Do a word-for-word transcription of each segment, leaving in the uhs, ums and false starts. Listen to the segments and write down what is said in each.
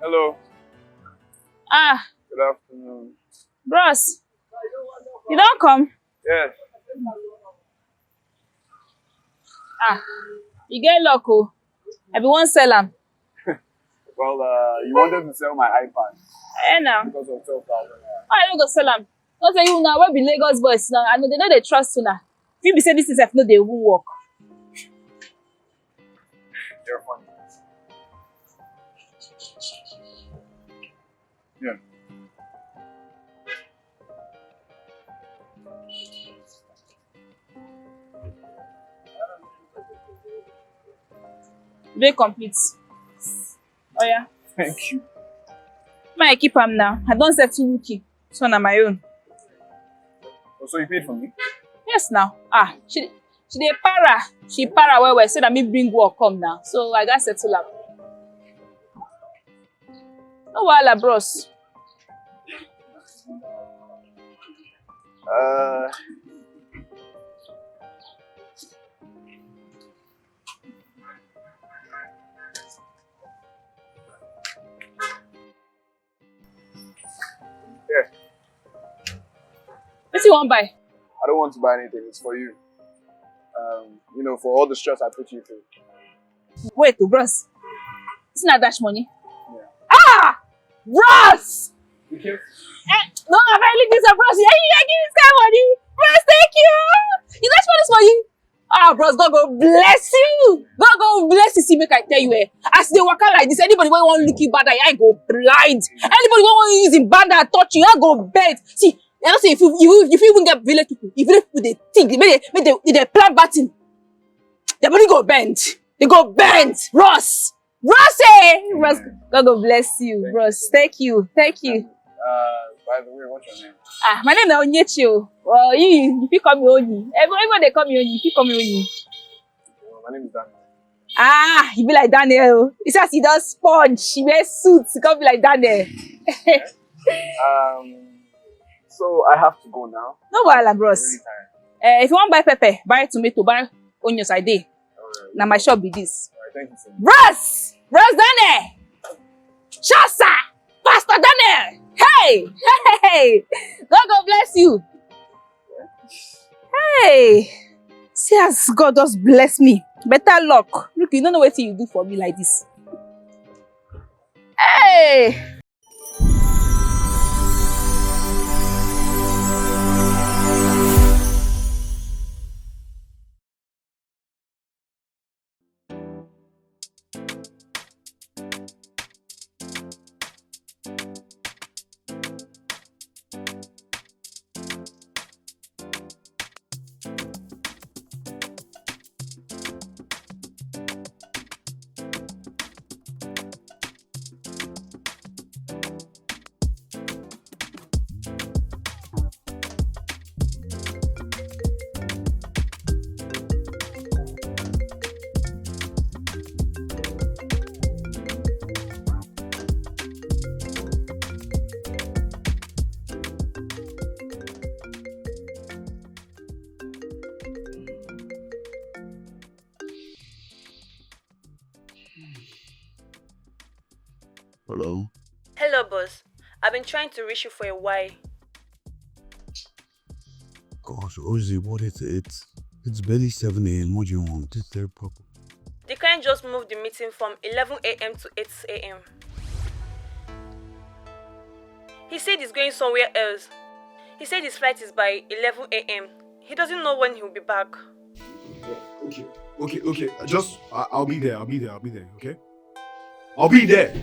Hello. Ah, Good afternoon. Bros, you don come? Yes. Ah, you get luck o. I be wan sell am. Well, uh, you wanted to sell my iPad Eh now, because of twelve thousand. Why I no go sell am? No say you now, wey be Lagos boys now, I know they no dey trust una. Fit be say this thing sef no dey even work. You're funny. Yeah. Dey complete. Oya, Thank you. Make I keep am now. I don settle Ruki. This one na my own. Oh, so you paid for me? Yes now. Ah, she she dey para. She para well well. Say na me bring work come now. So I gats settle am. No wahala, bros. Uh, yeah. Wetin you wan buy? I don't want to buy anything. It's for you. Um, you know, for all the stress I put you through. Wait o, bros. This na dash money. Yeah. Ah, bros. Okay. Eh, no, I really need some, bros. Yeah, yeah, give me this kind of money, bros. Thank you. You dash money this money. Ah, bros, God go bless you. God go bless you. See, make I tell you, eh, as they waka like this, anybody wey wan look you bad eye, I go blind. Anybody wey wan use him bad eye touch you, I go bend. See, I don't say if you if you if you even get village people, if village people they think, make they make they, they plan bad thing, their body go bend. They go bend. Ross, Ross, eh, Ross, God go bless you, Ross. Thank you, thank you. Uh, by the way, what's your name? Ah, my name is Onyechi o. Well, you you fit call me Oni. Everyone everyone dey call me Oni. You fit call me Oni. Well, my name is Daniel. Ah, you be like Daniel. You see as you don sponge, you wear suit, you come be like Daniel. Um, so I have to go now. No wahala, bros. Really tired. Eh, if you wan buy pepper, buy tomato, buy onions, I dey. All right. Na my shop be this. All right. Thank you so much. Bros! Bros Daniel! Shasa! Pastor Daniel! Hey! Hey! God go bless you! Hey! See as God just bless me. Better luck. Look, you don't know what you do for me like this. Hey! Hello? Hello, boss. I've been trying to reach you for a while. Gosh, Ozzy, what is it? It's barely seven a m. What do you want? It's their problem. The client just moved the meeting from eleven a m to eight a m. He said he's going somewhere else. He said his flight is by eleven a m. He doesn't know when he'll be back. Okay, okay, okay. Just, I, I'll be there. I'll be there. I'll be there. Okay. I'll be there.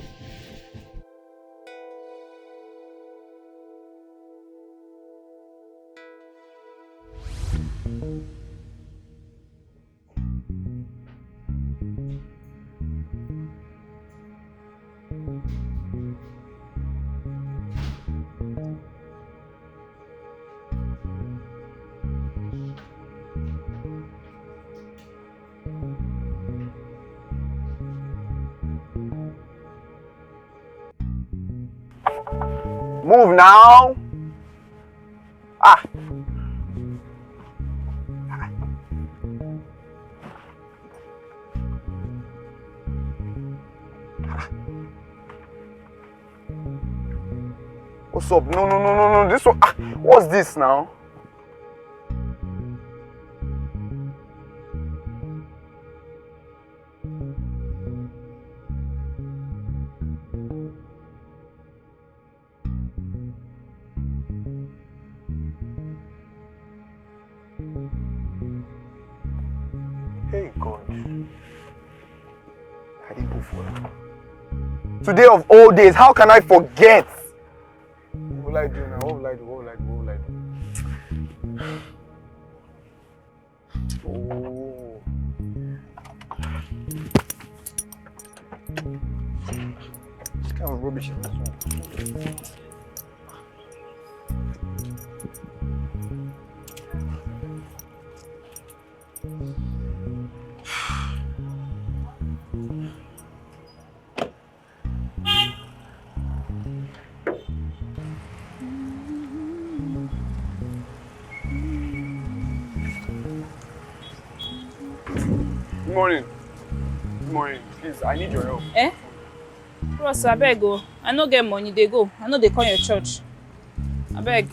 Move now. Ah. What's up? No, no, no, no, no. This one. Ah, what's this now? Hey God. I didn't go for it. Today of all days, how can I forget? What will I do now? What will I do? What will I do? What will I do? Oh. This kind of rubbish is this one. Good morning. Good morning. Please, I need your help. Eh? Bros, abeg o. I no get money, dey go. I no dey come your church. Abeg.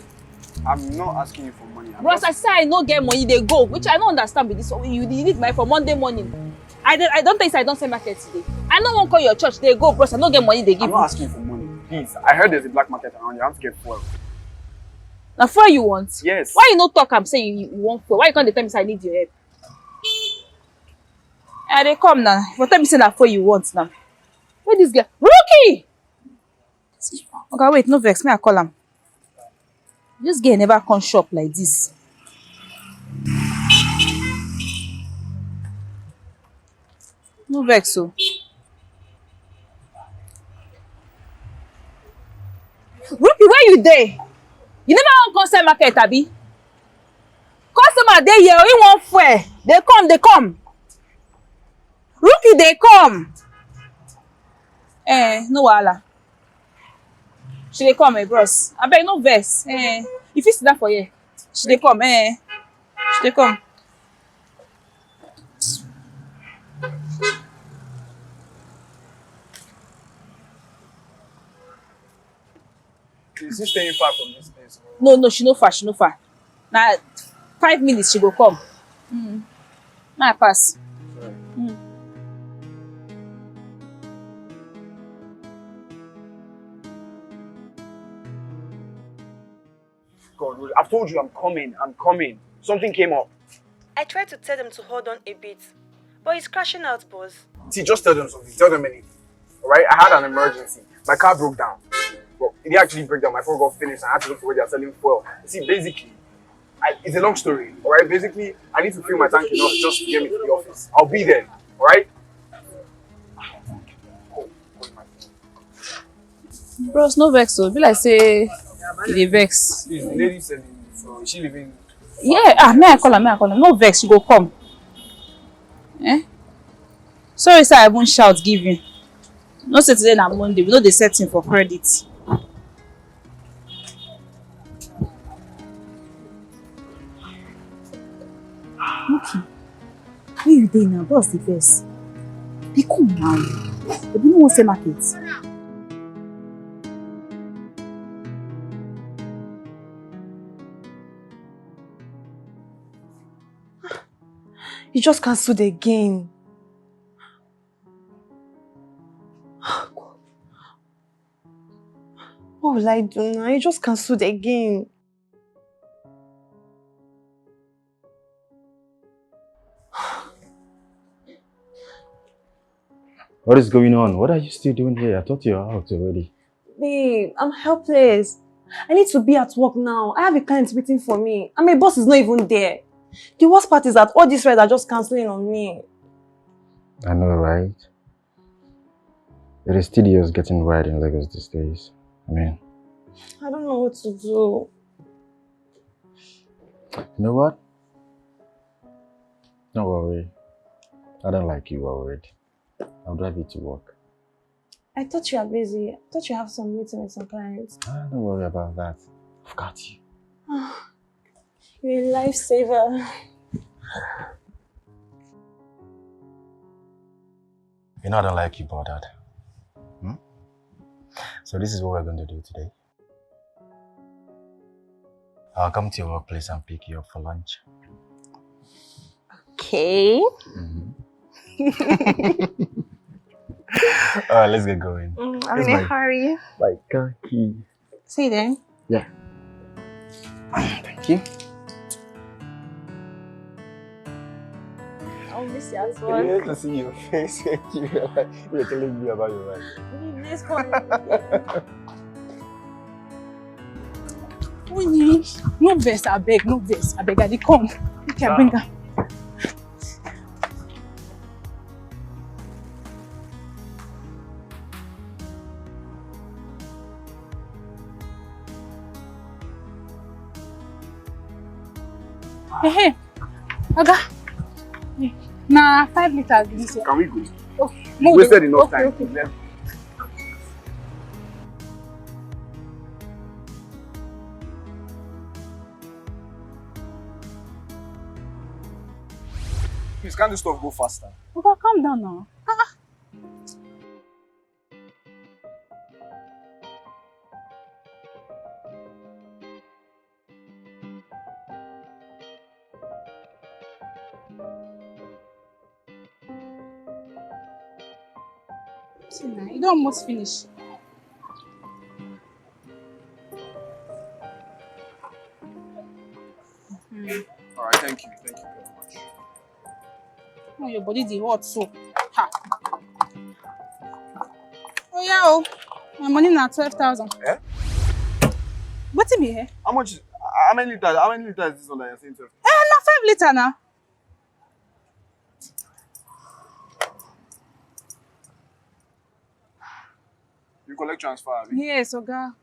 I'm not asking you for money. I'm Bros, just I say I no get money, dey go. Which I no understand with this. You, you need money for Monday morning. I don't, I don't think I don't sell market today. I no wan call your church, dey go, bros. I no get money, dey give I'm not you. Asking for money. Please, I heard there's a black market around. You have to get fuel. Na fuel you want? Yes. Why you no talk am say you, you want fuel? Why you come dey tell me say I need your help? I dey come now. For tell me say na fuel you want now. Where this girl? Rookie! Oga, wait, no vex. Me, I call am. This girl never come shop like this. No vex o. Ruby, where you dey? You never wan come sell market, abi? Customer dey here, he wan fuel. Dey come, dey come. Ruby, dey come. Eh, no wahala. She dey come, eh, bros. Abeg, no vex. Eh, you fit sit down for here. She dey come, eh. She dey come. Is she staying far from this place? No, no, she no far, she no far. Na five minutes she go come. Mm. Na pass. Mm. God, I've told you I'm coming, I'm coming. Something came up. I tried to tell them to hold on a bit, but he's crashing out, boss. See, just tell them something. Tell them anything. All right? I had an emergency. My car broke down. Well, it didn't actually break down. My phone got finished. I had to look for where they're selling fuel. See, basically, I, it's a long story. All right? Basically, I need to fill my tank enough just to get me to the office. I'll be there. All right? Bros, no vex o. Be like say you dey vex. Please, the lady said it, so is she leaving? Yeah, ah, may I call her, may I call her. No vex, she go come. Eh? Sorry, sir, I won't shout give you. No say today na Monday, we no dey setting for credit. Okay. Where you dey now? Boss dey vex. Dey come now. They no wan sell market. You just cancelled again. What will I do now? You just cancelled again. What is going on? What are you still doing here? I thought you were out already. Babe, I'm helpless. I need to be at work now. I have a client waiting for me, and my boss is not even there. The worst part is that all these rides are just cancelling on me. I know, right? It is tedious getting right in Lagos these days. I mean, I don't know what to do. You know what? Don't worry. I don't like you worried. I'll drive you to work. I thought you are busy. I thought you have some meeting with some clients. Ah, don't worry about that. I've got you. You're a lifesaver. You know I don't like you bothered. Hmm? So this is what we're going to do today. I'll come to your workplace and pick you up for lunch. Okay. All right, let's get going. Mm, I'm in a hurry. My car key. See you then. Yeah. Thank you. I'll miss you as Well. To see your face. You're telling me about your life. This one. Winnie, no vex, abeg, no vex, abeg, I dey come. Okay, I bring her. Hey, hey. Oga, na five liters be this one. Can we go? Okay, no, wasted enough okay, time. Okay. Please, can't this stuff go faster? Oga, calm down now. Ah. See now, you don't almost finish. Mm. All right, thank you, thank you very much. Oh, your body dey hot so. Ha. Oh yeah, oh. My money na twelve thousand. Eh? What do you mean? Eh? How much? How many liters? How many liters is this one that you're saying twelve? Eh, na five liter now. You collect transfer, abi? Yes, Oga.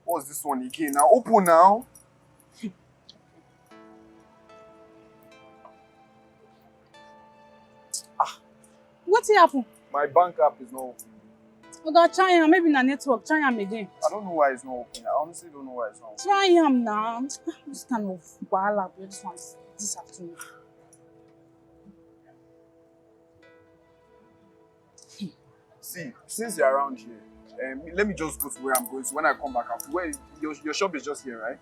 What's this one again? Now open now. Wetin happen? My bank app is not open. Oga, try am, maybe na network, try am again. I don't know why it's not open. I honestly don't know why it's not open. Try am now. This kind of wahala wey this one this afternoon. See, since you're around here, um, let me just go to where I'm going to. When I come back, I'll, where your, your shop is just here, right?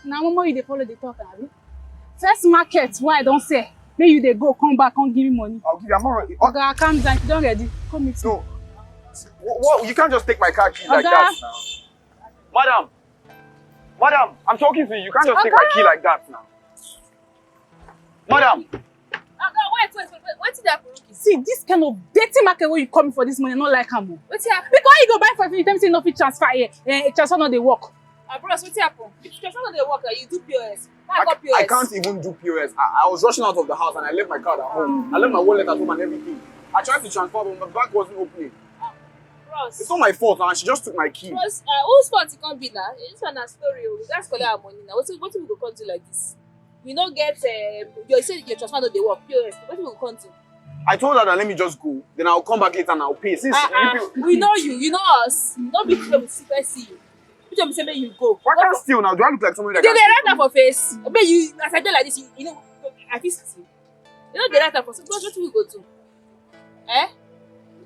Na momo you dey follow dey talk, abi? First market wey I don sell, make you dey go, come back, come give me money. I'll give you. I'm not ready. Oga, calm down. If you don ready, come meet me. No. What, what? You can't just take my car key like Oga. That now. Madam, madam, I'm talking to you. You can't just take my key like that now. Madam. Oga, wait, wait, wait, wait. Wetin dey happen? See, this kind of dirty market wey you come for this morning, I no like am o. Wetin happen? Because you go buy for you, tell me say you no fit transfer here. Eh, transfer no dey work. Ah, bros, wetin happen? If transfer no dey work, like, you do P O S. Now I, I got P O S. I can't even do P O S. I, I was rushing out of the house and I left my card at home. I left my wallet at home and everything. I tried to transfer, but my bank wasn't opening. Ah, bros. It's not my fault, and she just took my key. Bros, uh, whose fault it can be now? This one na story o. We gats collect our money now. Wetin, wetin we go come do like this? We no get, um, you say your transfer no dey work, P O S. Wetin we go come do? I told her that let me just go. Then I'll come back later and I'll pay. Since uh-uh. You people... We know you, you know us. No be today we see, first see you. Which one be say make you go? Why can't still now? Do I look like somebody that... You dey write am for face. Make you, as I dey like this, you, you know, I fit see you. You know, dey write am for face. Wetin we go do? Eh?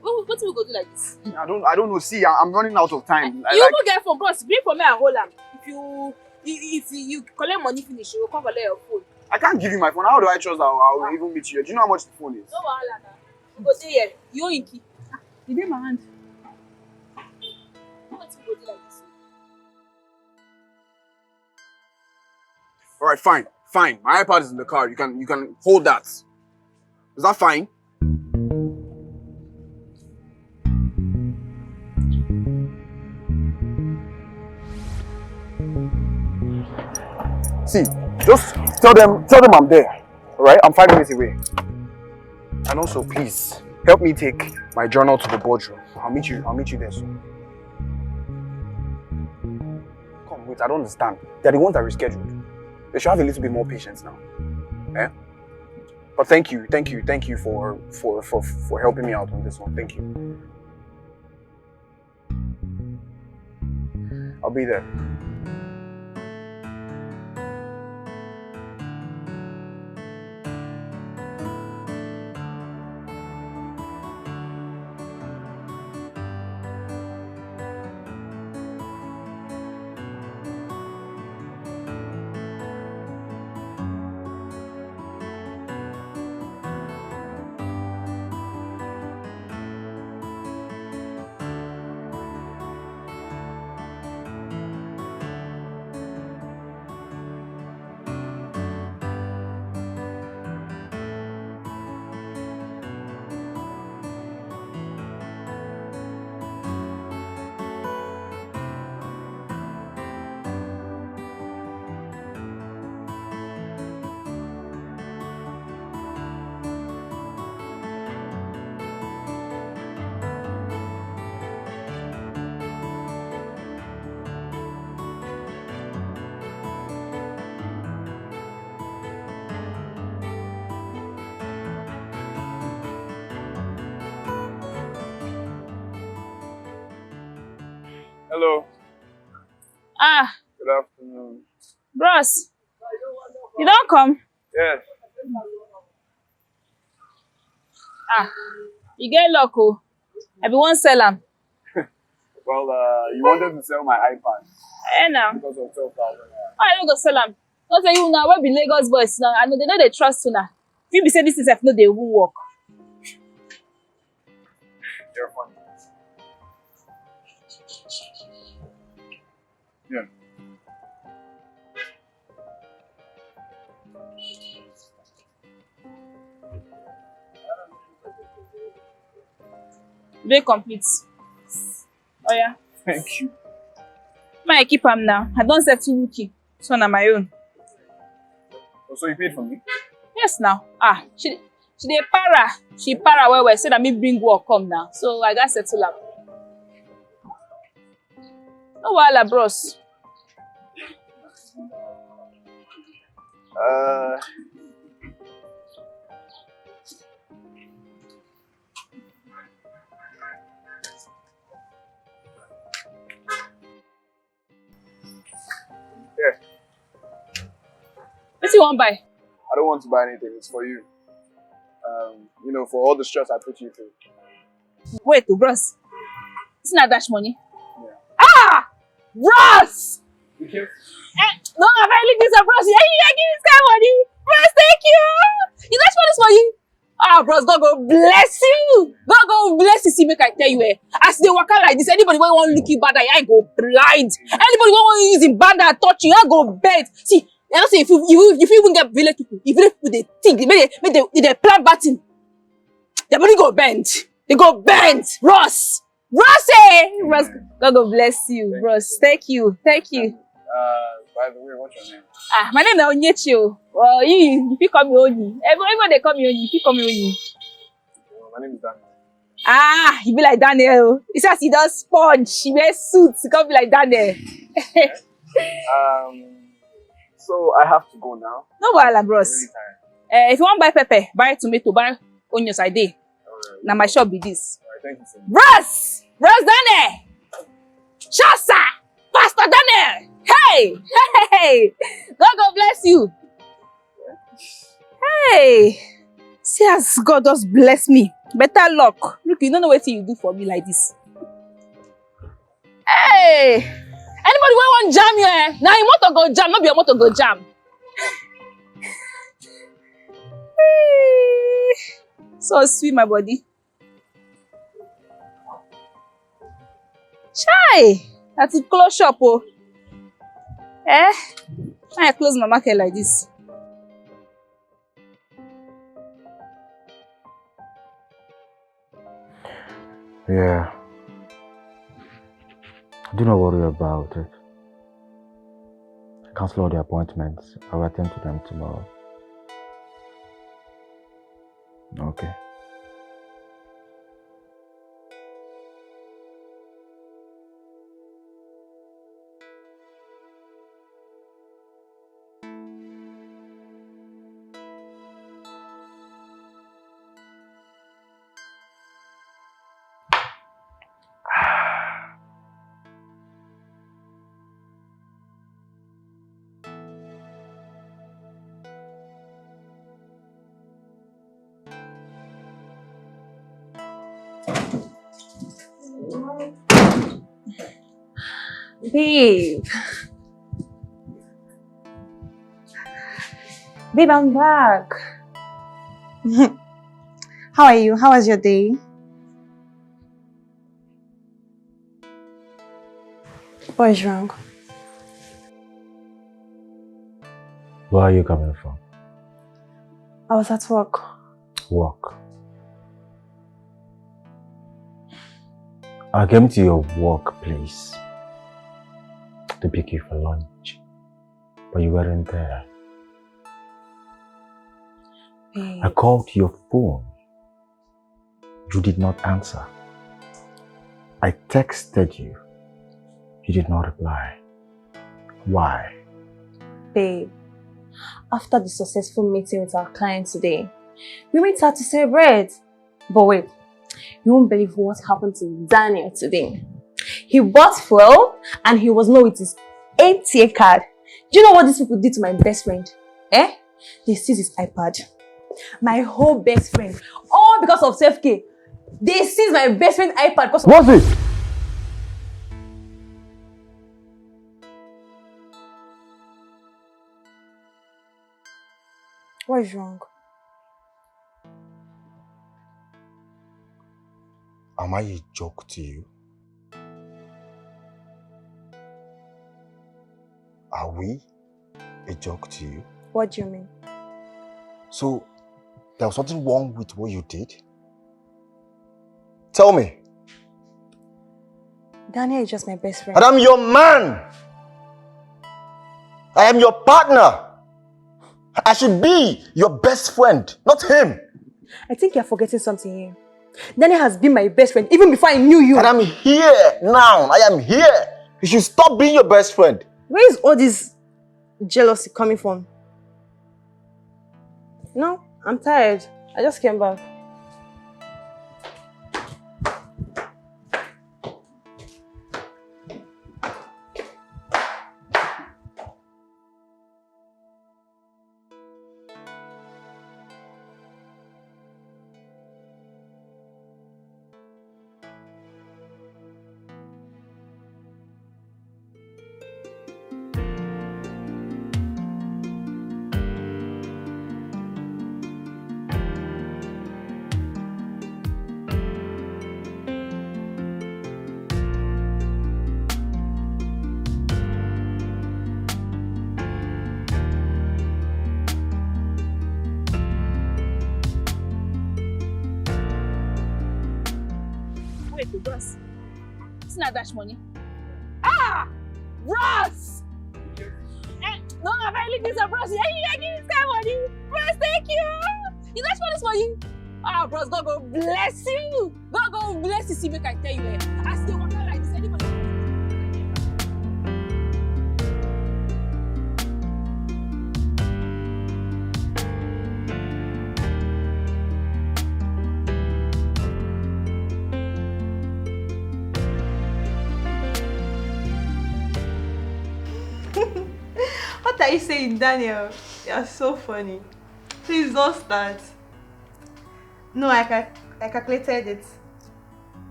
What, what we go do like this? I don't, I don't know. See, I, I'm running out of time. I, you like, even get phone, bros. Bring for me and hold am. If you, if, if you collect money finish, you go come collect your phone. I can't give you my phone. How do I trust that I'll, I'll even meet you? Do you know how much the phone is? No wahala na. You go dey here. You own key. You dey my hand. What we go do like this? All right, fine, fine. My iPad is in the car. You can, you can hold that. Is that fine? See, just tell them, tell them I'm there. All right, I'm five minutes away. And also, please help me take my journal to the boardroom. I'll meet you. I'll meet you there soon. Come, wait, I don't understand. They're the ones that rescheduled. They should have a little bit more patience now. Eh? But thank you, thank you, thank you for, for, for, for helping me out on this one. Thank you. I'll be there. Hello. Ah, Good afternoon. Bros, you don come? Yes. Ah, you get luck o. I be wan sell am. Well, uh, you wanted to sell my iPad Eh now, because of twelve thousand. I no go sell am. No say you na wey be Lagos boys now. I know they no dey trust una. Fit be say this thing sef no dey even work. You're funny. Yeah. Dey complete. Oh yeah. Thank you. Make I keep am now. I don settle Ruki. So na my own. Oh, so you paid for me? Yes now. Ah, she she dey para. She para well well. Say na me bring work come now. So I gats settle am. No wahala, bros. Uh, yeah. Wetin you wan buy? I don't want to buy anything. It's for you. Um, you know, for all the stress I put you through. Wait o, bros. This na dash money. Yeah. Ah, bros. You can't. Eh, no, I really give some bros. Yeah, yeah, give this kind of money. Bros, thank you. You dash money for you. Ah, bros, God go bless you. God go bless you. See, make I tell you, eh, as they waka like this, anybody wey wan look you bad eye, I go blind. Anybody wey wan use him bad eye touch you, I go bend. See, I know say if you you if you even get village people, if village people they think, make they make they, if they plan bad thing, their body go bend. They go bend. Ross, Ross, eh, Ross, God go bless you, Ross. Thank you, thank you. Uh, by the way, what's your name? Ah, my name is Onyechi o. Well, you you fit call me Oni. Everyone everyone dey call me Oni. You fit call me Oni. Well, my name is Daniel. Ah, you be like Daniel. You see as you don sponge, you wear suit, you come be like Daniel. Um, so I have to go now. No wahala, bros. Really tired. Eh, if you wan buy pepper, buy tomato, buy onions, I dey. All right. Na my shop be this. All right. Thank you so much. Bros! Bros Daniel! Shasa! Pastor Daniel! Hey! Hey! God go bless you! Hey! See as God just bless me. Better luck. Look, you no know wetin you do for me like this. Hey! Anybody wey wan jam you, eh? Na him motor go jam, no be your motor go jam. Hey! So sweet, my body. Chai! Na to close shop o. Eh? Why I close my market like this? Yeah. Do not worry about it. Cancel all the appointments. I'll attend to them tomorrow. Okay. Babe. Babe, I'm back. How are you? How was your day? What is wrong? Where are you coming from? I was at work. Work. I came to your workplace to pick you for lunch, but you weren't there. Babe. I called your phone. You did not answer. I texted you. You did not reply. Why? Babe, after the successful meeting with our client today, we went out to celebrate. But wait, you won't believe what happened to Daniel today. He bought fuel and he was not with his A T M card. Do you know what these people did to my best friend? Eh? They seized his iPad. My whole best friend. All because of self-care. They seized my best friend iPad because of What's it? What is wrong? Am I a joke to you? Are we a joke to you? What do you mean? So, there was nothing wrong with what you did? Tell me. Daniel is just my best friend. And I'm your man. I am your partner. I should be your best friend, not him. I think you're forgetting something here. Daniel has been my best friend even before I knew you. And I'm here now. I am here. You should stop being your best friend. Where is all this jealousy coming from? No, I'm tired. I just came back. Wait, bros. See na dash money. Ah! Bros! Eh, no, I really this, bros. Yeah, yeah, give this kind money. Bros, thank you. You dash money, this money. Ah, bros, God go bless you. God go bless you. See, make I tell you, eh, as they walk out like this, anybody. What are you saying, Daniel? You're so funny. Please don't start. No, I, cal- I calculated it.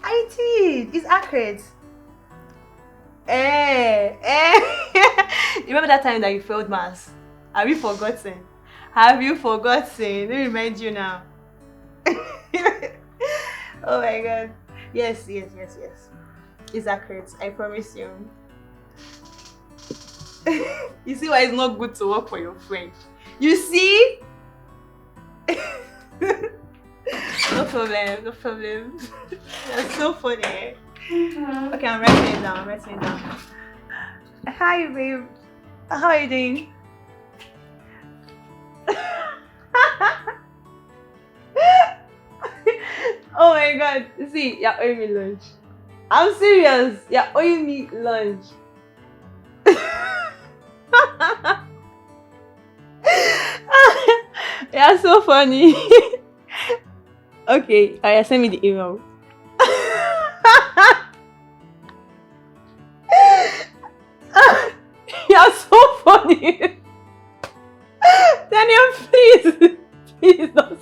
I did. It's accurate. Eh, eh. You remember that time that you failed maths? Have you forgotten? Have you forgotten? Let me remind you now. Oh my god. Yes, yes, yes, yes. It's accurate. I promise you. You see why it's not good to work for your friend. You see? No problem, no problem. That's so funny. Okay, I'm writing it down. I'm writing it down. Hi, babe. How are you doing? Oh my god. See, you're owing me lunch. I'm serious. You're owing me lunch. You're so funny. Okay, I send me the email. You're so funny. Daniel, please. Please don't.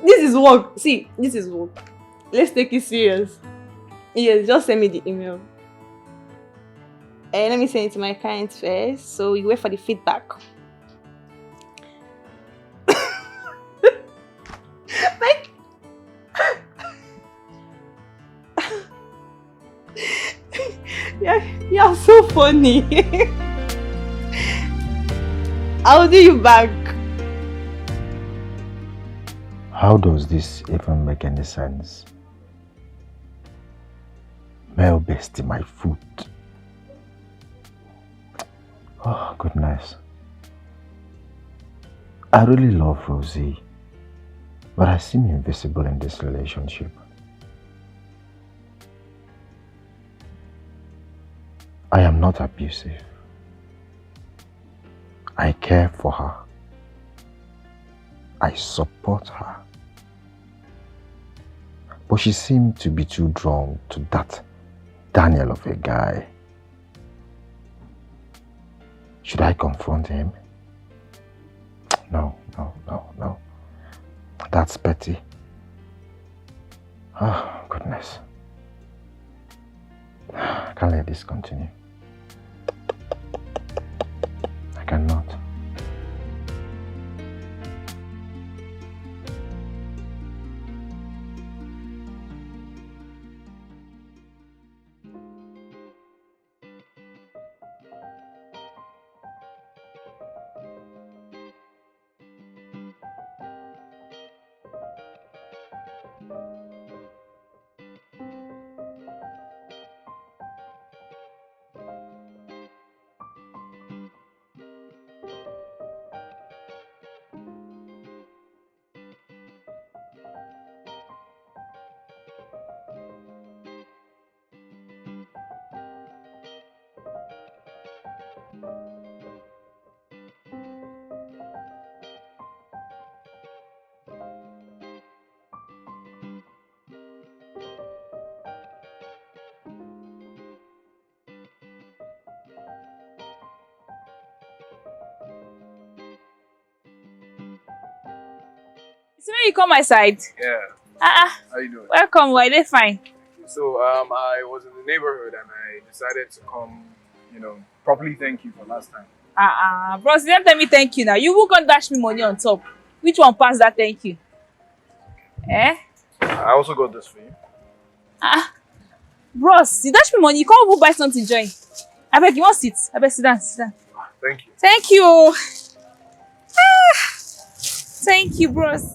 This is work. See, this is work. Let's take it serious. Yes, just send me the email. And let me send it to my clients first. So you wait for the feedback. Like, you're, you're so funny. I'll do you back. How does this even make any sense? Male bestie, my foot. Oh, goodness. I really love Rosie, but I seem invisible in this relationship. I am not abusive. I care for her. I support her. But She seemed to be too drawn to that Daniel of a guy. Should I confront him? No, no, no, no. That's petty. Oh, goodness. I can't let this continue. I cannot. So when you come my side. Yeah. Ah, ah. How you doing? Welcome, why they fine? So um, I was in the neighborhood and I decided to come, you know, properly thank you for last time. Ah, ah, bros, you don't tell me thank you now. You who gonna dash me money on top? Which one pass that thank you? Eh? I also got this for you. Ah, bros, you dash me money. You can't even buy something join. I beg you, want sit? I beg sit down, sit down. Thank you. Thank you. Ah, thank you, bros.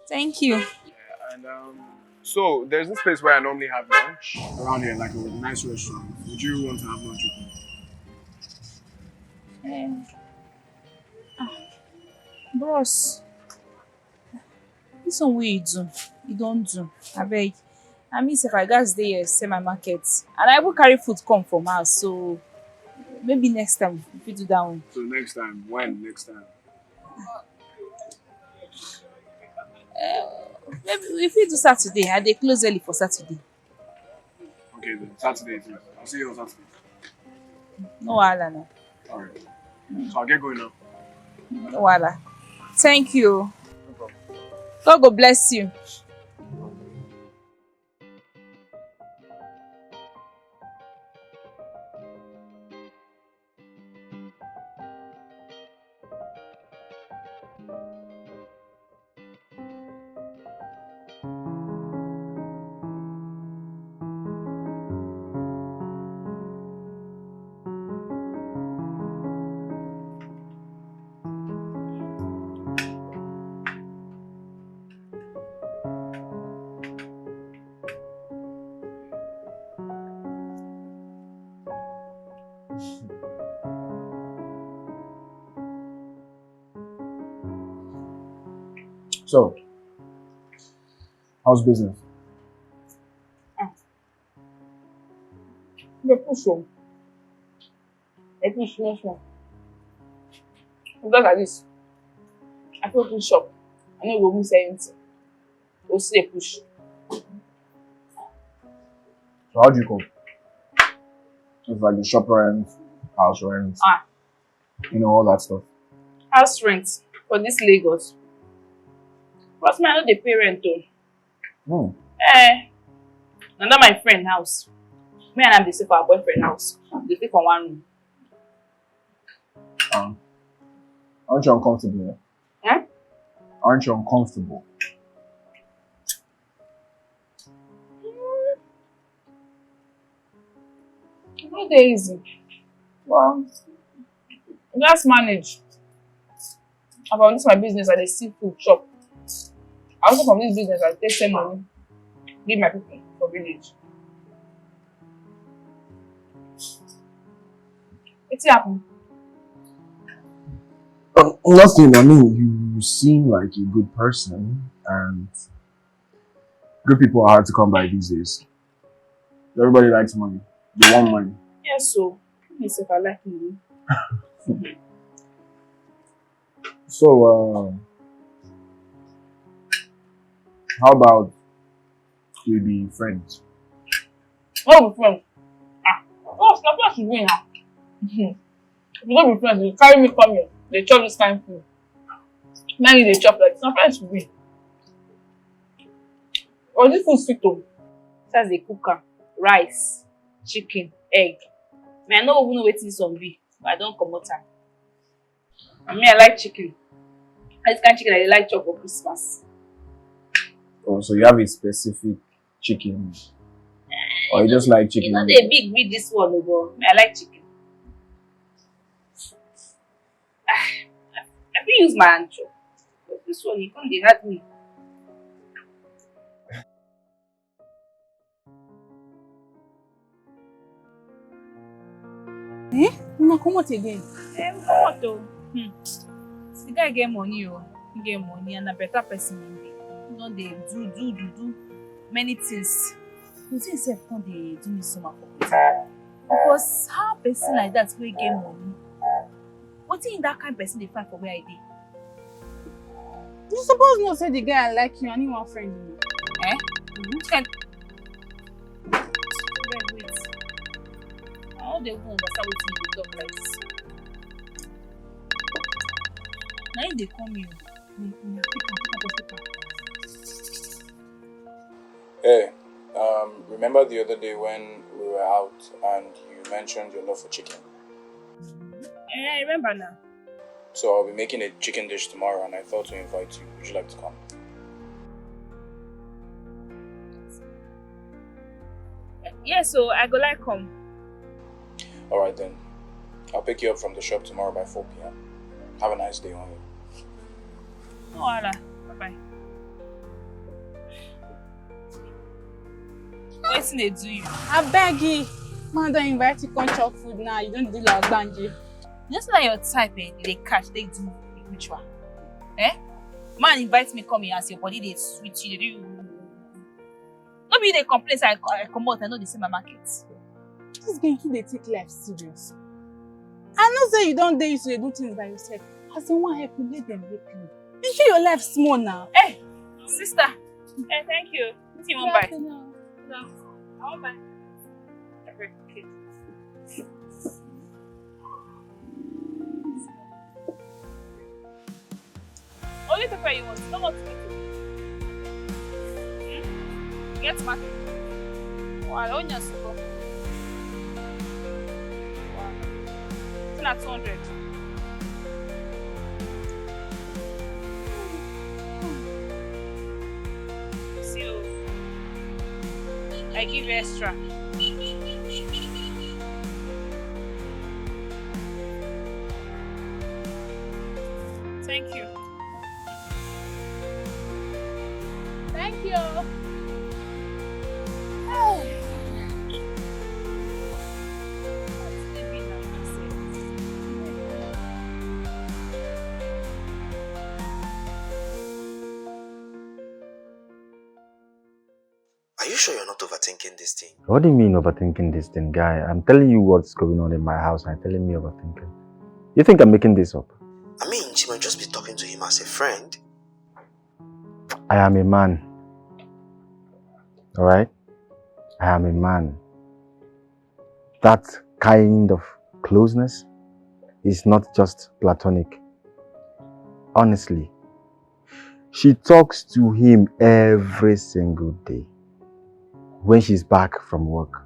Thank you. Yeah, and um, so there's this place where I normally have lunch around here, like a nice restaurant. Would you want to have lunch with me? Eh, ah, bros, this one wey you do, you don't do. I beg. I mean, if I gas dey here, sell my market, and I even carry food come from house, so maybe next time if you do that one. So next time, when next time? Uh, maybe if you do Saturday, I dey close early for Saturday. Okay then, Saturday it is. I'll see you on Saturday. No wahala na. Alright. So I'll get going now. No wahala. Thank you. No problem. God go bless you. So, how's business? Ah. They push on. They push, yes, sir. Because like this, I feel push up. I no go miss anything. Go see a push. So how do you cope? It's like the shop rent, house rent, ah, you know, all that stuff. House rent for this Lagos. But me, I no dey pay rent o. Hmm. Eh, na that my friend house. Me and am dey stay for her boyfriend house. Dey stay for one room. Um, aren't you uncomfortable? Eh? Aren't you uncomfortable? E no dey easy. Well, just manage. About this my business, I dey see food chop. I also from this business, I take send money give my people for village. Wetin happen? Um, nothing. I mean, you seem like a good person, and good people are hard to come by these days. Everybody likes money. They want money. Yes, so me sef, I like money. So, uh, How about we be friends? No be friends. Ah, of course, na friends we be now. If we no be friends, you carry me come here, dey chop this kind food. Na you dey chop like this, na friends we be. But this food sweet o. As dey cook am, rice, chicken, egg. Me, I no even know wetin this one be, but I don comot am. And me, I like chicken. Na this kind chicken I dey like chop for Christmas. Oh, so you have a specific chicken, or you just like E chicken? No dey big reach this one o, but me, I like chicken. Ah, I fit use my hand chop, but this one, e come dey hard me. Eh? Una comot again? Em, comot o. Hmm. The guy get money o. He get money and na better person he be. He don dey do, do, do, do many things. You think sef come dey do me somehow for body? Because how person like that wey get money, wetin that kind person dey find for where I dey? You suppose know say the guy I like you and he wan friend you. Eh? Which kind? Wait, wait. I no dey even understand wetin you dey talk like this. Na him dey call me o. Mm, mm, pick am, pick am, just pick am. Hey, um, remember the other day when we were out and you mentioned your love for chicken? Eh, I remember now. So I'll be making a chicken dish tomorrow and I thought to invite you. Would you like to come? Yes, so I go like come. Alright then. I'll pick you up from the shop tomorrow by four p.m. Have a nice day, Only. No wahala. Bye bye. Wetin dey do you? Abeg, man don invite you come chop food now. You don do like gbanje. Just like your type, eh, dey catch, dey do ritual. Eh? Man invite me come here as your body dey sweet you, dey do you. No be you dey complain say I, I comot, I no dey see my market. This girl too dey take life serious. I know say you don dey used to dey do things by yourself. As dem wan help you, let dem help you. Enjoy your life small now. Eh, sister. Eh, thank you. Wetin you wan buy? No, I wan buy. Okay, okay. Only pepper you want, you no want tomato. Hmm? You get tomato? Wow, onions go. Wow. It's not two hundred. See o. I give extra. Thank you. Thank you. Are you sure you're not overthinking this thing? What do you mean overthinking this thing, guy? I'm telling you what's going on in my house and you're telling me overthinking. You think I'm making this up? I mean, she might just be talking to him as a friend. I am a man. Alright? I am a man. That kind of closeness is not just platonic. Honestly, she talks to him every single day when she's back from work.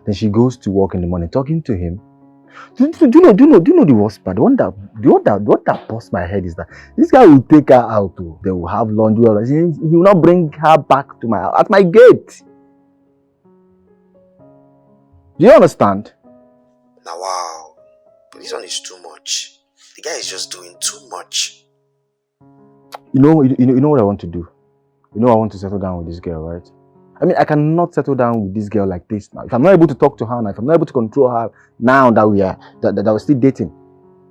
Then she goes to work in the morning talking to him. Do, do, do you know? Do you know? Do you know the worst part? The one that, the one that, the one that busts my head is that this guy will take her out. Oh, they will have laundry. All that. He, he will not bring her back to my house at my gate. Do you understand? Now, wow, this one is too much. The guy is just doing too much. You know, you, you know, you know what I want to do. You know, I want to settle down with this girl, right? I mean, I cannot settle down with this girl like this now. If I'm not able to talk to her now, if I'm not able to control her now that we are that, that, that we're still dating,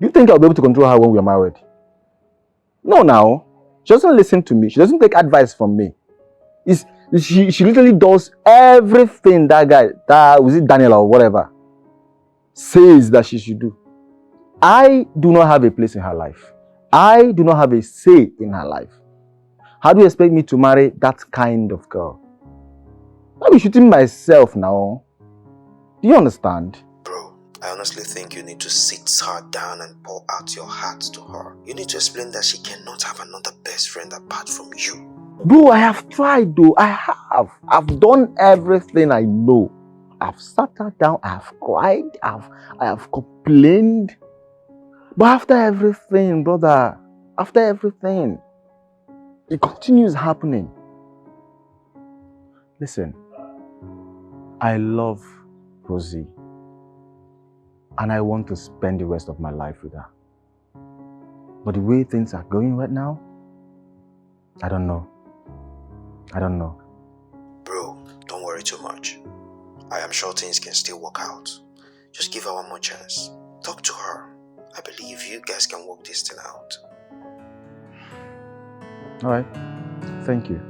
do you think I'll be able to control her when we are married? No, now she doesn't listen to me. She doesn't take advice from me. It's, she she literally does everything that guy, that, was it Daniel or whatever, says that she should do. I do not have a place in her life. I do not have a say in her life. How do you expect me to marry that kind of girl? I'll be shooting myself now. Do you understand? Bro, I honestly think you need to sit her down and pour out your heart to her. You need to explain that she cannot have another best friend apart from you. Bro, I have tried though. I have. I've done everything I know. I've sat her down. I've cried. I've I have complained. But after everything, brother, after everything, it continues happening. Listen, I love Rosie and I want to spend the rest of my life with her. But the way things are going right now, I don't know. I don't know. Bro, don't worry too much. I am sure things can still work out. Just give her one more chance. Talk to her. I believe you guys can work this thing out. All right. Thank you.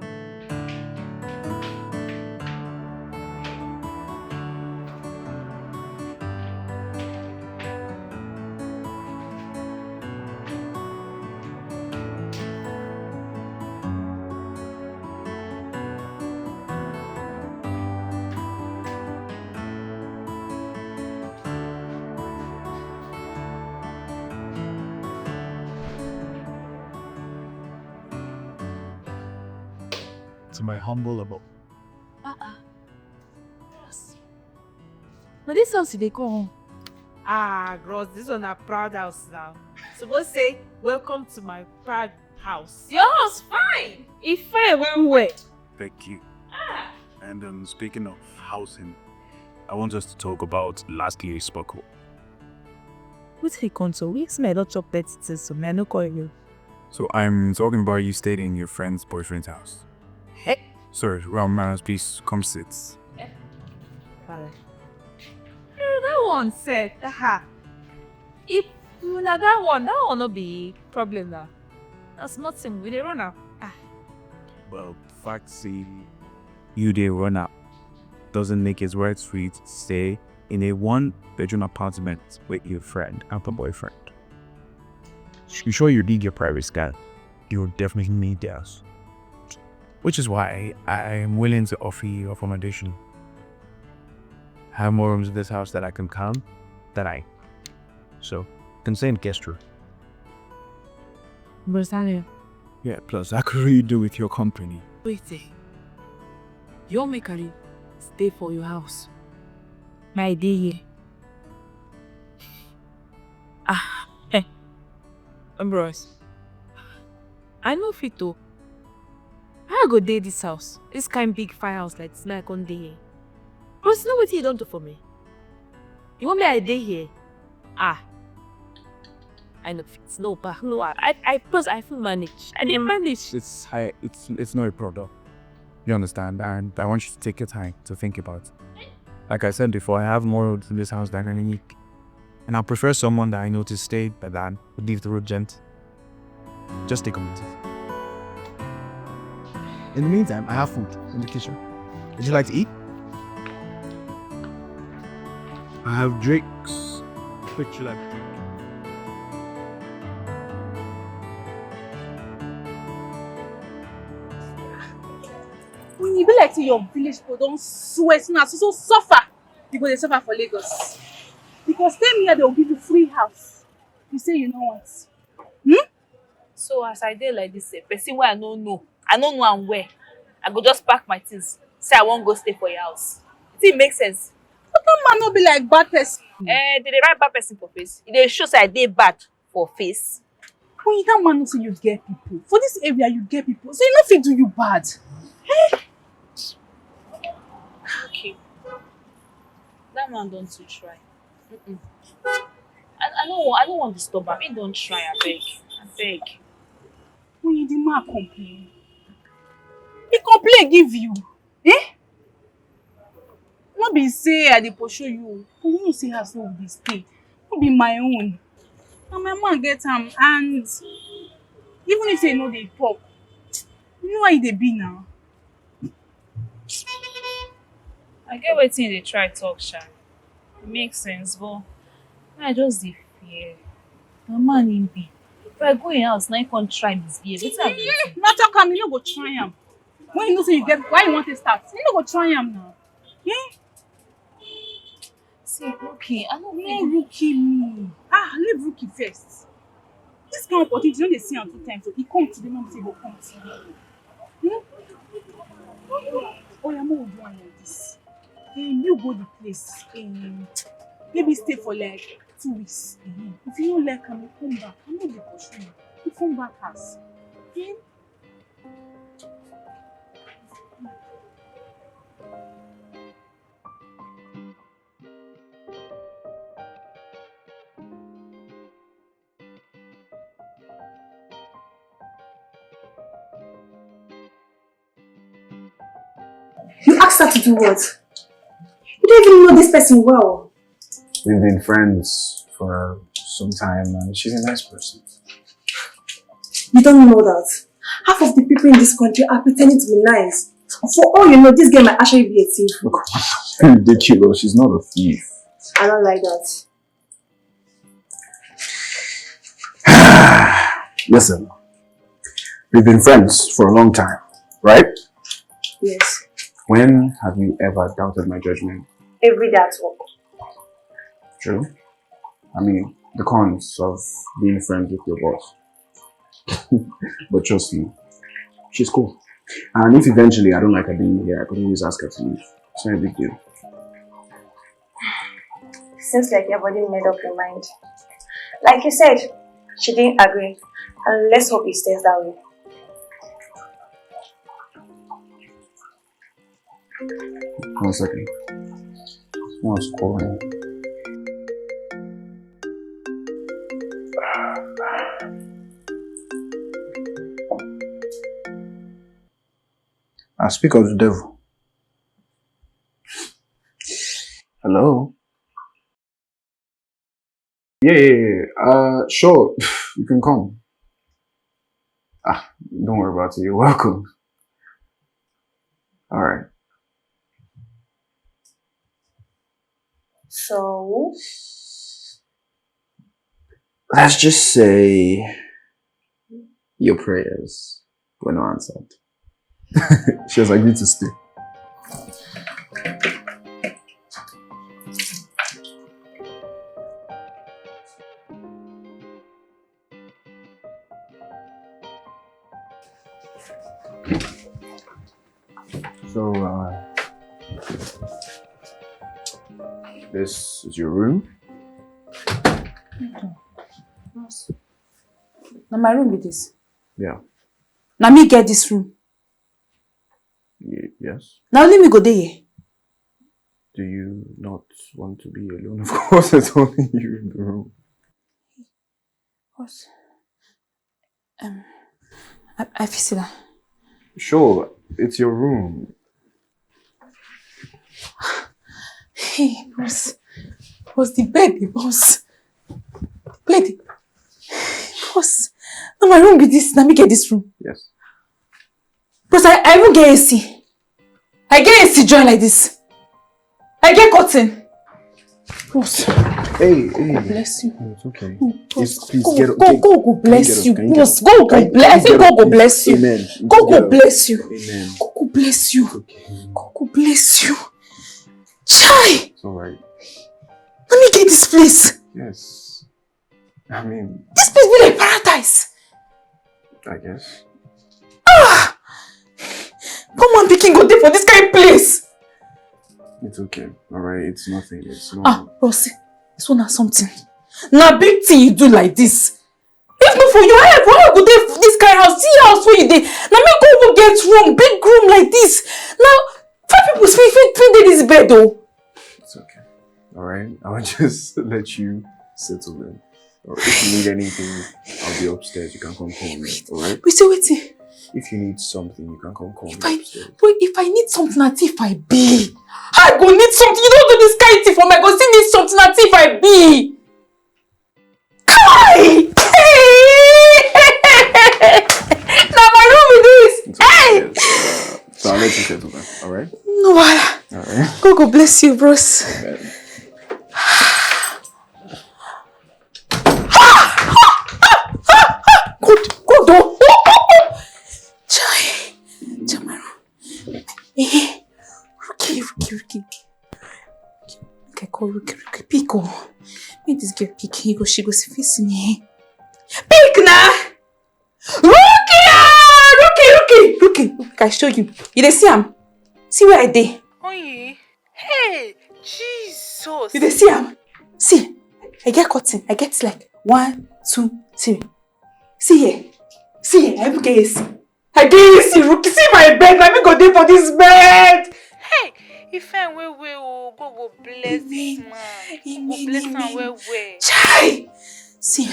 To my humble abode. Uh-uh. Bros. Now this house they call home. Ah, Gross, this one a proud house now. Suppose say, welcome to my proud house. Your house fine. It fine well well. Thank you. Ah. And um, speaking of housing, I want us to talk about last year's sparkle. Who's he come to? We smell not chop thirty things, so me I no call you. So I'm talking about you staying in your friend's boyfriend's house. Hey. Sorry, wrong manners, please come sit. Father. Eh, that one said, aha. If na that one, that one no be problem now. That's nothing. We dey run am. Ah. Well, fact say you dey run am doesn't make it worth for you to stay in a one bedroom apartment with your friend and her boyfriend. You sure you need your privacy, guy? You definitely need theirs. Which is why I am willing to offer you accommodation. I have more rooms in this house that I can come than I. So, consent guest room. Bros Daniel. Yeah, plus I could really do with your company. Wait, eh? You make her stay for your house. My day here. Ah, eh. Bros. I no fit to. How I go dey this house? This kind big firehouse like this, make I come dey here. Bros, you know wetin you don do for me? You want me I dey here? Ah. I no fit. No, pa. No, I, I, I, plus I fit manage. I dey manage. It's high. It's it's not a problem. You understand? And I want you to take your time to think about it. Like I said before, I have more rooms in this house than I need. And I prefer someone that I know to stay, but then leave the road gent. Just take a minute. In the meantime, I have food in the kitchen. Would you like to eat? I have drinks. Would you like to drink? When e be like say your village people don sweat, na so so suffer, you go dey suffer for Lagos. Because tell me here they will give you free house. You say you no want. Hmm? So as I dey like this, eh, person wey I no know, I no know am well. I go just pack my things, say I wan go stay for your house. It make sense. But that man no be like bad person. Eh, they dey write bad person for face. E dey show say I dey bad for face. When that man know say you get people for this area, you get people, so e no fit do you bad. Okay. That man don too try. Mm-mm. I, I no I no wan disturb am. He don try, abeg. Abeg. When the man complain, he complain give you. Eh? No be say I dey pursue you, but you know say house no be stay. No be my own. Na my man get am, and even if say no dey talk, you know how e dey be now. I get wetin you dey try talk, sha. E make sense, but I just dey fear. Na man him be. If I go in house, now you come try misbehave. Wetin I go do? Na talk am, you no go try am. When you know say you get, why you want to start? You no go try am now. Eh? See, okay, I no No rookie me. Ah, leave rookie first. This kind of opportunity, you no dey see am two times, so he come today, mom say he go come today. Hmm? Oh, yeah, mo do one like this. Eh, you go the place. Eh, maybe stay for like two weeks. Eh, if you no like am, you come back. I no dey pursue you. You come back house. Eh? You asked her to do what? You don't even know this person well. We've been friends for some time and she's a nice person. You don't know that. Half of the people in this country are pretending to be nice. For all you know, this girl might actually be a thief. Look, ridiculous. She's not a thief. I don't like that. Listen, we've been friends for a long time, right? Yes. When have you ever doubted my judgment? Every day at work. True. I mean, the cons of being friends with your boss. But trust me, she's cool. And if eventually I don't like her being here, I could always ask her to leave. It's not a big deal. Seems like you've already made up your mind. Like you said, she didn't agree. And let's hope it stays that way. One second. Someone's calling. I speak of the devil. Hello? Yeah, yeah, yeah. Uh, sure. You can come. Ah, don't worry about it. You're welcome. All right. So, Let's just say your prayers were not answered. She has agreed to stay. So, uh, this is your room. Na my room be this. Yeah. Na me get this room. Y- yes. Na only me go dey here. Do you not want to be alone? Of course, it's only you in the room. Boss. Um, I, I fit sit down. Sure, it's your room. Hey, boss. Boss, the bed, the boss. The bed. Boss, na my room be this. Na me get this room. Yes. Boss, I, I even get A C. I get A C join like this. I get curtain. Boss, Hey, hey. Bless you. No, it's okay. Boss, It's- please God, get up, God, get- God go can you bless get up? You. Can you Boss, get up? God go Can you- bless can You. you get God up, go please? Bless You. Amen. God Get go up. Bless You. Amen. God go bless You. It's okay. God go bless You. Chai! It's all right. Let me get this place. Yes. I mean, This place be like paradise. I guess. Come on, pikin go dey for this kind place. It's okay. All right. It's nothing. It's not. Ah, Rossy, this one na something. Na big thing you do like this. If not for you, I why I go dey for this kind house? See house where you dey. Na me go even get room, big room like this. Now, five people fit fit fit dey this bed o. It's okay. All right. I'll just let you settle in. Or if you need anything, I'll be upstairs. You can come call me. All right. We say wetin? If you need something, you can come call me If I upstairs. Wait, if I need something, na thief I be. I go need something. You don't do this kind thing for me. I go still need something. Na thief I be. Kai! Na my room be this. Hey! Yes. Uh, so I'll let you settle down. All right. No wahala. All right. God go bless you, bros. Amen. Go, Ruki, Ruki, pick, oh. Make this girl pick. He go, she go see face me. Pick na! Rukia! Ruki, Ruki, Ruki, Ruki, I show you. You dey see am? See where I dey. Oyi. Hey, Jesus. You dey see am? See, I get cotton. I get like one, two, three. See here. See here. I even get A C. I get A C. Ruki, see my bed. Na me go dey for this bed. Hey, if I well well, oh, God go bless this Amen. Man. God go Amen, bless am amen. Well well. Chai! See,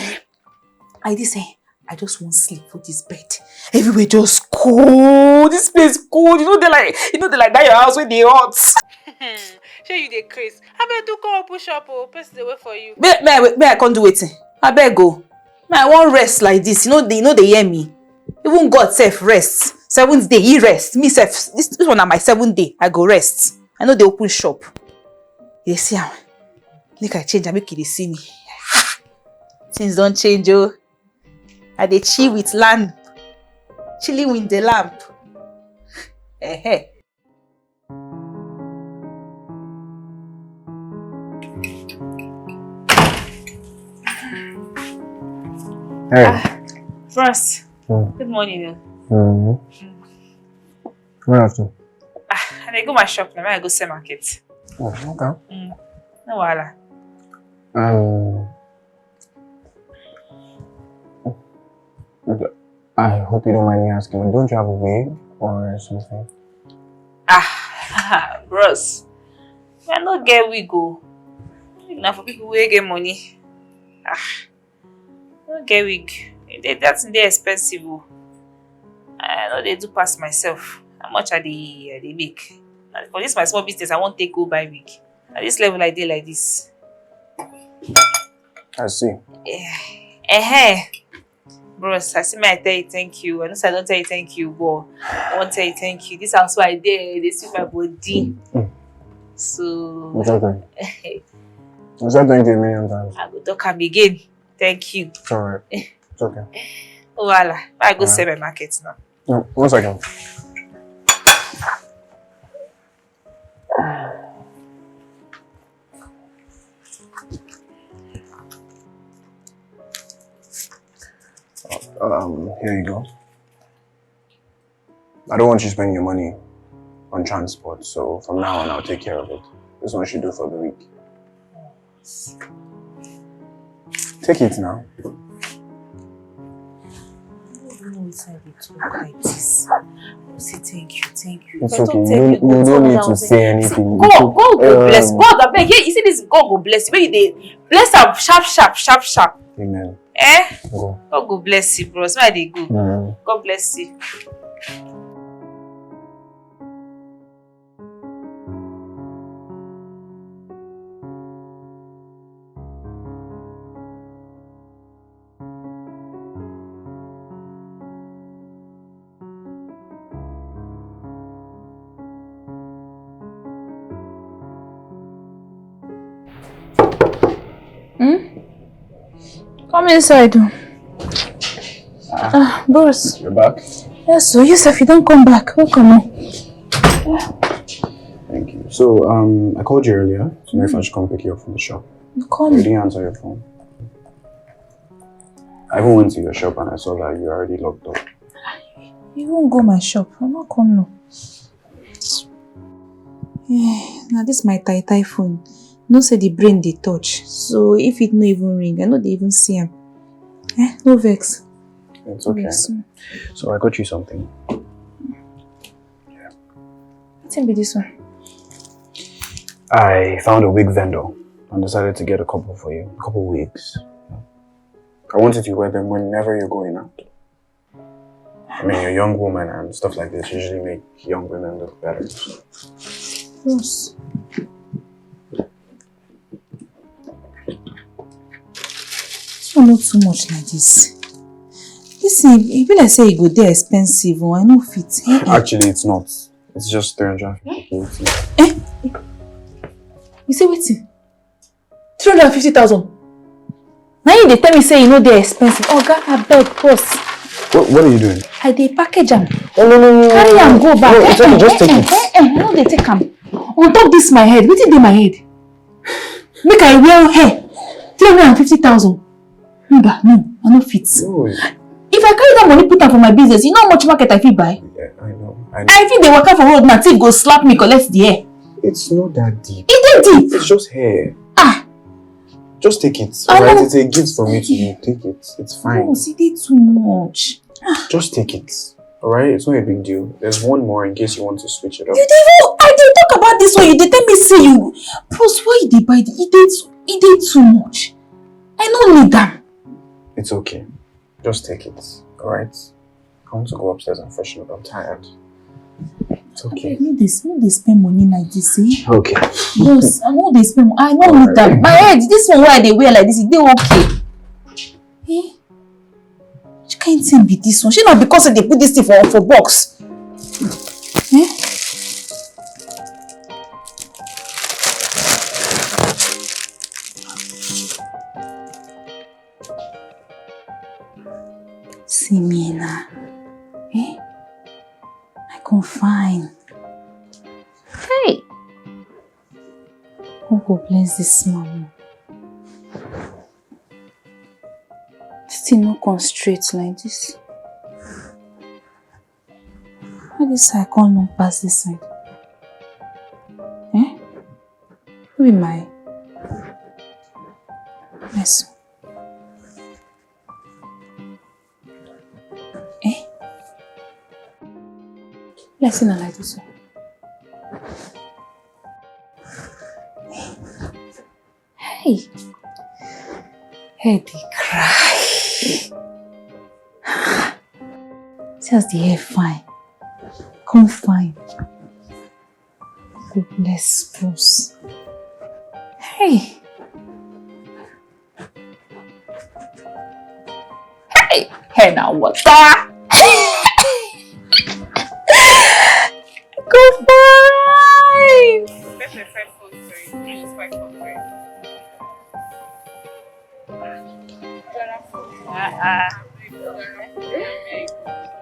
I dey say, I just wan sleep for this bed. Everywhere just cold. This place cold. You know they like, you know they like that your house wey dey hot. Shey you dey craze? Abeg do come open shop o. Person dey wait for you. May, may, I- may I come do wetin? Abeg o. May I wan rest like this. You know they, you know they hear me. Even God sef rest. Seventh day, he rest. Me sef, this, this one na my seventh day. I go rest. I no dey open shop. You dey see am? Make I change am, make you dey see me. Things don change o. I dey chill with lamp. Chilling with the lamp. Eh, eh. Hey. Ah, bros. Mm. Good morning. Mm. What after? Ah, I dey go my shop now. I go sell market. Oh, okay. Mm. No wahala. Um, I hope you don't mind me asking. Don't you have a wig or something? Ah, bros. I no get wig o. Wig na for people wey get money. Ah, I no get wig. E dey, that thing dey expensive o. I no dey do pass myself. How much I dey, I dey make? Na for this my small business, I wan take go buy wig. At this level, I dey like this. I see. Eh, eh, bros, I see me, I tell you thank you. I know say I don tell you thank you, but I wan tell you thank you. This house where I dey, dey sweet my body. Mm. So, it's okay. It's okay, thank you a million times. I go talk am again. Thank you. It's all right. It's okay. Oh, voila. I go sell my market now. No, one second. Um, here you go. I don't want you spending your money on transport, so from now on, I'll take care of it. This one should do for the week. Take it now. I don't know which side they talk like this. I say thank you, thank you. It's okay. You don't need to say anything. God, God go bless. God, I beg. Hey, you see this? God go bless you. When you dey bless am sharp, sharp, sharp, sharp. Amen. Eh? Go. God go bless you, bros. Where they go? Mm. God bless you. Hmm? Come inside. Ah, bros. You're back? Yes, so you sef, you don come back. Welcome. Thank you. So, um, I called you earlier to know if I should come pick you up from the shop. You called me? You didn't answer your phone. I even went to your shop and I saw that you already locked up. You won't go my shop. I'm not come no. Eh, now this my tie tie phone. No say the brain they touch. So if it no even ring, I know they even see him. Eh, no vex. It's okay. So I got you something. Wetin be this one? I found a wig vendor and decided to get a couple for you. A couple wigs. I want you to wear them whenever you're going out. I mean, you're a young woman and stuff like this usually make young women look better. Yes. This one not too much like this. This thing, e be like say e go dey expensive. Oh, I no fit. Eh, eh. Actually, it's not. It's just three hundred fifty K. Eh? You say wetin? Three hundred fifty thousand? Now you dey tell me say e no dey expensive. Oga, abeg, boss. What, what are you doing? I dey package am. No, no, no, no, no, no. Carry am go back. No, it's okay, just take it. Eh, eh, eh, eh, I no dey take am. On top this my head, wetin dey my head? Make I wear hair, three hundred and fifty thousand. Mba, no, I no fit. No. If I carry that money put am for my business, you know how much market I fit buy? Yeah, I know. I know. I fit dey waka for road now, thief go slap me, collect the hair. It's not that deep. E dey deep. It's just hair. Ah. Just take it. I alright? Know. It's a gift from me to you. Take it. It's fine. No, see, e dey too much. Just take it. Alright? It's not a big deal. There's one more in case you want to switch it up. You dey even, I dey talk about this one. You dey tell me say you, plus why you dey buy the, e dey too, e dey too much. I no need am. It's okay. Just take it. Alright? I want to go upstairs and freshen up. I'm tired. It's okay. Abeg, no dey, no dey spend money like this, eh? Okay. Yes, I no dey spend. I no need am. My head, this one wey I dey wear like this, e dey okay. Eh? Which kind thing be this one? Shey na because I dey put this thing for, for box? Eh? See me now. Eh? I come fine. Hey! Who go bless this man? This thing no come straight like this. Why this side come long pass this side? Eh? Who be my person? Eh? Let's see na like this one. Hey! Head dey cry. See as the hair fine. Come fine. God bless us. Hey! Hey! Hair na water. Go fine. Pepper fry for three. This is five for three. Uh-uh.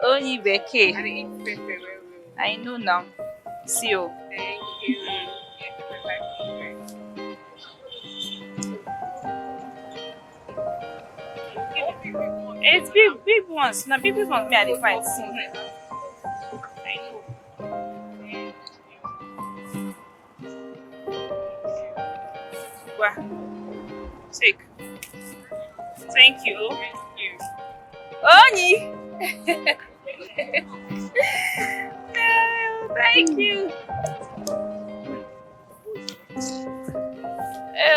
Only Becky. I know now. See you. Thank you. It's big, big ones. Now, big, big ones, me, I dey find. See. I know. Wow. Sick. Thank you. Thank you. Oni! Thank you.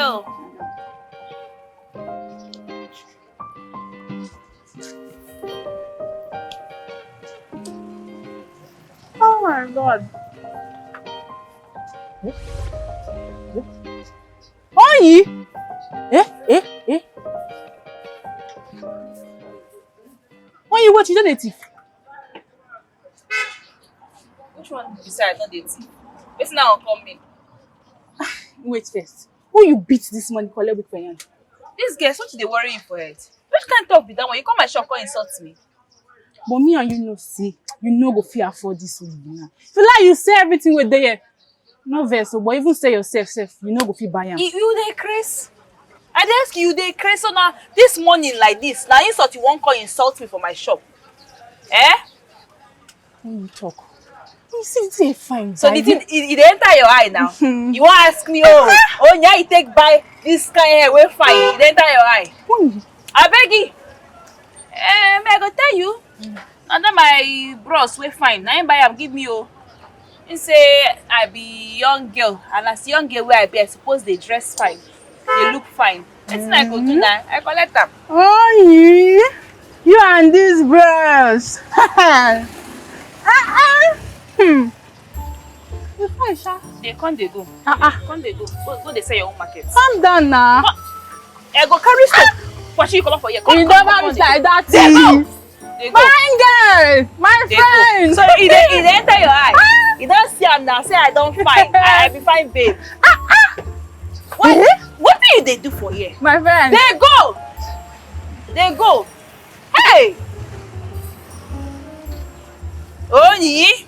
Oh. Oh my God. Oyi! Eh, eh, eh. Oyi, what you don dey thief? Which one be say I don dey thief? Wetin that one come mean? Wait first. Who you beat this morning collect wetin for your hand? This girl, something dey worry you for head. Which kind talk be that one? You come my shop, come insult me. But me and you know say you no go fit afford this one now. If you like, you sell everything wey dey here. No vex o, but even sell yourself sef, you no go fit buy am. You, you dey craze? I dey ask you, you dey craze? So now, this morning like this, na insult you wan come insult me for my shop? Eh? When you talk. You see the thing fine. So the thing, e, e dey enter your eye now. You wan ask me, oh, oh, yeah, you take buy this kind hair wey fine. E dey enter your eye. Abeg, eh, me I go tell you. Na that my bros wey fine, na him buy am give me o. He say I be young girl, and as young girl wey I be, I suppose dey dress fine, dey look fine. Wetin I go do now? I collect am. Oh, you and this bros. Ah, ah. Hmm. You fine, sha. Dey come, dey go. Ah, ah. Come, dey go. Go, go, dey sell your own market. Calm down now. I go carry stop. Pursue you comot for here. Come, you come, never come, reach like that. Dey go. Dey go. Fine girl, my friend. So e dey, e dey enter your eye. Ah. You don see am now. Say I don fine. I, I be fine babe. Ah, ah. What? Eh? Wetin you dey do for here? My friend. Dey go. Dey go. Hey. Oyin.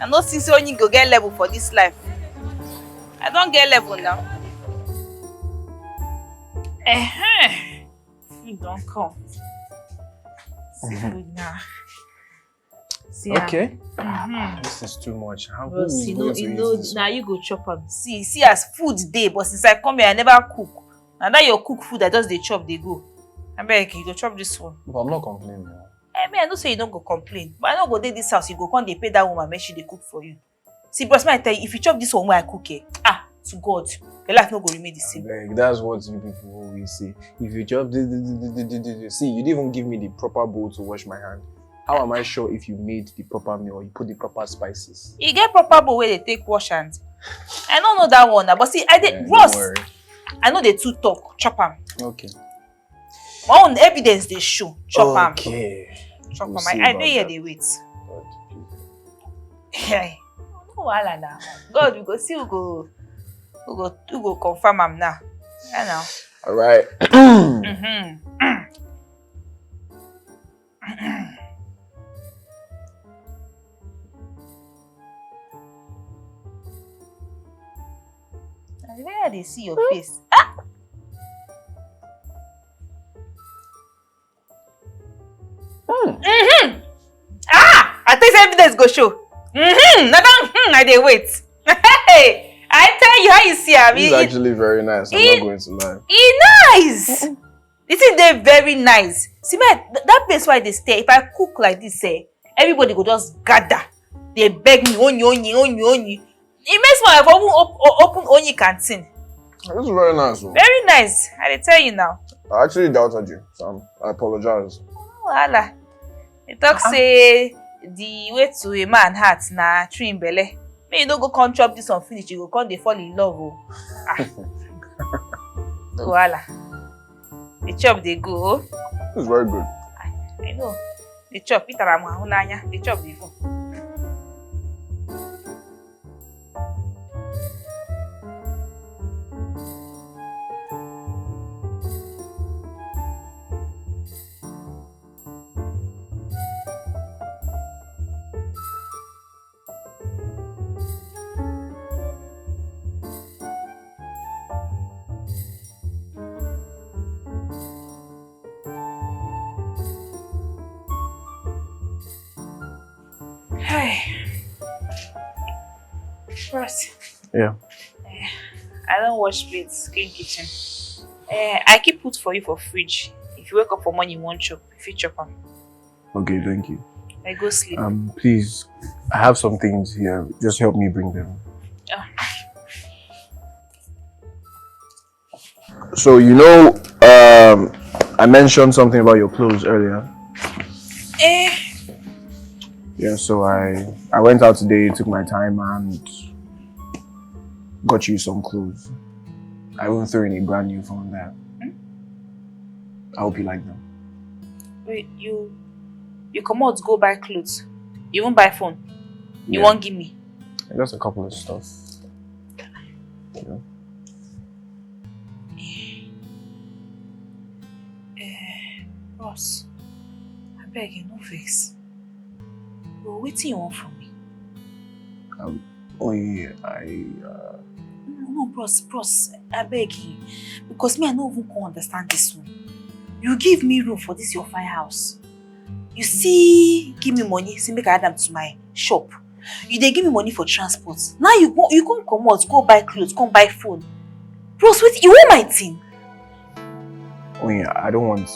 I no think say only go get level for this life. I don get level now. Eh, food don come. See food now. See am. Okay. Ah, this is too much. How, who is going to eat this one? Now you go chop am. See, see as food dey, but since I come here, I never cook. Na that your cook food I just dey chop dey go. Abeg, you go chop this one. But I'm not complaining. Eh, me, I know say you no go complain, but I no go dey this house, you go come dey pay that woman make she dey cook for you. See, bros, make I tell you, if you chop this one wey I cook, eh, ah, to God, your life no go remain the same. Abeg, that's what you people always say. If you chop this, this, this, this, this, this, this, see, you didn't even give me the proper bowl to wash my hand. How am I sure if you made the proper meal or you put the proper spices? You get proper bowl wey dey take wash hand. I no know that one na, but see, I dey, eh, bros, don't worry. I no dey too talk, chop am. Okay. My own evidence dey show. Chop am. Okay. Chop am. I dey here dey wait. Hey, no wahala na. God, we go see who go, who go, who go confirm am now. Yeah, now. All right. Mm-hmm. Na the way I dey see your face. Ah! Mm. Mm-hmm. Ah! I think say evidence go show. Mm-hmm. Na that, hmm, I dey wait. Hey! I tell you how you see am. It's actually very nice. I'm not going to lie. E nice. The thing dey very nice. See, me, th- that place where I dey stay, if I cook like this, eh, everybody go just gather. They beg me, "Onyi, onyi, onyi, onyi." It makes my wife open, op- o- open onyi canteen. This is very nice, though. Very nice. I dey tell you now. I actually doubted you, so I'm- I apologize. No wahala. They talk say the way to a man heart na through him belle. Make you no go come chop this one finish, you go come dey fall in love o. Ah. No wahala. The chop dey go o. It's very good. I, I know. The chop, itara m ahụ n'anya. The chop dey go. Hey. Bros. Yeah. Eh, I don't wash plates, clean kitchen. Eh, I keep food for you for fridge. If you wake up for morning, you won't chop. If you chop am. Okay, thank you. I go sleep. Um, please, I have some things here. Just help me bring them. Oh. So, you know, um, I mentioned something about your clothes earlier. Eh. Yeah, so I I went out today, took my time, and got you some clothes. I even threw in a brand new phone there. Hmm? I hope you like them. Wait, you you come out go buy clothes. You won't buy phone. You Yeah. won't give me. Just a couple of stuff. You know? Eh, boss, I beg you, no vex. But wetin you want from me? Um, oh yeah, I uh, No, no, bros, bros, I beg you. Because me, I no even come understand this one. You give me room for this your fine house. You see, give me money, say make I add am to my shop. You dey give me money for transport. Now you go, you come comot, go buy clothes, come buy phone. Bros, wait, you want my thing? Oh yeah, I don't want.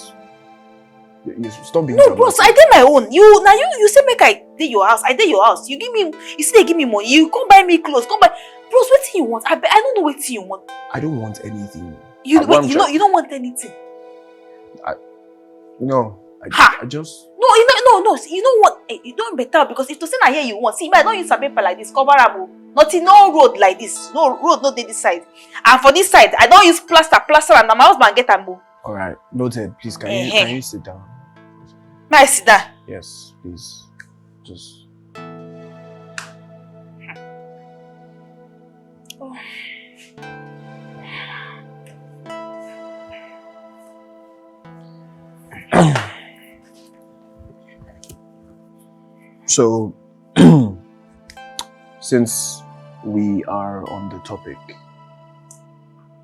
You, you stop being No, dramatic. Bros, I dey my own. You now you you say make I dey your house. I dey your house. You give me, you still dey give me money. You come buy me clothes, come buy. Bros, wetin you want? I be- I don't know wetin you want. I don't want anything. You I- what wait, I'm you try- know you don't want anything. No, I, Ha! I just No, you know, no, no. You know what? Eh, you don't better because if to say na here you want, see, me, I don't use a paper like this cover am. Oh. Nothing, no road like this. No road, no dey this side. And for this side, I don't use plaster, plaster, and na my husband get am. Oh. All right, noted. Please, can you Eh, eh. can you sit down? May I sit down? Yes, please. Just Oh. So, since we are on the topic,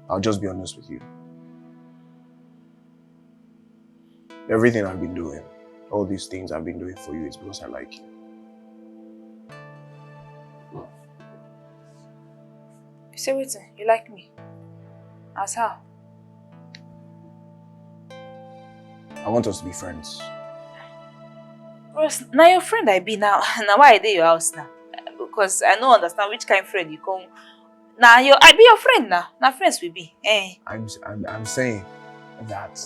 I'll just be honest with you. Everything I've been doing, all these things I've been doing for you is because I like you. You say wetin? You like me? As how? I want us to be friends. Bros, na your friend I be now. Na why I dey your house now. Because I no understand which kind friend you come. Na your, I be your friend now. Na friends we be. Eh. I'm, I'm, I'm saying that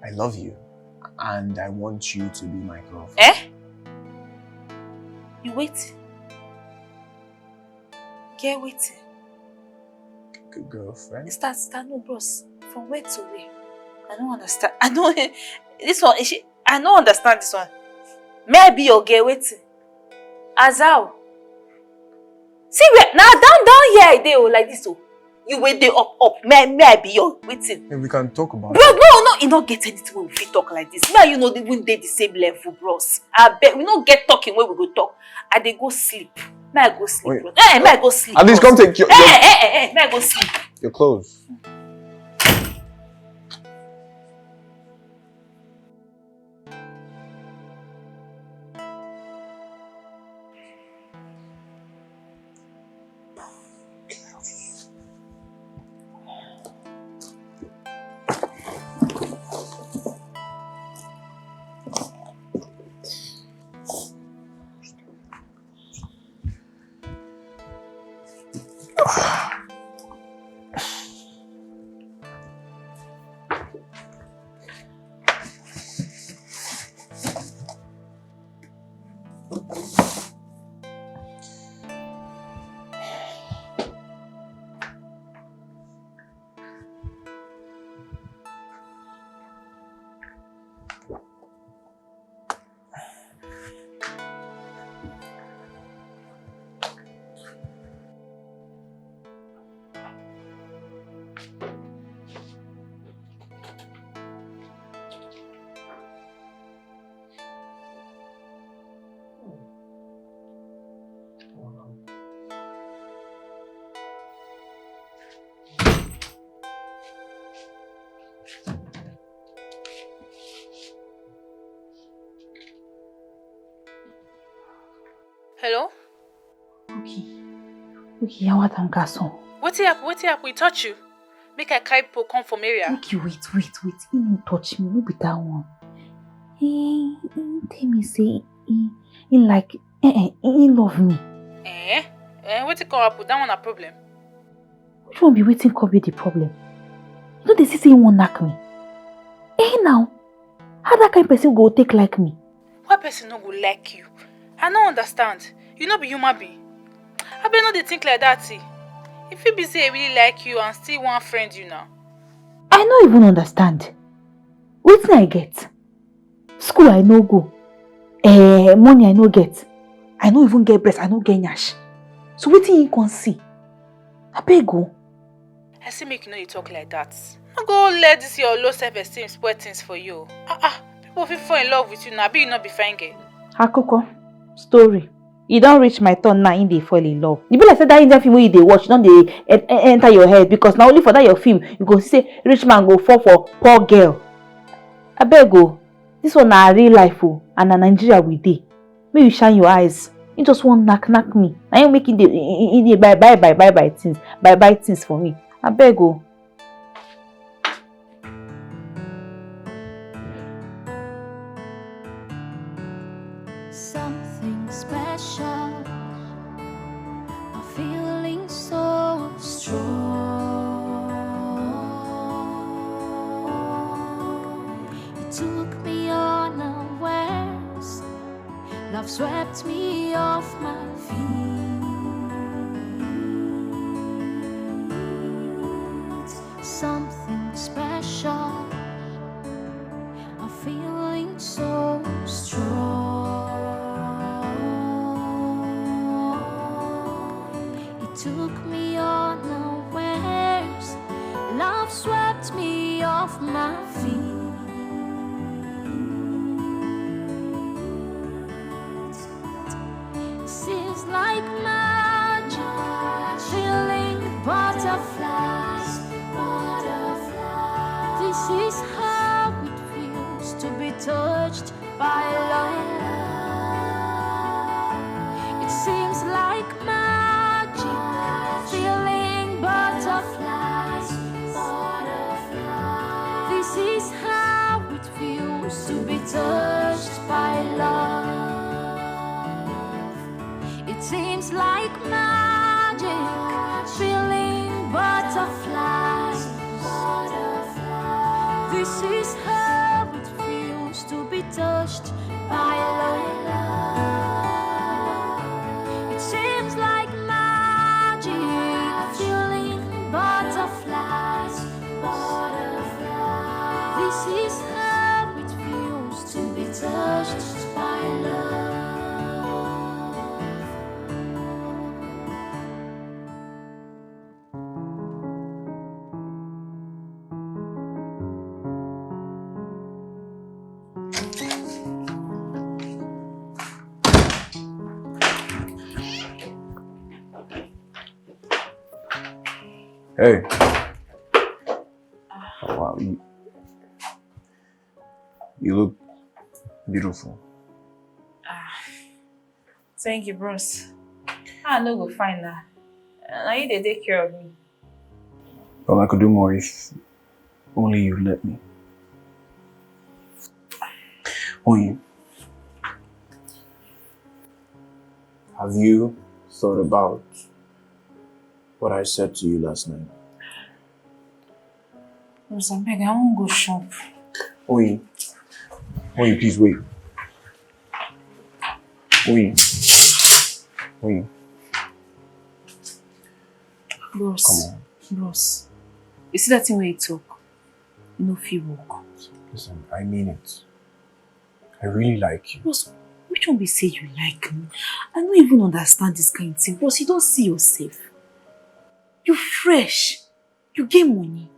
I love you and I want you to be my girlfriend. Eh? You wait. Get waiting. G- girlfriend? Start, start, no, bros. From where to where? I don't understand. I don't. This one, is she, I don't understand this one. May I be your girl? Waiting. As how? See where now, down, down here I dey, oh, like this, oh. You wait dey up, up. May, may I be your waiting? Hey, we can talk about Bro, no, no, you no get anything wey we fit talk like this. Me and you no even dey the same level, bros. I beg, we no get talking wey we go talk. I dey go sleep. May I go sleep, Wait. bros? Eh, may I go sleep, At least bros? Come take your, Eh, your, eh, eh, eh, may I go sleep? your clothes. Hello? Okay. Okay, yawa tangason. Wetin happen? Wetin happen? E touch you? Make I carry people come from area. Okay, wait, wait, wait. He no touch me, no be that one. He, he tell me say he, he like, eh, eh, he love me. Eh? Eh? Wetin come happen? That one na problem. Which one be wetin come be the problem? You no dey see say he wan knack me? Eh now, how that kind person go take like me? Why person no go like you? I no understand. You no be human being. Abeg, no dey think like that, eh? E fit be say e really like you and still wan friend you now. I no even understand. Wetin I get? School I no go. Eh, money I no get. I no even get breast, I no get nyash. So wetin he come see? Abeg o. I say make you no dey talk like that. No go let this your low self-esteem spoil things for you. Ah ah, people fit fall in love with you now, abi you no be fine girl? Akoko, story. E don reach my turn now, he dey fall in love. E be like say that Indian film wey you dey watch don dey en- en- enter your head, because na only for that your film you go see say rich man go fall for poor girl. Abeg o, this one na real life o, and na Nigeria we dey. Make you shine your eyes. He just wan knack knack me. Na him make he dey he- he- he dey buy buy buy buy buy things, buy buy things for me. Abeg o. Something special, a feeling so strong. It took me unawares. Love swept me off my feet. Something special, a feeling so strong. It took me unawares. Love swept me off my feet. Seems like magic, feeling butterflies. This is how Touched by love. It seems like magic, feeling butterflies. This is how it feels to be touched by love. It seems like magic, feeling butterflies. This is how it feels to be touched by love. Hey. Oh, wow, you, you look beautiful. Ah, thank you, bros. I no go find her. Na you dey take care of me. Well, I could do more if only you let me. Oyin, have you thought about what I said to you last night? Bros, abeg, I wan go shop. Oyin, Oyin, please wait. Oyin, Oyin, Bros, come on. Bros, you see that thing wey you talk? You no fit work. Listen, I mean it. I really like you. Bros, which one be say you like me? I no even understand this kind thing. Bros, you don see yourself. You fresh. You get money.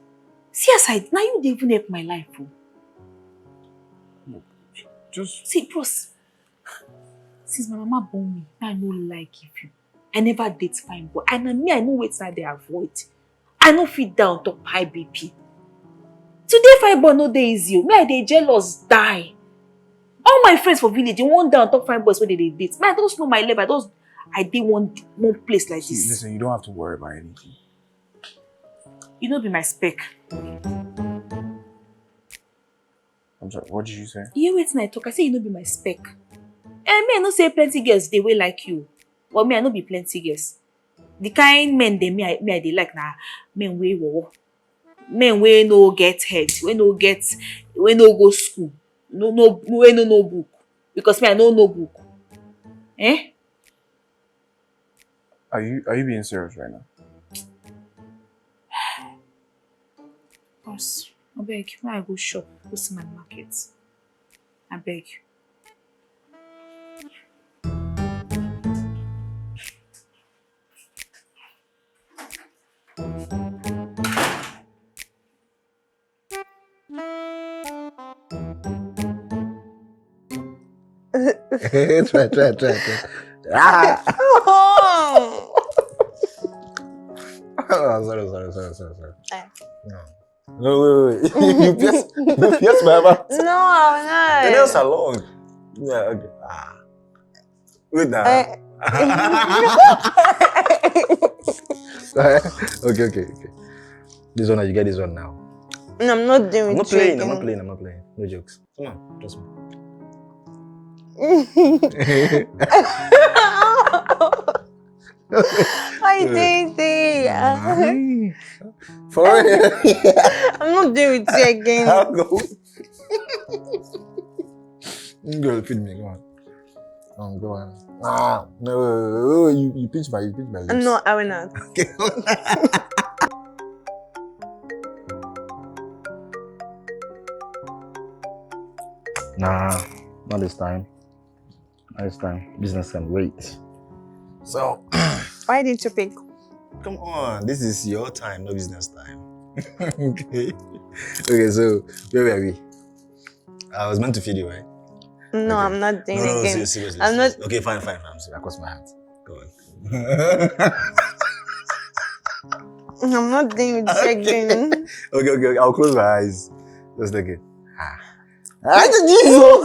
See as I, na you dey even help my life o. Just See, bros, since my mama born me, I no like if you. I never date fine boy. And na me, I know wetin I dey avoid. I no fit die on top high B P. Today fine boy no dey easy o. Me, I dey jealous die. All my friends for village, they wan die on top fine boys wey dey dey date. Me, I just know my level. I just, I dey one, one place like See, this. Listen, you don't have to worry about anything. You no be my spec. I'm sorry, what did you say? You hear wetin I talk? I say you no be my spec. Eh, me, I know say plenty girls dey wey like you. But me, I no be plenty girls. The kind men dem me, I, me, I dey like na men wey wowo. Men wey no get head, wey no get, wey no go school, no, no, wey no know book. Because me, I no know book. Eh? Are you are you being serious right now? Bros, abeg, make I go shop, go see my market. Abeg. Try, try, try, try. Ah! Oh, sorry, sorry, sorry, sorry, sorry. Eh. No. No, wait, wait, wait. You pierce, you pierce my mouth. No, I'm not. Your nails are long. Yeah, okay. Ah. Wait now. Eh. Okay, okay, okay. This one, you get this one now. No, I'm not doing I'm it. not playing. I'm Again. Not playing. I'm not playing. No jokes. Come on, trust me. Why you doing this? For real. I'm not doing it again. How go? Girl, feed me. Come on. Um, go on. Ah, no, wait, wait, wait, wait, you, you pinch my, you pinch my lips. No, I will not. Okay. Nah, not this time. Not this time. Business can wait. So, Why didn't you pick? Come on, this is your time, not business time. Okay. Okay, so where were we? I was meant to feed you, right? No, Okay. I'm not doing No, no, no, again. seriously, seriously, I'm not. seriously. Okay, fine, fine, fine. I'm sorry. I crossed my hands. Go on. I'm not doing it again. Okay, okay, okay. I'll close my eyes. Just like it. Ah. Ah, Jesus!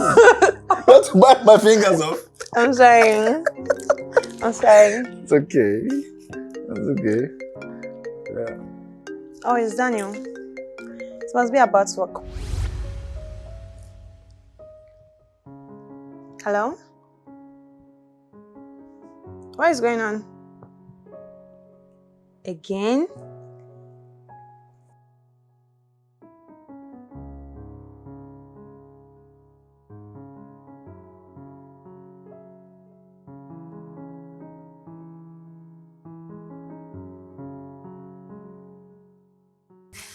Not to bite my fingers off. I'm sorry. I'm sorry. It's okay. It's okay. Yeah. Oh, it's Daniel. It must be about work. Hello? What is going on? Again?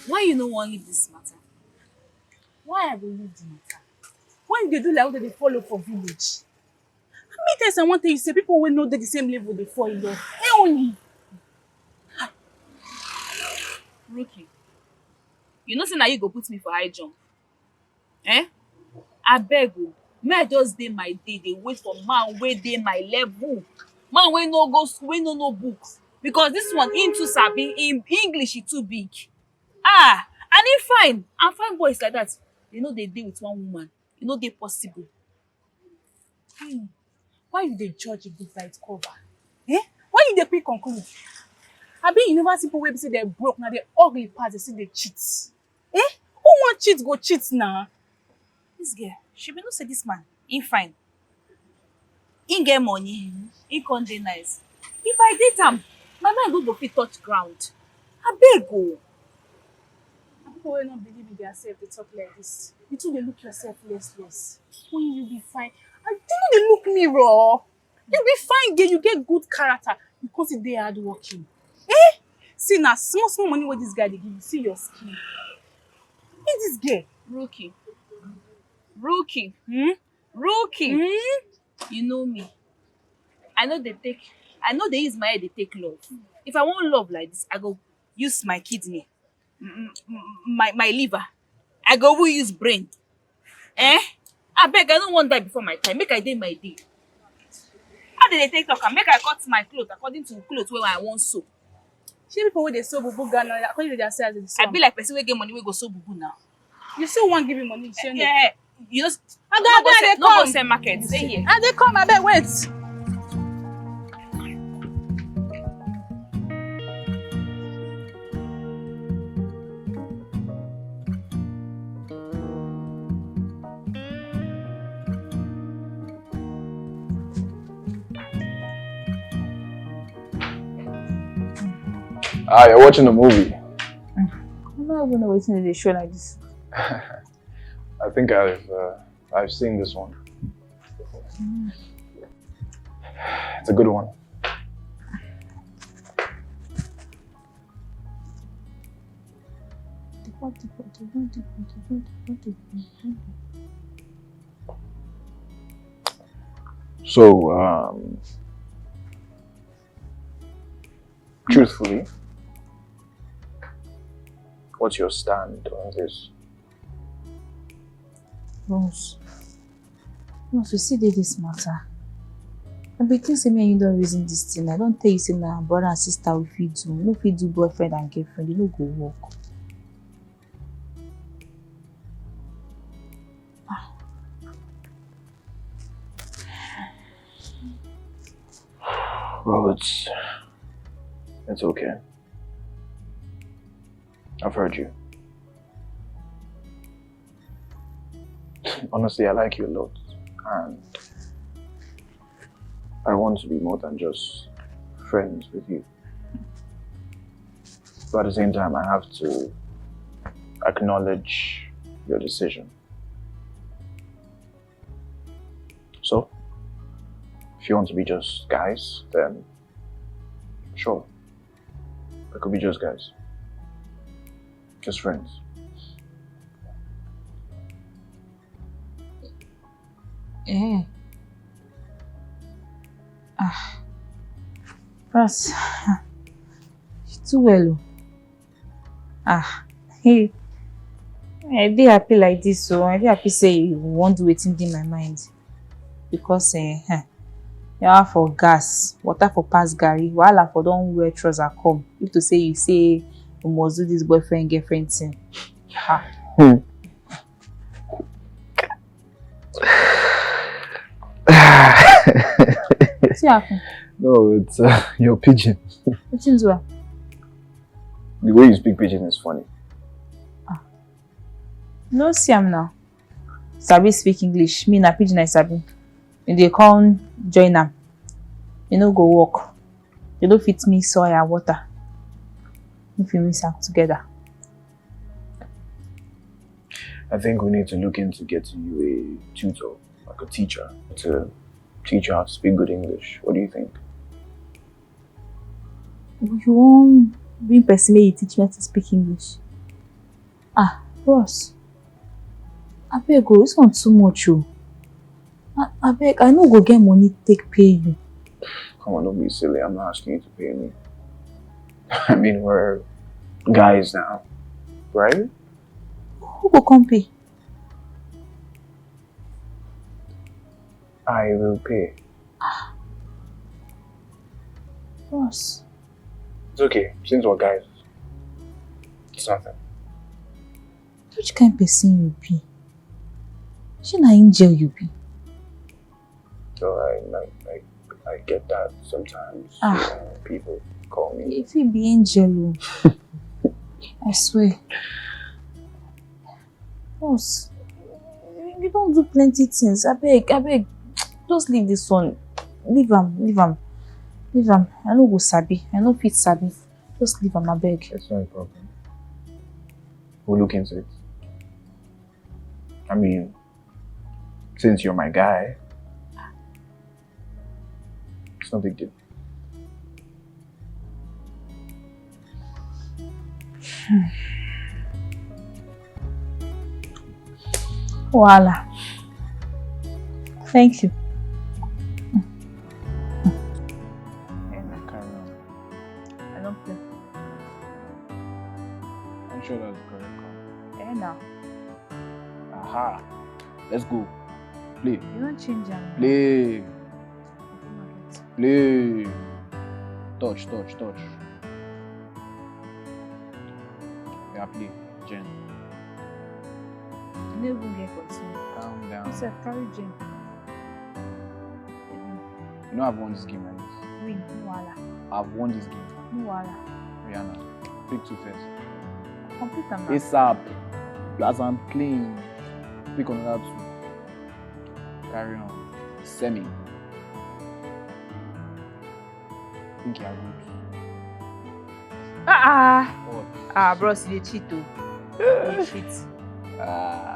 Why you no wan leave this matter? Why I go leave the matter? When you dey do like who dey follow for village? How many times I wan tell you say people wey no dey the same level dey fall in love? Hey, only. Rookie, you know say na you go put me for high jump. Eh? Abeg o, me I just dey my day dey wait for man wey dey my level, man wey no go school, wey no know book, because this one, him too sabi, him English e too big. Ah, and him fine, and fine boys like that, they no dey dey with one woman, e no dey possible. Hmm. Why you dey judge a book by its cover? Eh? Why you dey quick conclude? Abi you never see people wey be say dem broke, na dey ugly pass, dey still dey cheat? Eh? Who wan cheat go cheat na? This girl, she be no say this man, he fine. He get money, he come dey nice. If I date am, my mind no go fit touch ground. Abeg o. Na people wey no believe in their self dey talk like this. You too dey look yourself less less. When you be fine, and you no dey look mirror. You be fine girl, you get good character, you come still dey hardworking. Eh? See na small small money wey this guy dey give you, see your skin. Leave this girl. Rookie. Rookie. Hmm? Rookie. Hmm? You know me. I no dey take, I no dey use my head dey take love. If I wan love like this, I go use my kidney, m- m- m- my my liver. I go even use brain. Eh? Abeg, I no wan die before my time. Make I dey my day. How dem dey take talk am? Make I cut my cloth according to cloth wey I wan sew. Shey people wey dey sew bubu gown na according to their size dem dey sew am? I be like person wey get money wey go sew bubu now. You still wan give me money, shey no? Yeah, you just Oga, no go abeg, I sell, dey no go come. Sell market. Stay here. I dey come, abeg, wait. Ah, you're watching a movie. I don't even know wetin dey show like this. I think I've uh, I've seen this one. It's a good one. So, um, truthfully, what's your stand on this? Bros, bros, you see dey this matter. I be think say me and you don reason this thing. I don tell you say na brother and sister we fit do. We no fit do boyfriend and girlfriend. E no go work. Ah. Well, it's it's okay. I've heard you. Honestly, I like you a lot, and I want to be more than just friends with you. But at the same time, I have to acknowledge your decision. So, if you want to be just guys, then sure. It could be just guys. Just friends. Eh. Ah. Bros, you too well o. Ah, hey. I dey happy like this, so I dey happy say you wan do wetin dey my mind. Because eh, eh, yawa for gas, water for pass garri, wahala for don wear trouser come. If to say you say you must do this boyfriend girlfriend thing. Ah. Hmm. Wetin happen? No, it's uh, your pigeon. Wetin do am? The way you speak pigeon is funny. Ah. No see am now. Sabi speak English. Me na pigeon I sabi. You dey come join am. You no go work. You no fit mix oil and water. If you mix am together. I think we need to look into getting you a tutor, like a teacher, to teach you how to speak good English. What do you think? You wan bring person make e teach me how to speak English? Ah, bros. Abeg o, this one too much o. Abeg, I no go get money take pay you. Come on, don't be silly. I'm not asking you to pay me. I mean, we're guys now, right? Who go come pay? I will pay. Bros. It's okay. Since we're guys, it's nothing. Which kind person you be? Shey na angel you be? So I, I, I, I get that sometimes. Ah. You know, people call me. If you be angel o. I swear. Bros, you don do plenty things. Abeg, abeg, just leave this one. Leave am, leave am, leave am. I no go sabi. I no fit sabi. Just leave am, abeg. It's not a problem. We'll look into it. I mean, since you're my guy, it's no big deal. Voila. Thank you. I don't play. I'm sure that's the correct call. Eh, now. Aha. Let's go. Play. You don't change am. Play. Play. Touch, touch, touch. Yeah, play. Jen. You no even get control. Calm You down. sef carry Jen. You know I've won this game like this. Win, no wahala. I've won this game. No wahala. Rihanna, pick two first. Complete am now. ASAP. As I'm playing, pick another two. Carry on. Semi. Think you are good. Ah ah. What? Ah, bros, you dey cheat o. You dey cheat. Ah.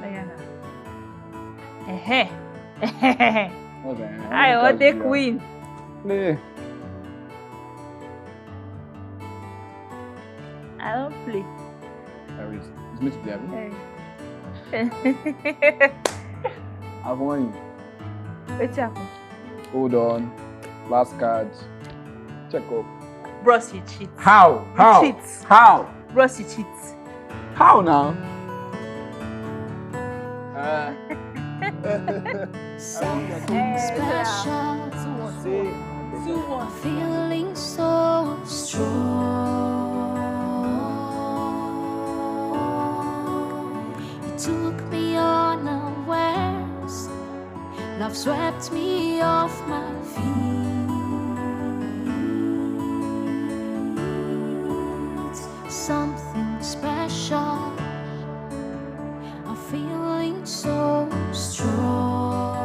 Diana. Ehe. What's that? I want take win. Play. I don't play. There is. It's meant to play, abi? Eh. I've won. Wetin happen? Hold on. Last card. Check up. Bros, you cheat. How? You How? Cheat. How? Bros, you cheat. How now? Uh, Something special. say, Feeling so strong. It took me unawares. Love swept me off my feet. Something special. A feeling so strong.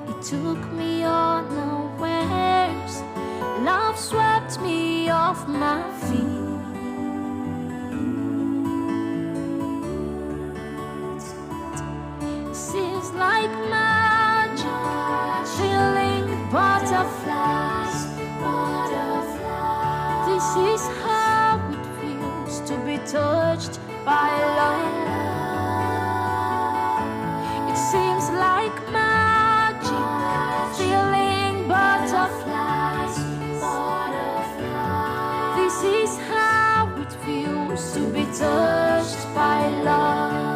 It took me unawares. Love swept me off my feet. Seems like magic, feeling butterflies. This is how it feels to be touched by love. It seems like magic, feeling butterflies. This is how it feels to be touched by love.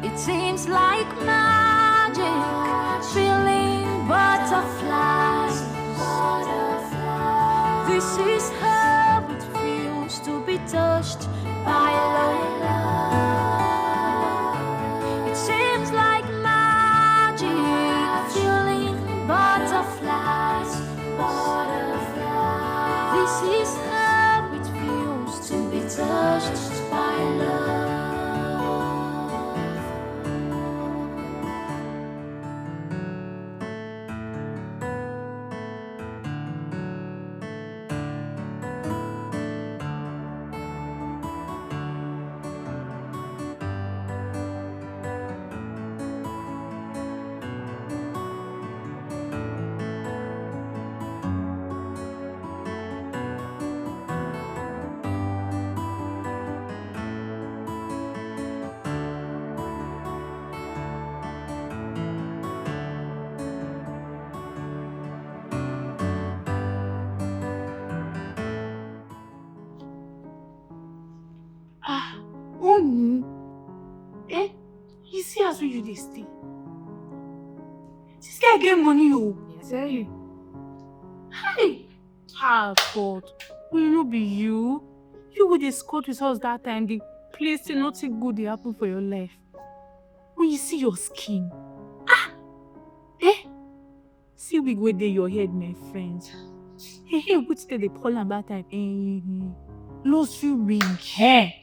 It seems like magic, feeling butterflies. This is how it feels to be touched by love. Touched by love. Ah, Omu. Eh? You see as you dey stay? This guy get money o. I tell you. Hi. Ah, God. Will no be you? You go dey squat with us that time. The place say nothing good dey happen for your life. When you see your skin. Ah! Eh? See wig wey dey your head, my friend. Hey, hey, which day dey call am that time? Eh, lose you wig. Hey!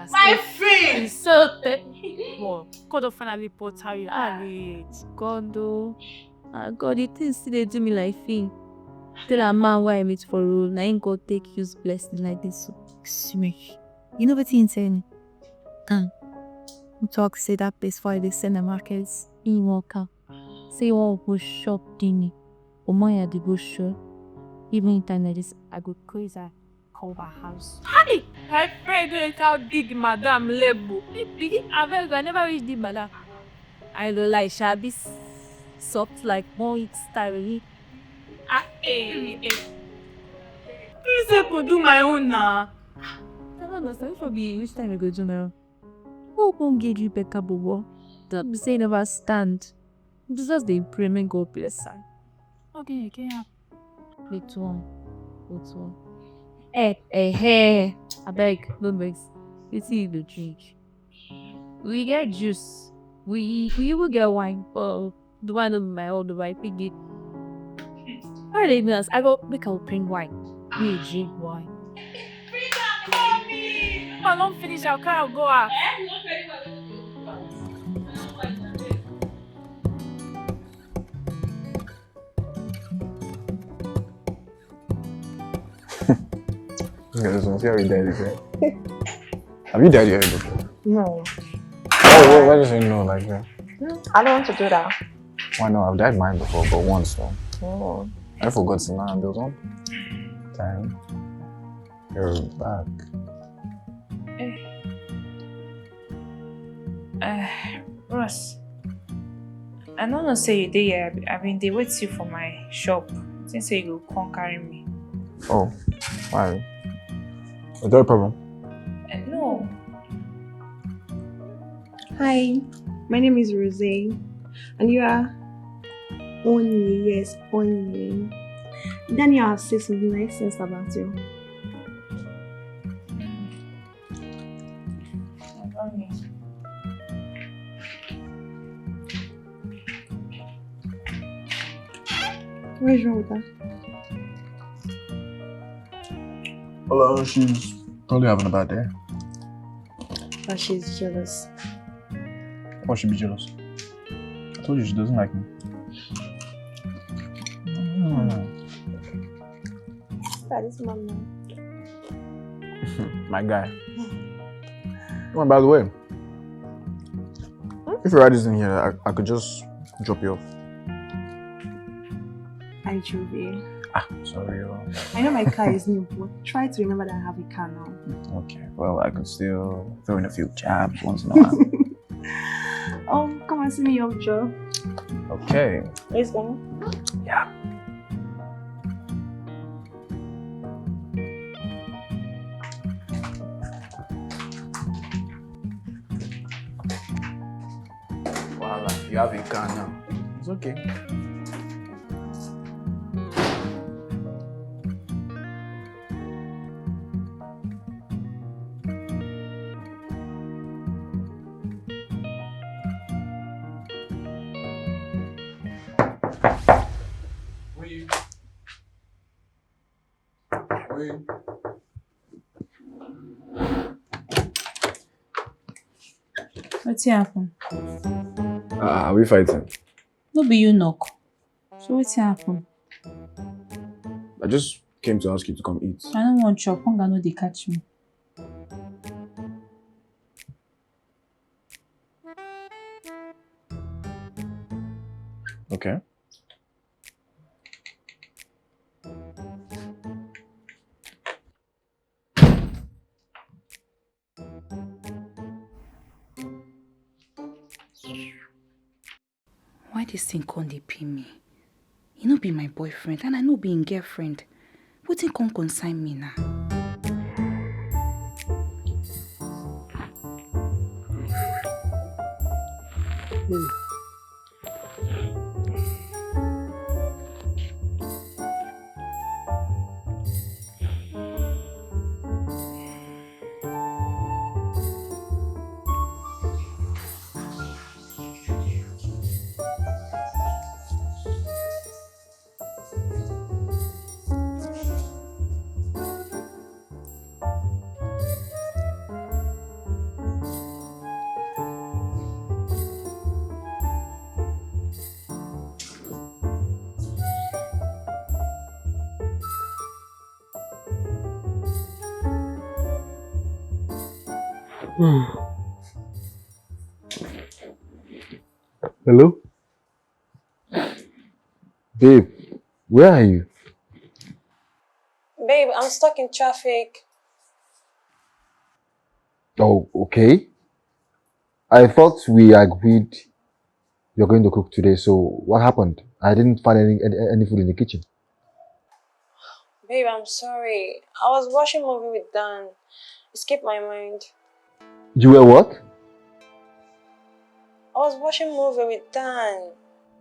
My friend! So, eh, oh, God don finally put how you are. God, oh. Ah, God, the thing still dey do me like film. Tell a man why I meet for road. Na him God take use blessing like this. So. See me. You know wetin he tell me? Come. He talk say that place for the send the markets. He walk out. Say he wan go shop dinner. Omoya dey go show. Even time like this, I go crazy her, come her house. Hi! I pray don't enter big madam level. Big, big, abeg, I never reach the madam. I no like shabby soft like one week style. Ah, eh, eh. Please help me do my own now. I don't understand. If I be which time you go do now? Who come give you better bobo? Don't be say you never stand. You just dey pray, make God bless her. Okay, okay, yeah. Little one, little one. Eh, eh, eh. Abeg, no vex. Wetin you dey drink? We get juice. We we even get wine. But the wine no be my own, but I pick it. Why dey even ask? I go make I bring wine. Me drink wine. I don finish. I'll carry go out. Okay, this one, see how you dye this hair. Have you dyed your hair before? No. Oh, why, why did you say no like that? I don't want to do that. Why not? I've dyed mine before, but once though. Oh. I forgot to now. There was one time. You're back. Uh, Ross, I no know say you dey here. I bin dey wait you for my shop. Think say you go come carry me. Oh, fine. Is there a problem? Uh, no. Hi, my name is Rose, and you are Oni. Yes, Oni. Daniel has said some nice things about you. What is wrong with her? Well, she's probably having a bad day. But she's jealous. Why should be jealous? I told you she doesn't like me. Mm. That is mama. My guy. Oh, by the way, if you write this in here, I, I could just drop you off. I drove you. Ah, sorry. Oh. I know my car is new, but try to remember that I have a car now. Okay, well, I could still throw in a few jabs once in a while. Um, come and see me, your job. Okay. Let's go. Yeah. Voila, you have a car now. It's okay. Wait. Wait. Wetin happen? Uh, are we fighting? No be you knock. So wetin happen? I just came to ask you to come eat. I no wan chop. Hunger no dey catch me. Okay. Why this thing come dey pain me? He no be my boyfriend and I no be him girlfriend. Wetin come concern me now? Hello? Babe, where are you? Babe, I'm stuck in traffic. Oh, okay. I thought we agreed you're going to cook today, so what happened? I didn't find any, any, any food in the kitchen. Babe, I'm sorry. I was watching movie with Dan. It skipped my mind. You were what? I was watching movie with Dan.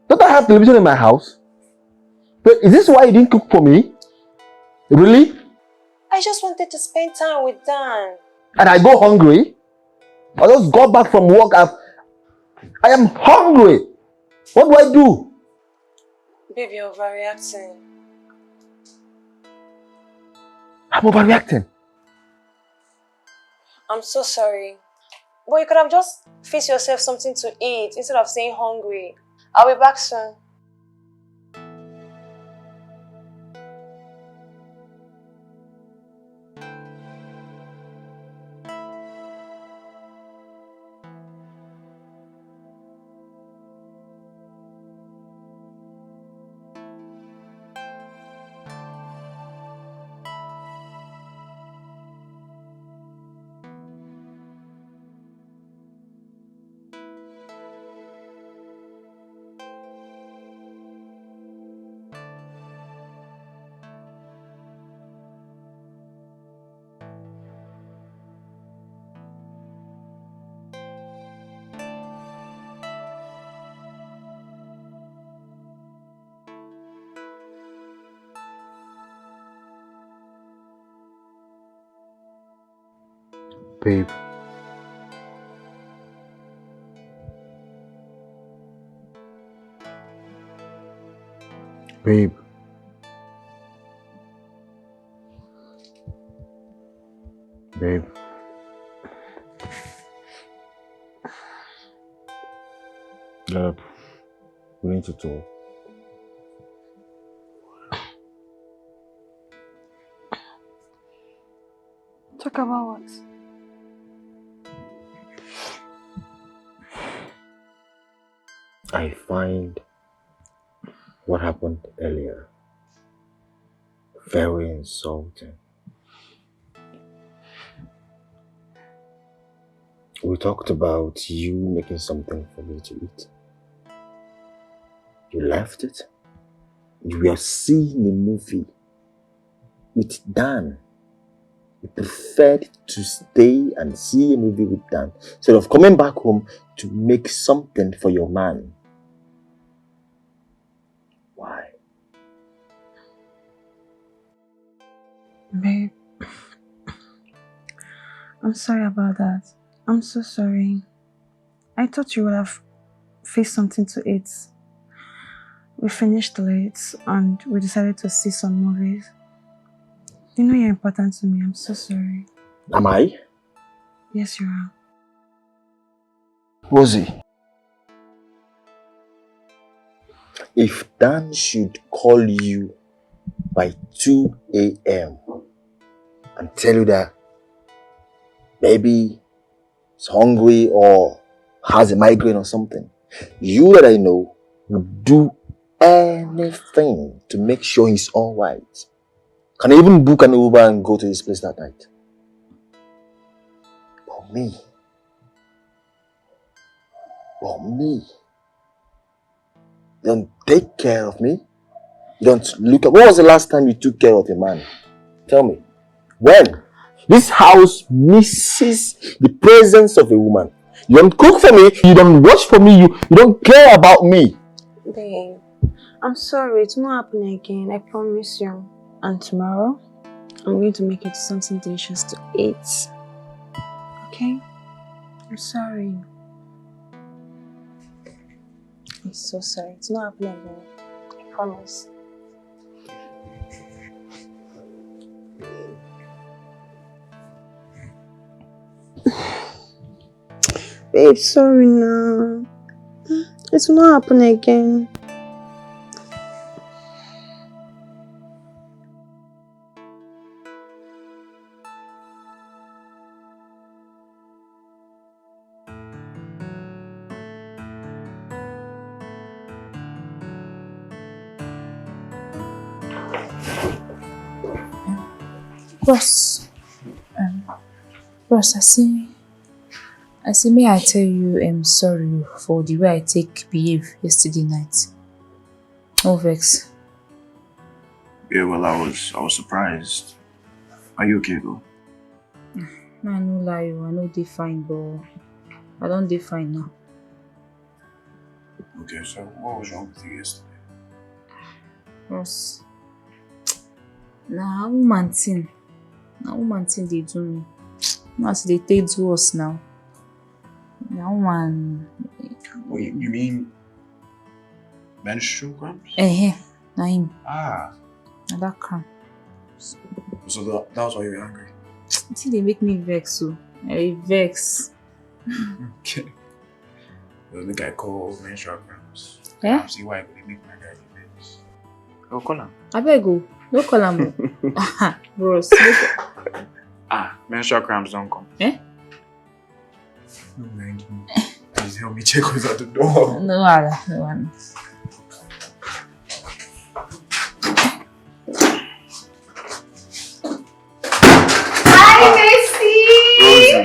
Don't I have television in my house? But is this why you didn't cook for me? Really? I just wanted to spend time with Dan. And I go hungry? I just got back from work. I've, I am hungry. What do I do? Babe, you're overreacting. I'm overreacting. I'm so sorry. But you could have just fix yourself something to eat instead of staying hungry. I'll be back soon. Babe. Babe. Babe. Get up. We need to talk. Talk about what? I find what happened earlier very insulting. We talked about you making something for me to eat. You left it. You were seeing a movie with Dan. You preferred to stay and see a movie with Dan instead of coming back home to make something for your man. Why? Babe, I'm sorry about that. I'm so sorry. I thought you would have fixed something to eat. We finished late and we decided to see some movies. You know you're important to me. I'm so sorry. Am I? Yes, you are. Rosie, if Dan should call you by two a m and tell you that maybe he's hungry or has a migraine or something, you that I know would do anything to make sure he's all right. Can even book an Uber and go to his place that night. But me, but me, you don't take care of me. You don't look at. When was the last time you took care of a man? Tell me. When? This house misses the presence of a woman. You don't cook for me. You don't watch for me. You, you don't care about me. Babe, I'm sorry. It won't happen again. I promise you. And tomorrow, I'm going to make it something delicious to eat. Okay? I'm sorry. I'm so sorry. It's not happening again. I promise. Babe, sorry now. It will not happen again. Bros, um, bros, I say, I say, may I tell you, I'm sorry for the way I take behave yesterday night. No vex. Yeah, well, I was, I was surprised. Are you okay though? No, I no lie, oh, I no dey fine, but I don dey fine now. Okay, so what was wrong with you yesterday? Bros, na woman thing. Na woman thing dey do me. Na as e dey take do us now. Na woman. Wait, you mean menstrual cramps? Eh, na him. Ah, Na that cramp. So that, that was why you were angry. Wetin dey make me vex o? I dey vex. Okay. Well, make I call menstrual cramps. Eh? See why they make my guy vex. Oh, call him. Abeg o, no call am o. Bros, no call- Ah, menstrual cramps don't come. Eh? No mind me. Please help me check who's at the door. No wahala, no wahala. Hi, Bessie!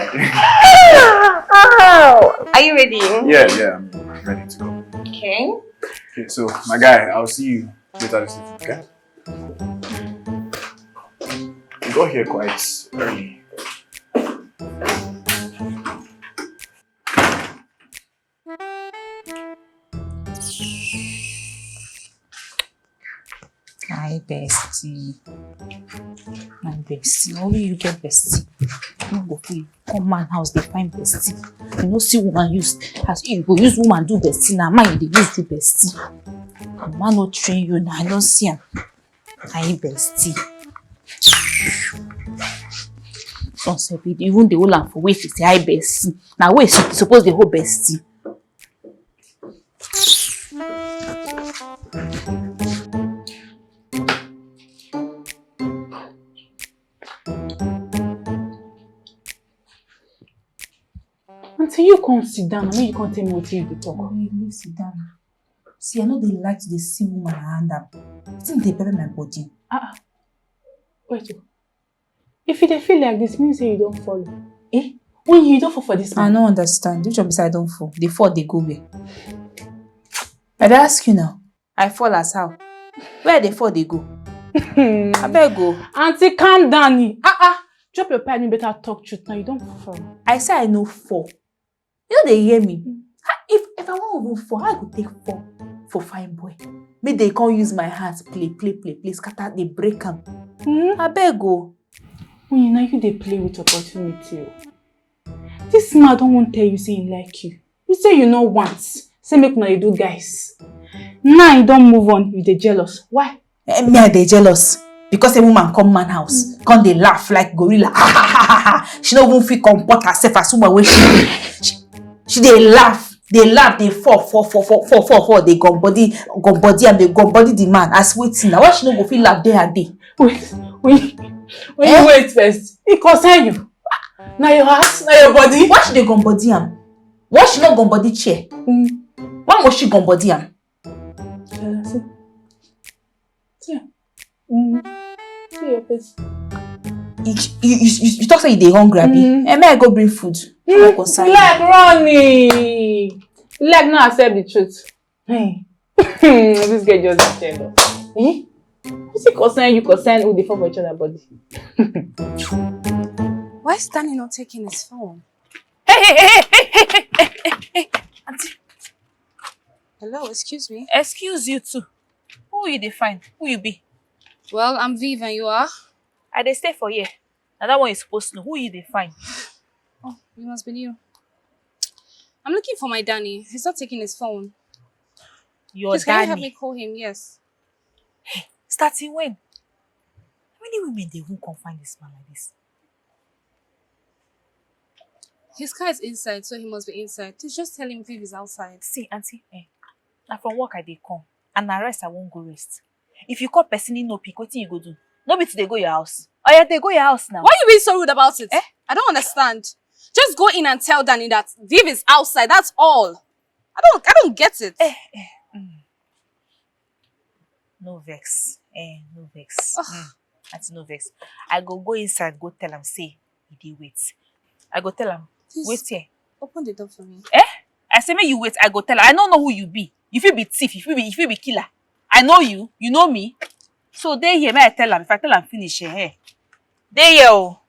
Oh! Are you ready? Yeah, yeah, I'm ready to go. Okay. Okay, so my guy, I'll see you later this evening, okay? We got here quite early. My bestie. My bestie. Only you get bestie. You no go fit come man house dey find bestie. You no see woman use as you go use woman do bestie na man you dey use do bestie. Man no train you na I don see am. Na him bestie. Some sef even dey hold am for waist dey say hi bestie. Na waist you suppose dey hold bestie. Aunty, you come sit down and you come tell me wetin you dey talk. Omo, you leave sit down. See, I no dey like to dey see woman around am. Wetin dey pepper my body? Ah, ah. Wait o. If you dey feel like this, mean say you don fall o. Eh? When you don fall for this I man? No understand. Which one be say I don fall? Dey fall, dey go where? I dey ask you now. I fall as how? Where I dey fall dey go? Abeg o. Aunty, calm down. Eh. Ah, ah. Drop your pad, you better talk truth now. You don fall. I say I no fall. You no dey hear me? Ha, if if I wan even fall, how I go take fall for fine boy? Make dey come use my hands play, play, play, play, scatter, dey break am. Hmm? Abeg o. Oyin, na you dey play with opportunity o. This man don wan tell you say he like you. You say you no want. Say make una dey do guys. Now you don move on, you dey jealous. Why? Eh, me I dey jealous because a woman come man house, come dey laugh like gorilla. She no even fit comport herself as woman wey she be. She, She dey laugh, dey laugh, dey fall, fall, fall, fall, fall, fall, fall, dey gum body, gum body, and dey gum body the man. As wetin na? Why she no go fit laugh day and day? Wait, wait, wait, Eh? wait first. It concern you. Na your house, na your body. Why she dey gum body am? Why she no gum body chair? Mm. Why must she gum body am? Uh, see. See. Mm. See your face. You, you, you, you talk say you dey hungry, abi? Mm. Eh, may I go bring food? Mm. Like running. Like no accept the truth. Hey. This girl just dey tell us. Eh? What's it concern you concern who dey fall for each other body? Why is Danny not taking his phone? Hey, hey, hey, hey, hey, hey, hey, hey, hey, hey, auntie. Hello, excuse me. Excuse you too. Who you dey find? Who you be? Well, I'm Viv and you are? I dey stay for here. Na that one you suppose know. Who you dey find? Oh, you must be new. I'm looking for my Danny. He's not taking his phone. Your Please, can you help Danny? me call him? Yes. Starting when? How many women dey even come find this man like this? His car is inside, so he must be inside. Please just tell him Viv is outside. See, auntie, eh, na from work I dey come, and na rest I wan go rest. If you call person, he no pick, wetin you go do? No be to dey go your house. Oya, dey go your house now. Why you being so rude about it? Eh? I don't understand. Just go in and tell Danny that Viv is outside. That's all. I don't, I don't get it. Eh, eh, mm. No vex. Eh, no vex. Ugh. Mm. Auntie, no vex. I go go inside, go tell am say he dey wait. I go tell am, Please, wait here. Open the door for me. Eh? I say make you wait, I go tell am. I no know who you be. You fit be thief, you fit be, you fit be killer. I know you, you know me. So dey here, make I tell am. If I tell am finish, eh, eh. Dey here o.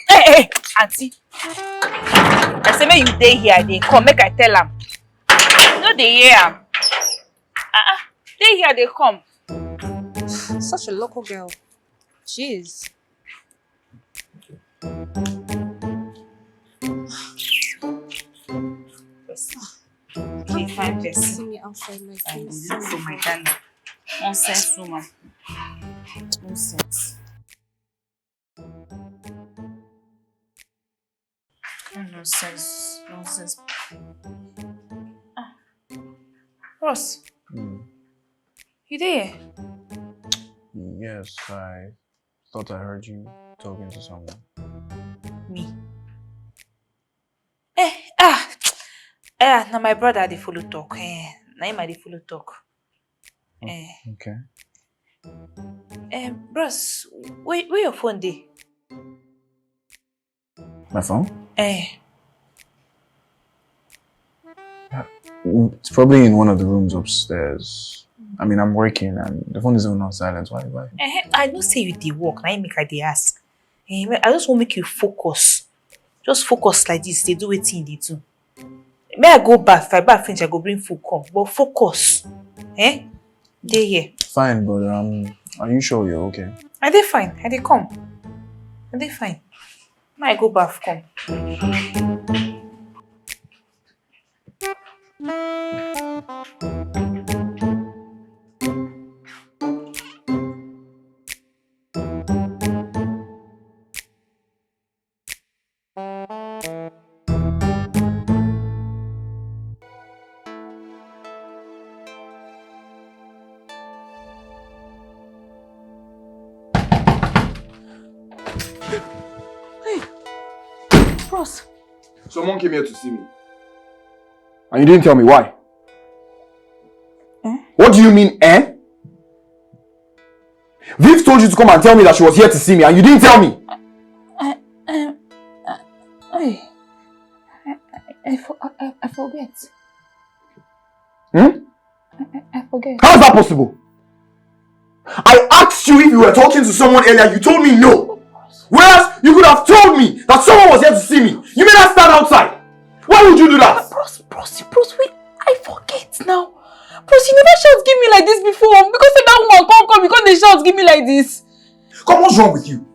Hey, hey, auntie. I say make you dey here, I dey come, make I tell am. You no dey hear am. Ah, ah, dey here, I dey come. Such a local girl. Jeez. Person. Dey find person. See me outside like I go this. Look for my darling. Nonsense woman. Nonsense. Nonsense. Nonsense. Ah. Ross. Hmm. You there? Yes, I thought I heard you talking to someone. Me? Eh, ah, eh, na my brother I dey follow talk. Eh, na him I dey follow talk. Oh, eh. Okay. Eh, bros, where, where your phone dey? My phone? Eh. Uh, it's probably in one of the rooms upstairs. I mean, I'm working and the phone is even on silent. Why, why? Eh, I know say you dey work, na him make I dey ask. Eh, I just wan make you focus. Just focus like this, dey do wetin you dey do. May I go bath? If I bath finish, I go bring food come. But focus. Eh? Dey here. Fine, but, um, are you sure you're okay? I dey fine. I dey come. I dey fine. May I go bath come. Hey, bros. Someone came here to see me. And you didn't tell me why. Eh? What do you mean, eh? Viv told you to come and tell me that she was here to see me, and you didn't tell me. I, I, I, I, I, I, I, for- I, I, I forget. Hmm? I, I, I forget. How is that possible? I asked you if you were talking to someone earlier, you told me no. Whereas you could have told me that someone was here to see me. You made us stand outside. Why would you do that? Bros, bros, bros, wait, I forget now. Bros, you never shout give me like this before. Because if that woman come, come, you come dey shout give me like this. Come, what's wrong with you?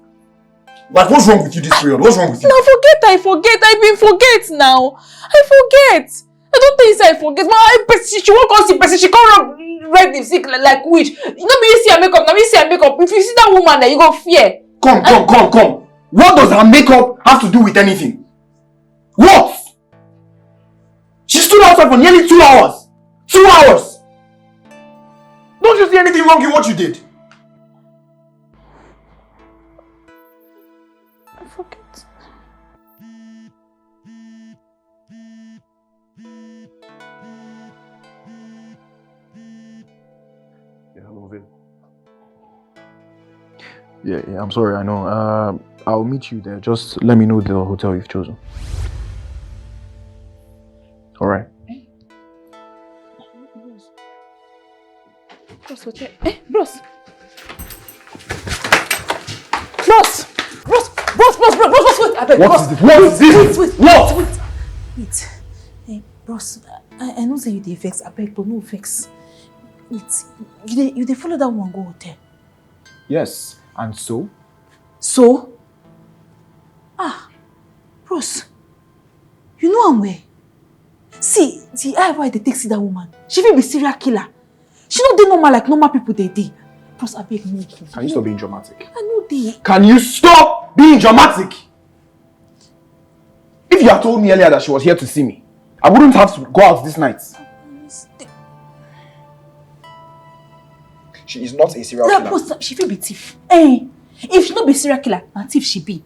Like, what's wrong with you this period? What's wrong with you? Now forget, I forget, I been forget now. I forget. I don't think say I forget. Ma, I person, she won't come see person. She come rub red lipstick like, like witch. You know me, you see her makeup. Now you see her makeup. If you see that woman, there you go fear. Come, come, come, come. What does her makeup have to do with anything? What? She stood outside for nearly two hours. Two hours. Don't you see anything wrong in what you did? I forget. Yeah, hello, babe. Yeah, yeah, I'm sorry, I know. Uh, I'll meet you there. Just let me know the hotel you've chosen. All right. Bros, hotel. Eh, bros. Bros. Bros. Bros. Bros. Bros. Bros. Wait. Abeg, what bros. Is this? What is this? Wait. Wait. What? Wait. Wait. Hey, bros. I, I know say you dey vex. Abeg, but no vex. Wait. You dey, you dey follow that one go hotel? Yes. And so? So? Ah, bros. You know am well. See, the eye wey I dey take see that woman. She fit be serial killer. She no dey normal like normal people dey dey. Bros, abeg, no go. Can you stop being dramatic? I no dey. Can you stop being dramatic? If you had told me earlier that she was here to see me, I wouldn't have to go out this night. She is not a serial killer. Bros, she fit be thief. Eh? If she no be serial killer, na thief she be.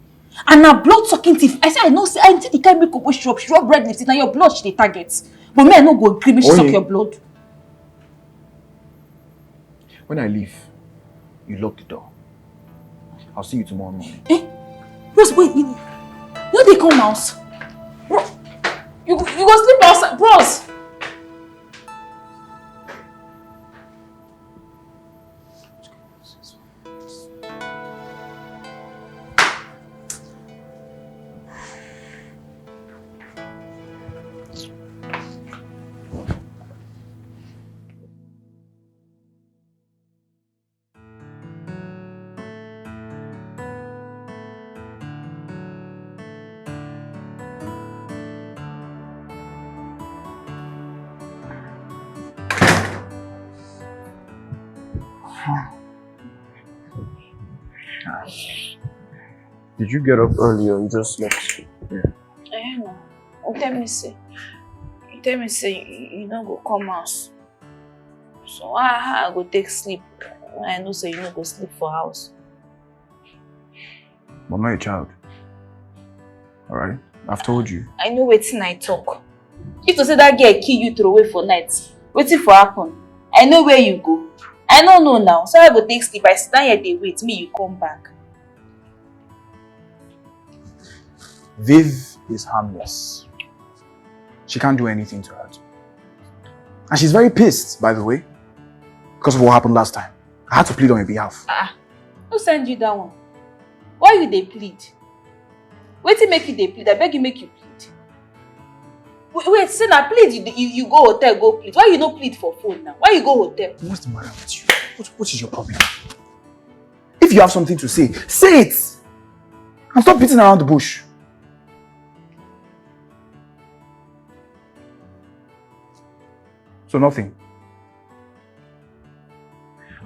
And na blood sucking thief. I say I know say I think the kind makeup wey she rub, she rub red lipstick, na your blood she dey target. But me, I no go gree make she suck your blood. When I leave, you lock the door. I'll see you tomorrow morning. Eh? Bros, wait, you, you no dey come house? Bro, you, go- you go sleep outside, bros. Did you get up early or you just slept? Yeah. I don't know. You tell me say, you tell me say you, you no go come house. So how, how I go take sleep? When I know say you no go sleep for house. But I'm not a child. All right? I've told you. I know wetin I talk. If to say that girl kill you, throw away for night, wetin for happen? I know where you go. I no know now. So I go take sleep. I sit down here dey wait. Me, you come back. Viv is harmless. She can't do anything to hurt you. And she's very pissed, by the way, because of what happened last time. I had to plead on your behalf. Ah, who send you that one? Why you dey plead? Wetin make you dey plead? I beg you, make you plead. Wait, wait, say na plead you, you, you go hotel go plead. Why you no plead for phone now? Why you go hotel? What's the matter with you? What, what is your problem? If you have something to say, say it. And stop beating around the bush. So nothing.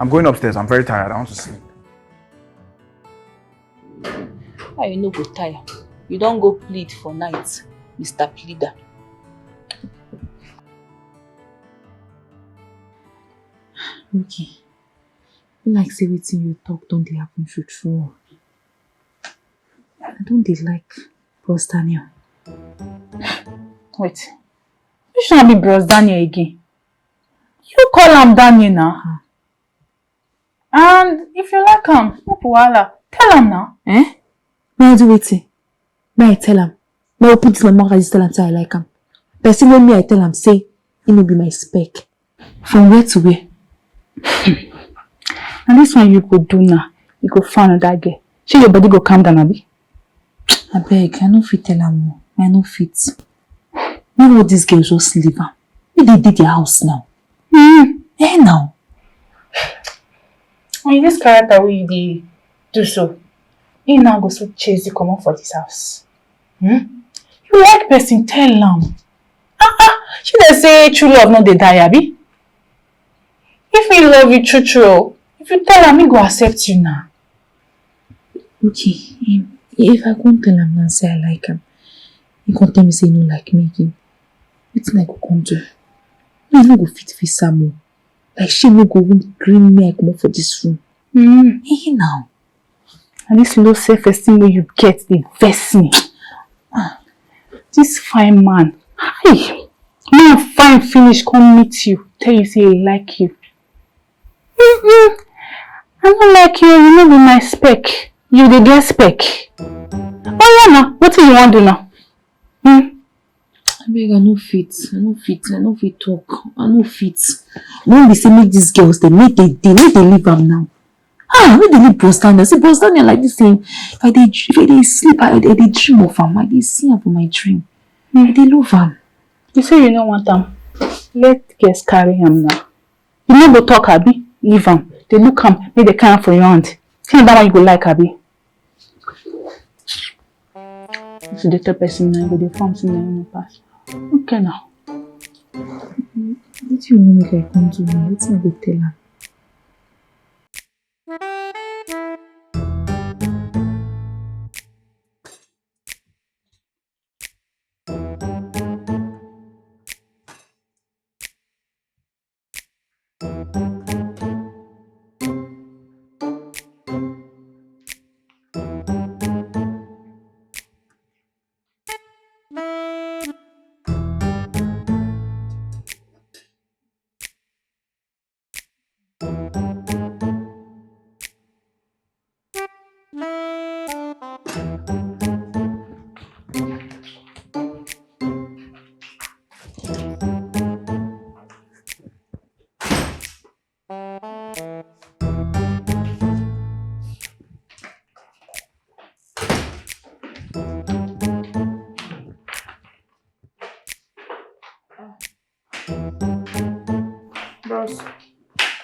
I'm going upstairs. I'm very tired. I want to sleep. Why you no go tire? You don go plead for night, Mister Pleader. Okay. Be like say wetin you talk don dey happen true true. I don dey like Bros Daniel. Wait. Which one be Bros Daniel again? You call am Daniel now. And if you like am, no wahala. Tell am now. Eh? May I do wetin? May I tell am? May I put this my mouth and just tell am say I like am? Person wey me I tell am say he no be my spec. From where to where? And this one you go do now. You go find another girl. Shey your body go calm down, abi? Abeg, I no fit tell am o. I no fit. Make all these girls just leave am. Make they dey their house now. Mm. Eh, now. And this character wey you dey do so, he now go so chase you comot for this house. Hmm? You like person, tell am. Ah ah, She dey say true love no dey die, abi? If he love you true true, if you tell am, he go accept you now. Okay, um, if I come tell am now say I like am, he come tell me say he no like me again. Wetin I go come do? Me, I no go fit face am o. Like, shame no go even gree me I comot for this room. Mm. Hey, now. And this low self-esteem wey you get dey vex me. Ah, this fine man. Hi. Man fine finish come meet you, tell you say he like you. Mm-mm. I no like you, you no be my spec. You dey get spec. Oh yeah, now wetin you wan do now? Hmm? Abeg, I no fit, I no fit, I no fit talk, I no fit. I wan be say make these girls dem, make they dey, make they leave am now. Ah, make they leave Bros Daniel. See Bros Daniel like this thing. If I dey, if I dey sleep, I, I dey dream of am. I dey see am for my dream. I dey love am. You say you no want am. Let girls carry am now. You no go talk, abi? Leave am. Dey look am, make they carry am for your hand. See that one you go like, abi? If you dey tell person now, you go dey form say na you no pass. Okay now. Wetin you wan make I come do now? Wetin I go tell am? Bros,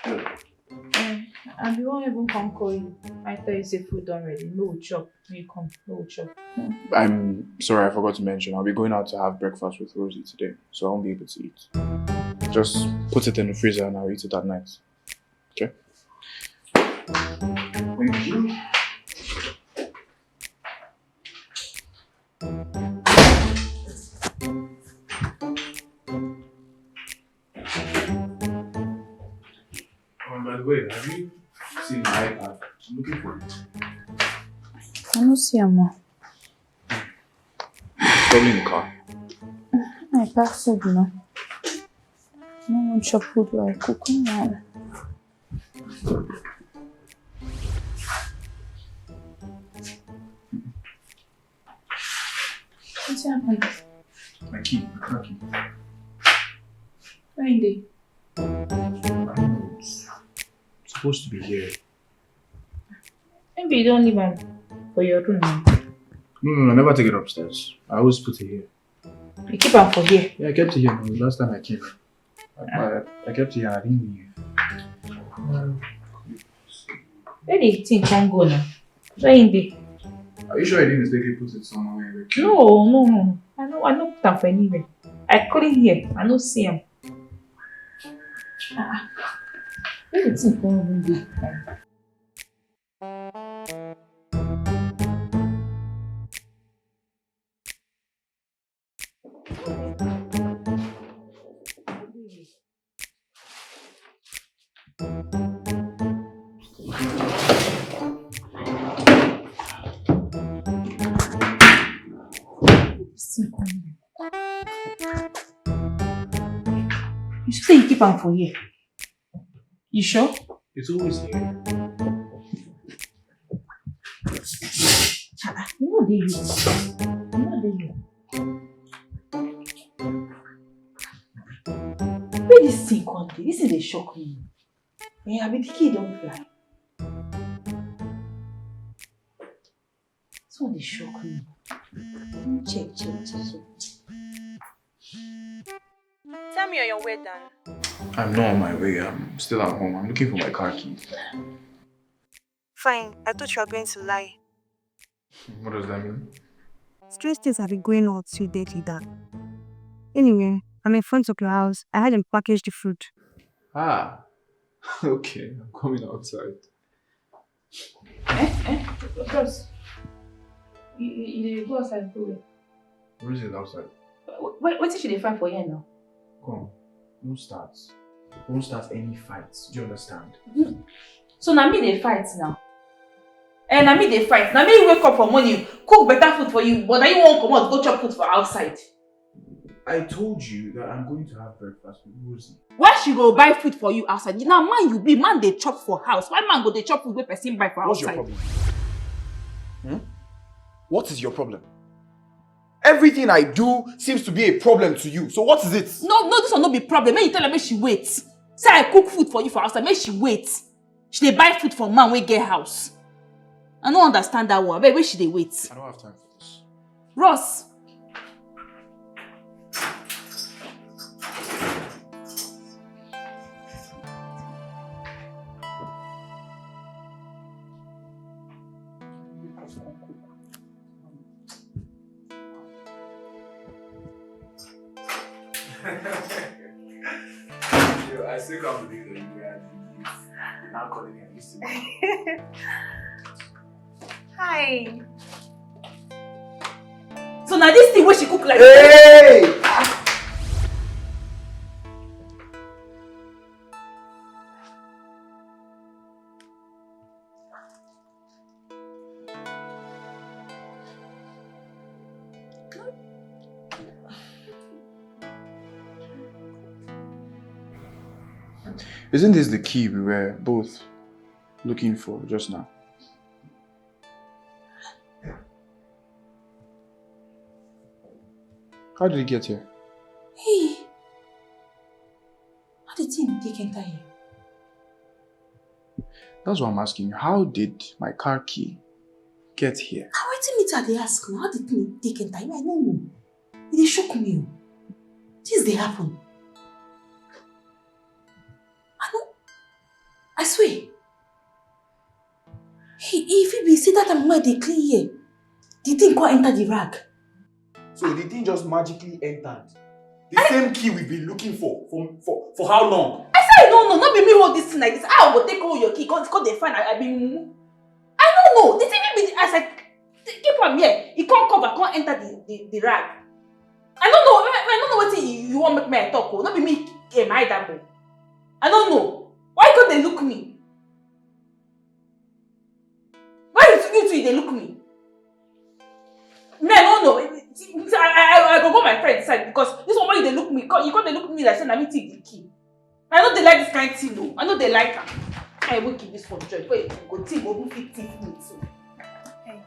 eh, I be wan even come call you. I tell you say food don ready. No chop. Make you come. No chop. I'm sorry, I forgot to mention. I'll be going out to have breakfast with Rosie today, so I won't be able to eat. Just put it in the freezer and I'll eat it at night. Okay? Thank you. Um, by the way, have you seen my iPad? I'm looking for it. I don't see am. Probably in the car. I pack food now. No wan chop food wey I cook now. Wetin happen? My key, my car key. Where e dey? I don't know. It's supposed to be here. Maybe you don leave am for your room now. No, no, no, I never take it upstairs. I always put it here. You keep am for here? Yeah, I kept it here now. The last time I came, I, I, I kept it here. I didn't leave. Where the thing come go now? Where e dey? Are you sure you didn't mistakenly put it somewhere? No, no, no, no. I no, I no put am for anywhere. I clean here. I no see am. Ah, where the thing come even dey? You sure say you keep am for here? You sure? It's always here. Ah, ah, you know dey you. You know dey you. Where this thing come dey? This thing dey shock me. Eh, abi the key don fly? This one dey shock me. Let me check, check, check, check. Tell me on your way, Dan. I'm not on my way. I'm still at home. I'm looking for my car keys. Fine. I thought you were going to lie. What does that mean? Strange things have been going on with you lately, Dan. Anyway, I'm in front of your house. I had them package the food. Ah, okay, I'm coming outside. Eh? Eh? Bros, you, you, you dey go outside go where? What is it outside? Wait, wetin she dey find for here now? Come, don't start. Don't start any fights. Do you understand? So na me dey fight now. Eh, na me dey fight. Na me wake up for morning, cook better food for you, but na you wan comot go chop food for outside. I told you that I'm going to have breakfast with Rosie. Why she go buy food for you outside? Na man you be, man dey chop for house. Why man go dey chop food wey person buy for What's your outside? Problem? Hmm? What is your problem? Everything I do seems to be a problem to you. So what is it? No, no, this one no be problem. Make you tell her make she wait. Say I cook food for you for outside. Make she wait. She dey buy food for man wey get house. I no understand that one. Abeg, where she dey wait? I don't have time for this. Ross. Yo, I still can't believe that you guys did this. You're not calling me. I'm used to it. Hi. So now this thing where she cook like Hey! Isn't this the key we were both looking for just now? How did it get here? Hey, how the thing take enter here? That's what I'm asking you. How did my car key get here? Ah, wetin me too I dey ask now? How the thing take enter here? I no know. E dey shock me o. Things dey happen. I no. I swear. He, he fit be say that time wey I dey clean here, the thing come enter the rag. So the thing just magically entered. The same key we've been looking for for for, for how long? I say I no know. No be me hold this thing like this. How I go take hold your key? Come come dey find I, I be mumu. I no know. The thing be as I keep am here, e come cover, come enter the the, the rag. I no know. I, I no know wetin you, you wan make me I talk o. No be me, eh, my dabo. I no know. Why you come dey look me? Why you, you two dey look me? Me, I no know. I, I, I go go my friend side because this one wey you dey look me, you come dey look me like say na me thief the key. I no dey like this kind thing o. I no dey like am. I even give this for joy. Wait, you go thief, go even fit thief me too. Hey.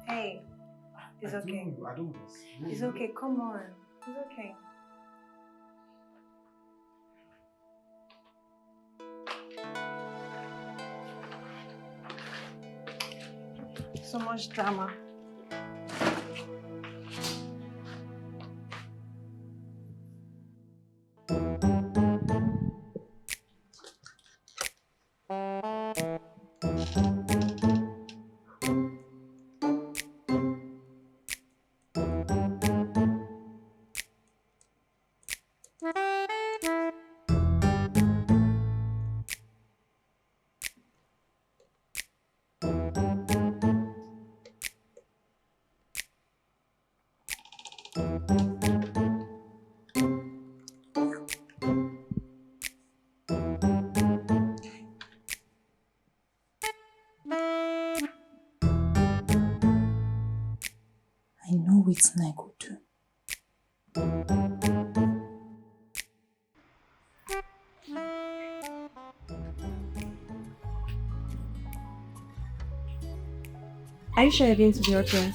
Hey. It's okay. I don't. It's okay. Come on. It's okay. So much drama. I know wetin I go do. Are you sure you're going to be okay?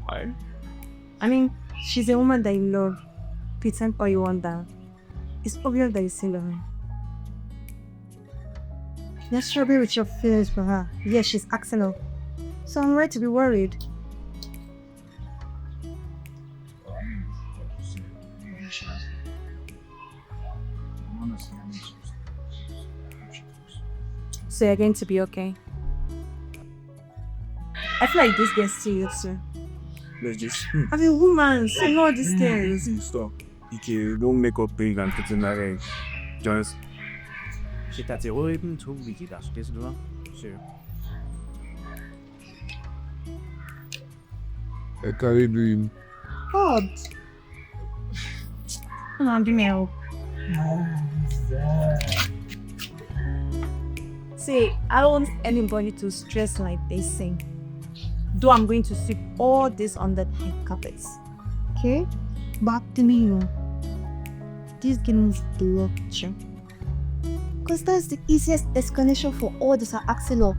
Why? I mean, she's a woman that you love. Pretend all you want that. It's obvious that you still love her. You're struggling with your feelings for her. Yes, she's acting up. So I'm right to be worried. So you're going to be okay. I feel like this gets to you too. Let's just. I'm a woman, so not this thing. Easy, stop. Ike, don't make up things and put in that head. Just. J'ai tâté horriblement trop vite, là, je suis désolé. Je- I carry do him. God. Come on, give me help. See, I don't want anybody to stress like this thing. Though I'm going to sweep all this under the high carpets. Okay? But after me, you. This game is blockchain. Because that's the easiest explanation for all this are asking of.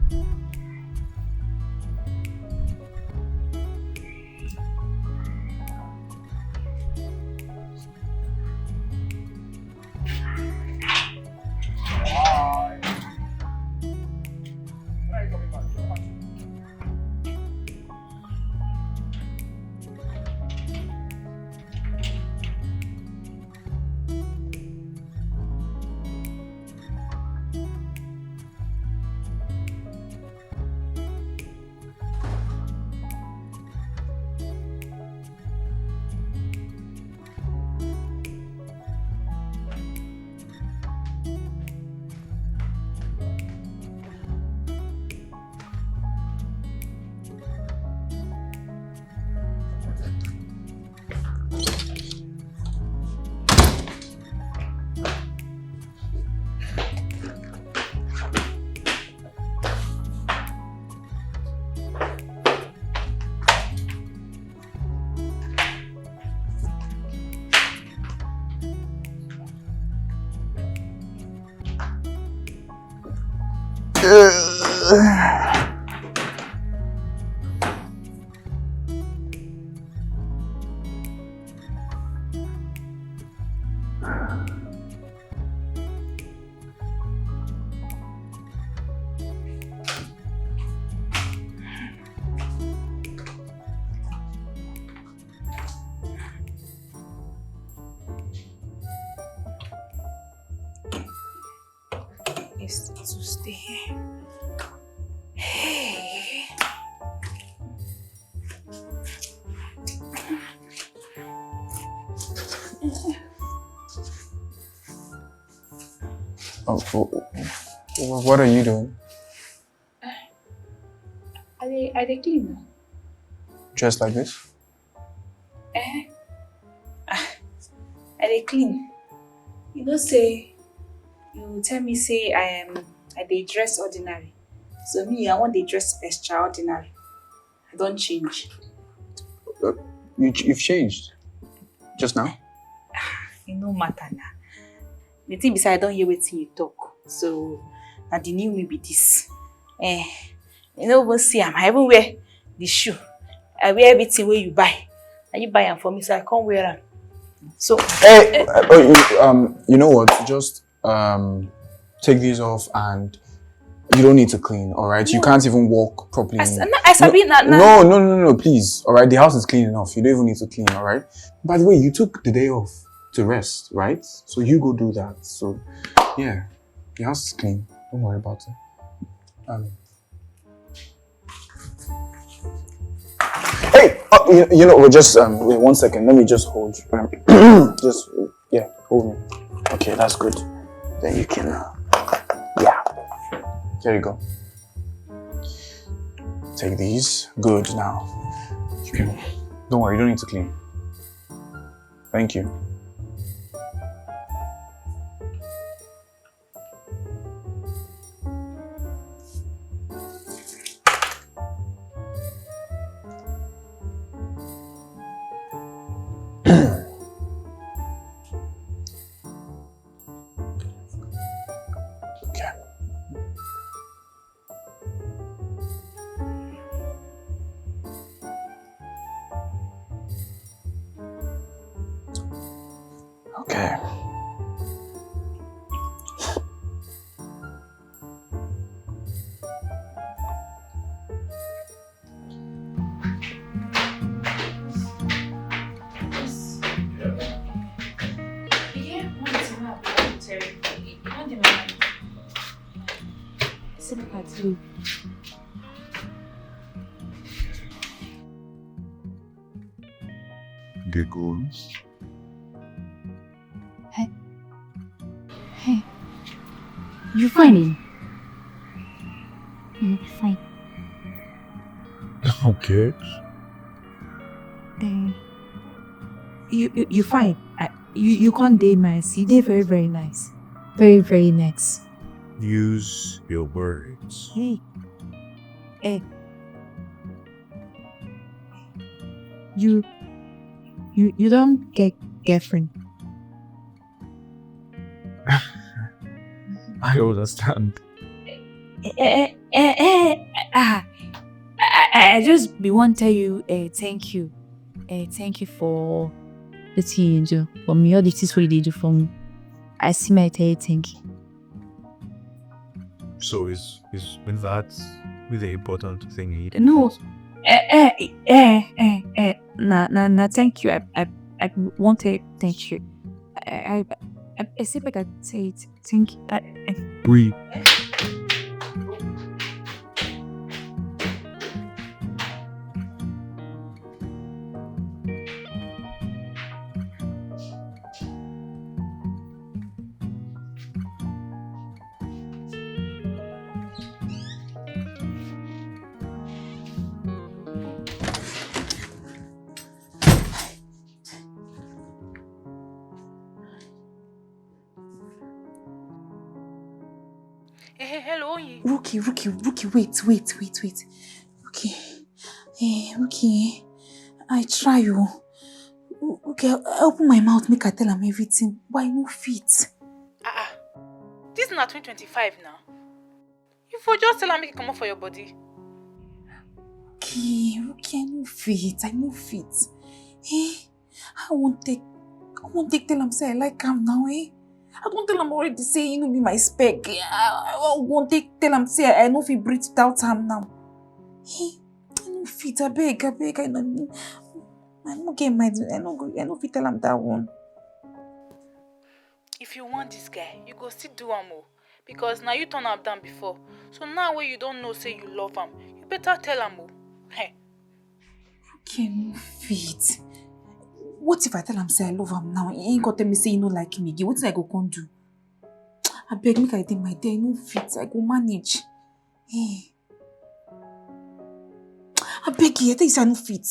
It's to stay here. Hey. Oh, wh- wh- what are you doing? I dey I dey clean now. Dressed like this? Eh? Ah, I dey clean. You know say you tell me say I am I dey dress ordinary. So me I wan dey dress extraordinary. I don change. You, you've changed? Just now? E no matter na. The thing be say I don hear wetin you talk. So na the new me be this. Eh, you no even see am. I even wear the shoe. I wear everything wey you buy. Na you buy am for me, so I come wear am. So Hey, uh, oh, you, um, you know what? Just um, take these off, and you don't need to clean. All right, you No. Can't even walk properly. I, s- no, I sabi na na. No, no, no, no, please. All right, the house is clean enough. You don't even need to clean. All right. By the way, you took the day off to rest, right? So you go do that. So, yeah, the house is clean. Don't worry about it. Um, hey, uh, you, you know, we're just um, wait one second. Let me just hold. Um, just yeah, hold me. Okay, that's good. Then you can. Uh, yeah. There you go. Take these. Good now. You can. Don't worry. You don't need to clean. Thank you. Okay. Okay. Giggles. Hey. Hey. You fine? Mm, fine. Okay. Then you, you you fine. I, you you can't dey nice. You dey very very nice. Very very nice. Use your words. Hey. Eh. You you you don't get girlfriend. I understand. Eh, eh, eh, eh, ah. I, I I just be wan tell you uh, thank you. Uh, thank you for the thing you do for me. All the things wey you dey do for me. I see my tell you thank you. So is is with that with the important thing he No. Eh, eh, eh, eh, eh. Na, na, na, thank you. I, I, I want to thank you. I, I, I, I say make I say it. Thank you. I, I, We Hey, hey, hello, Oyin. Rookie, Rookie, Rookie, wait, wait, wait, wait. Rookie, eh, Rookie, I try you. Rookie, I open my mouth, make I tell am everything. Why no fit? Ah, ah. This na twenty twenty-five now. You for just tell am make e comot for your body. Rookie, Rookie, I no fit, I no fit. Eh? I wan take, I wan take tell am say I like am now, eh? I don tell am already say he no be my spec. I, I wan take tell am say I no fit breathe without am now. Eh? I no fit, abeg, abeg, I no, I no get mind, I no go, I no fit tell am that one. If you want this guy, you go still do am o. Because na you turn am down before. So now wey you don know say you love am, you better tell am o. Hey. Rookie, I no fit. What if I tell am say I love am now? He go tell me say he no like me again. Wetin I go come do? Abeg, make I dey my day. I no fit. I go manage. Eh. Abeg, I tell you say I no fit.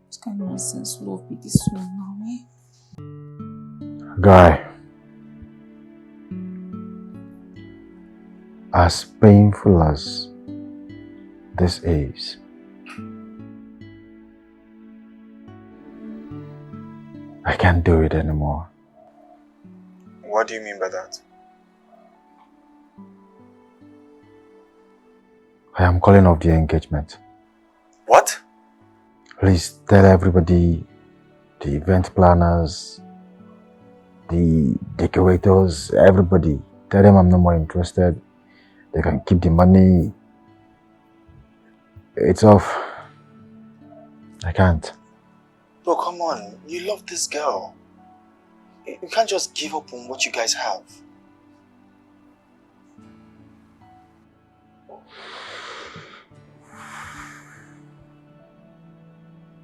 Which kind nonsense love be this one now, eh? Guy, as painful as this is, I can't do it anymore. What do you mean by that? I am calling off the engagement. What? Please tell everybody, the event planners, the decorators, everybody. Tell them I'm no more interested. They can keep the money. It's off. I can't. Bro, come on. You love this girl. You you can't just give up on what you guys have.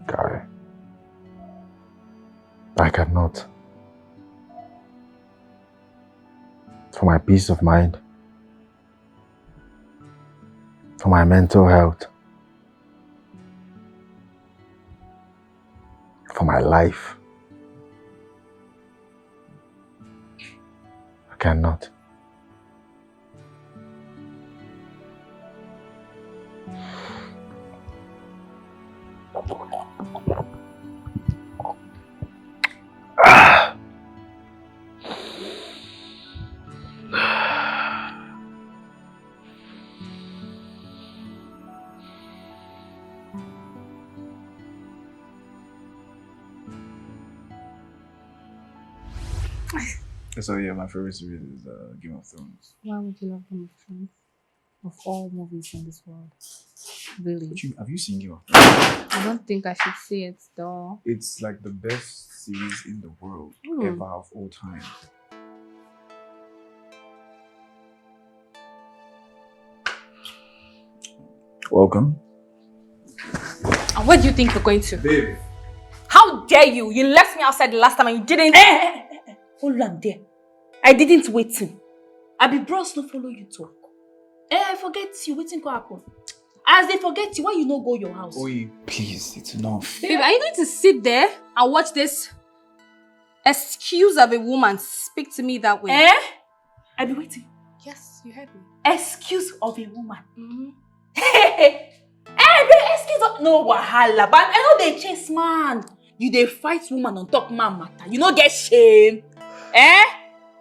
Guy, I cannot. For my peace of mind, for my mental health, for my life, I cannot. So yeah, my favorite series is uh, Game of Thrones. Why would you love Game of Thrones? Of all movies in this world. Really? But you, have you seen Game of Thrones? I don't think I should see it though. It's like the best series in the world Hmm. ever of all time. Welcome. And where do you think you're going to? Babe. How dare you? You left me outside the last time and you didn't. Eh, eh, eh, eh, eh. Hold on there. I didn't wait him. I be bros no follow you talk. Eh, I forget you. Wetin go happen? As they forget you, why you no go your house? Oye, please, it's enough. Babe, are you going to sit there and watch this excuse of a woman speak to me that way? Eh? I be waiting. Yes, you heard me. Excuse of a woman. Mm-hmm. Eh, the excuse of no wahala, but I know they chase man. You dey fight woman on top man matter. You no get shame. Eh?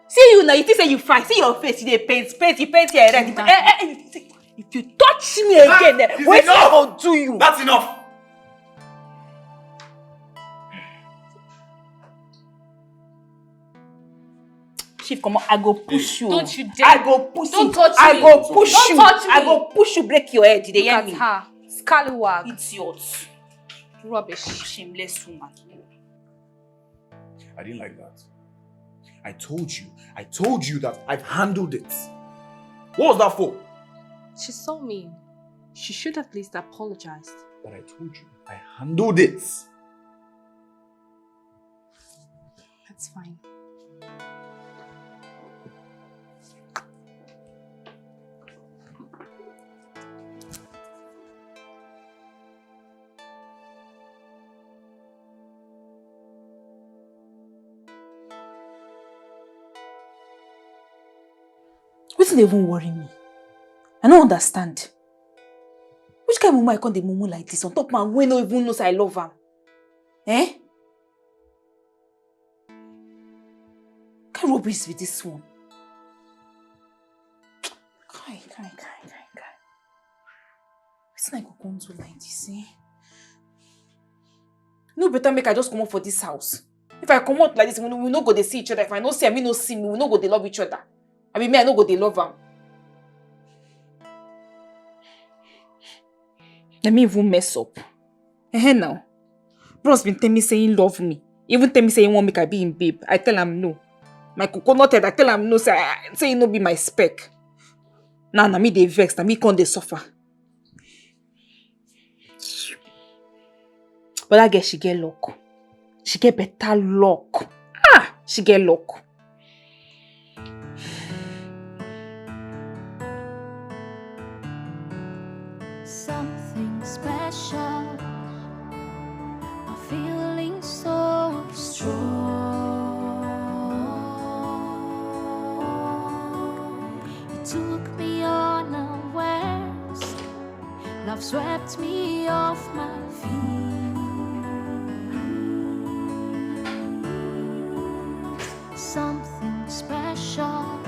See you now, you think say you fine. See your face, you dey paint, paint, you paint your red. Eh, eh, eh, you think say if you touch me again, eh, It's wetin I enough. Go do you? That's enough. Chief, come on, I go push you. Don't you dare. I go push Don't you. Touch I me. Go push Don't you. Touch me. I go push you, break your head. Did they Look hear at me? Her. Scallywag. Idiot. Rubbish. Shameless woman. I didn't like that. I told you. I told you that I've handled it. What was that for? She saw me. She should at least apologize. But I told you. I handled it. That's fine. Wetin dey even worry me? I no understand. Which kind of mumu I come dey mumu like this on top man wey no even know say I love am? Eh? Kind rubbish be this one. Kai, kai, kai, kai, kai. Wetin I go come do like this, eh? No better make I just comot for this house. If I comot like this, we no, we no go dey see each other. If I no see am, he no see me, we no go dey love each other. I mean, me, I no go dey love am. Let me even mess up. Eh now. Bros been tell me say he love me. He even tell me say he want make I be him babe. I tell am no. My coconut head, I tell am no, say, I- say he no be my spec. Now, na me dey vex, na me come dey suffer. But that girl, she get luck. She get better luck. Ah, she get luck. Something special, a feeling so strong. It took me unawares. Love swept me off my feet. Something special,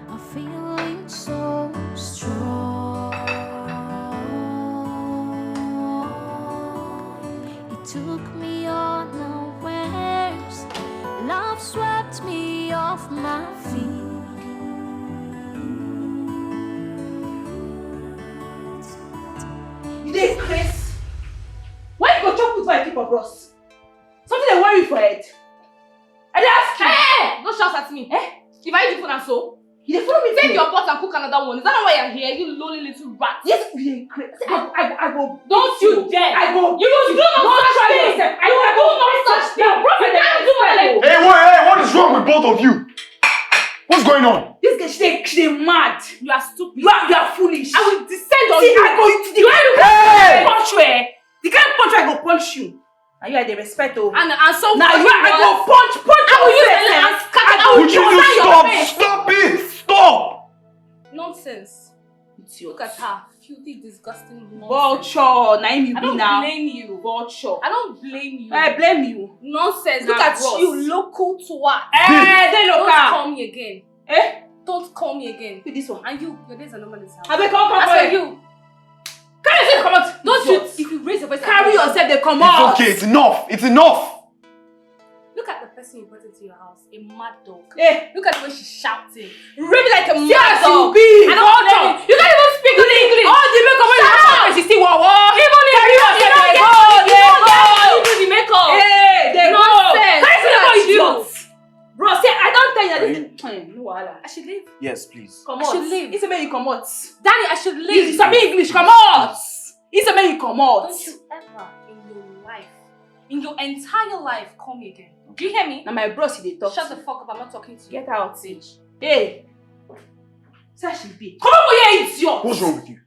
a feeling so strong. It took me unawares. Love swept me off my feet. You dey craze? Why you go chop food wey I keep for bros? Something dey worry you for head? I dey ask you. Hey! Don't shout at me. Eh? If I do for so, You dey follow me take play? Your pot and cook another one. Is that not why you're here? You lonely little rat. Yes, you dey craze. I go, I go, I go. Don't you dare. I go. You will do not No, such try thing. Yourself. I You go, will I do go. not such thing. Bros, I You dey can't do what I respect. do. Hey, what, hey, what is wrong with both of you? What's going on? This girl, she dey, she dey mad. You are stupid. You are, you are foolish. I will descend on See, you. I go into the You are the Hey! Punch where? The kind punch wey I go punch you. Na you I dey respect o. And and so Na you I go punch, punch I will use yourself. the and scatter. I Would will you use just your stop? Face. Stop it! Stop! Nonsense. Idiot. Look at her, filthy, disgusting nonsense. Vulture, na him you I be don't now. Blame you. Vulture. I don't blame you. I blame you. Nonsense. Na Look at bros. You, local twat. Eh, dey Don't local. Call me again. Eh? Don't call me again. With this one. And you, your days are not in this house. Abeg, come, come, As for come. You, Carry yourself comot. Don't you? Idiot. If you raise your voice, Carry against yourself, me, dey comot. It's okay, it's enough, it's enough! Look at the person you brought into your house. A mad dog. Eh. Look at the way she's shouting. You rape me like a See mad as you dog. be. I don't blame you. You can't even speak good English. All the makeup wey you have on, you still wow wow. Even if you don't get, you don't get, you don't do the makeup. Hey, dey go. Nonsense. Carry Look at yourself, you. Idiot. Bro, say I don tell you that this Hmm, no wahala. I should leave. Yes, please. Comot. I should leave. He say make you comot. Daddy, I should leave. You sabi English, comot. He say make you comot. Don't you ever in your life, in your entire life, call me again. Do you hear me? Na my bros you dey talk Shut to. The fuck up. I'm not talking to you. Get out, bitch. Hey. Say she be. Come over here, idiot. What's wrong with you?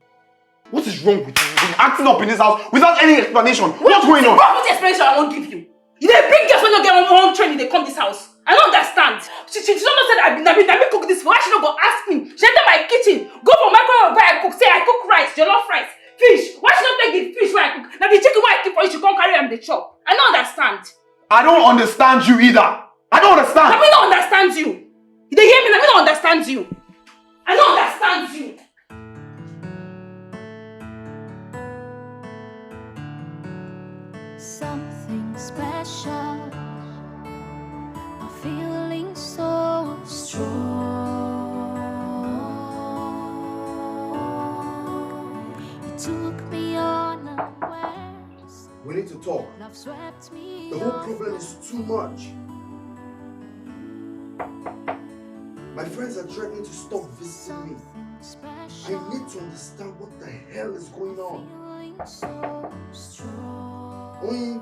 What is wrong with you? You've been acting up in this house without any explanation. What's going on? What explanation I won't give you? You dey bring girls wey no get one one training dey come this house. I don't understand. She she she almost said I be na me na me cook this food. Why she no go ask me? She enter my kitchen, go for microwave where I cook, say I cook rice, jollof rice, fish. Why she no take the fish wey I cook? Na the chicken wey I keep for you, she come carry am dey chop. I don't understand. I don't understand you either. I don't Na understand. me no understand you. You dey hear me? Na me no understand you. I no understand you. Something special. A feeling so strong. It took me unawares. We need to talk. Love swept me The whole off problem my is too much. feet. My friends are threatening to stop visiting me. Something special. I need to understand what the hell is going on. Feeling so strong. Oyin,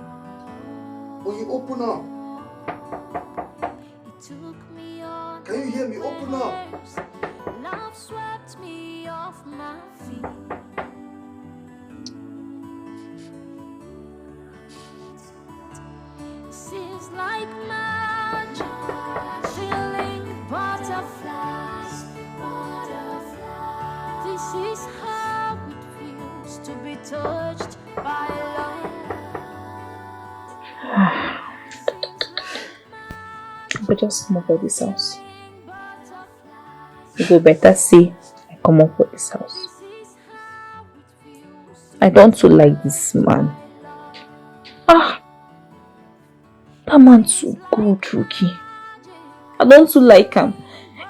Oyin, open up. It took me on Can you hear me? Open up. Love swept me off my feet. Seems like magic, feeling butterflies, butterflies. This is how it feels to be touched by love. I go just comot for this house. You go better say I comot for this house. I don't too like this man. Ah, that man too good, Ruki. I don't too like him.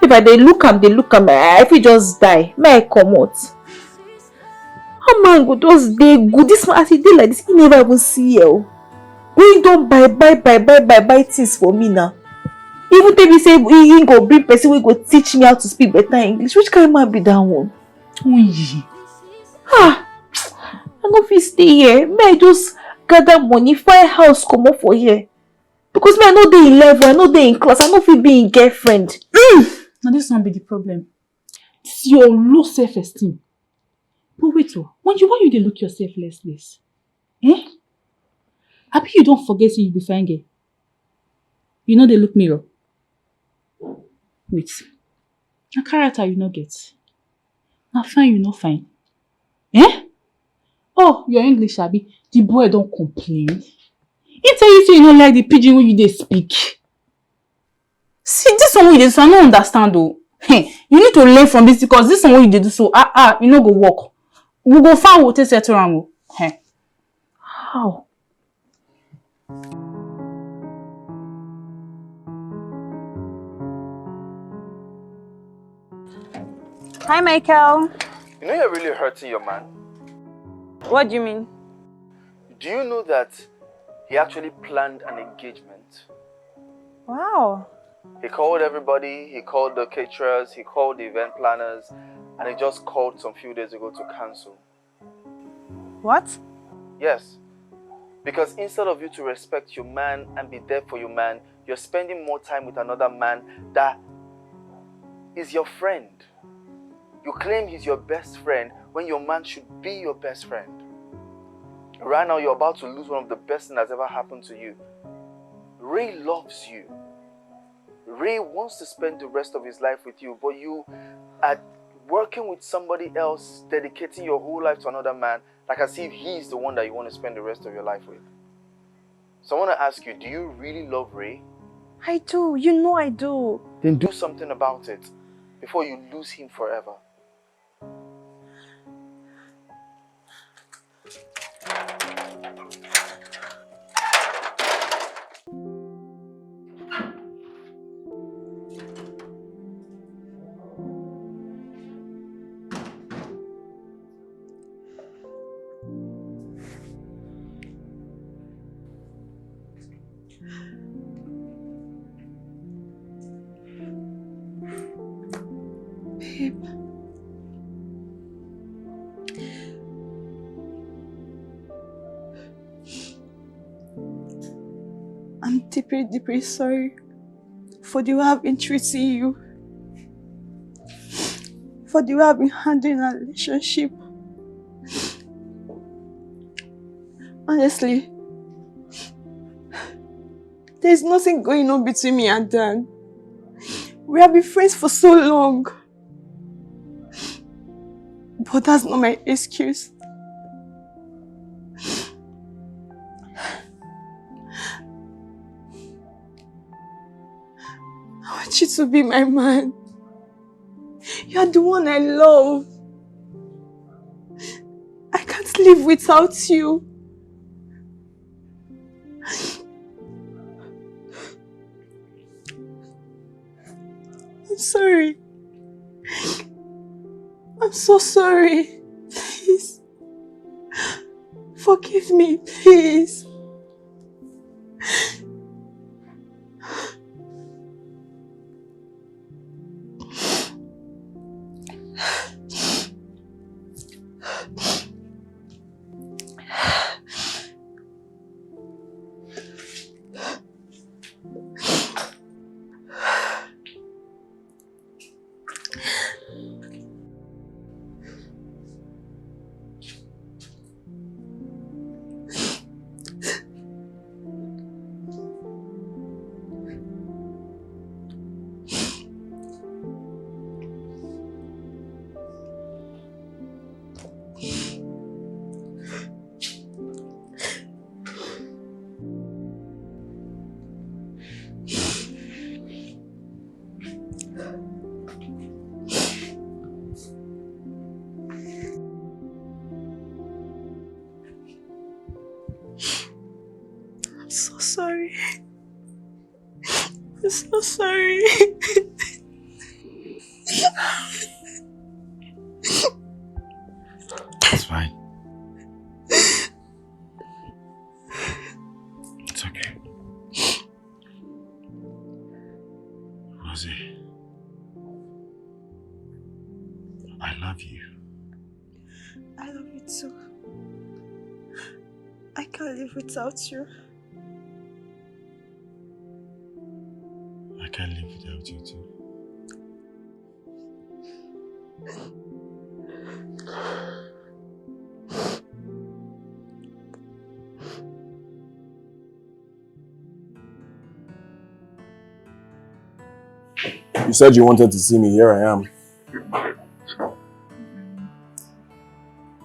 If I dey look am, dey look am, I, I fit just die. May I comot? How man go just dey good? This man, as he dey like this, he never even see here. Wey don buy buy buy buy buy buy things for me now. Even tell me say he, he go bring person wey go teach me how to speak better English. Which kind man be that one? Oyi. Ah, I no fit stay here. May I just gather money, find house, comot for here. Because me, I no dey in level, I no dey in class, I no fit be in girlfriend. Mm. Now this one be the problem. This your low self-esteem. But wait, oh, when you why you dey look yourself less less? Eh? Abi you don't forget say you be fine girl? You know they look mirror. Wait. Na character you no get. Na fine you no fine. Eh? Oh, your English abi? The boy don't complain. He tell you say you no like the pidgin wey you dey speak. See this one wey you dey do so, I no understand o. Hey, you need to learn from this because this one wey you dey do so, ah ah, e no go work. We go find we take settle am o. Hey. How? Hi, Michael. You know you're really hurting your man. What do you mean? Do you know that he actually planned an engagement? Wow. He called everybody, he called the caterers, he called the event planners, and he just called some few days ago to cancel. What? Yes. Because instead of you to respect your man and be there for your man, you're spending more time with another man that is your friend. You claim he's your best friend when your man should be your best friend. Right now, you're about to lose one of the best things that's ever happened to you. Ray loves you. Ray wants to spend the rest of his life with you, but you are working with somebody else, dedicating your whole life to another man, like as if he's the one that you want to spend the rest of your life with. So I want to ask you, do you really love Ray? I do. You know I do. Then do something about it before you lose him forever. I'm deeply, deeply sorry for the way I've been treating you, for the way I've been handling our relationship. Honestly, there's nothing going on between me and Dan. We have been friends for so long. But that's not my excuse. I want you to be my man. You're the one I love. I can't live without you. I'm sorry. I'm so sorry. Please. Forgive me, please. I'm so sorry. I'm so sorry. It's fine. It's okay. Rosie, I love you. I love you too. I can't live without you. I can't live without you too. You said you wanted to see me. Here I am.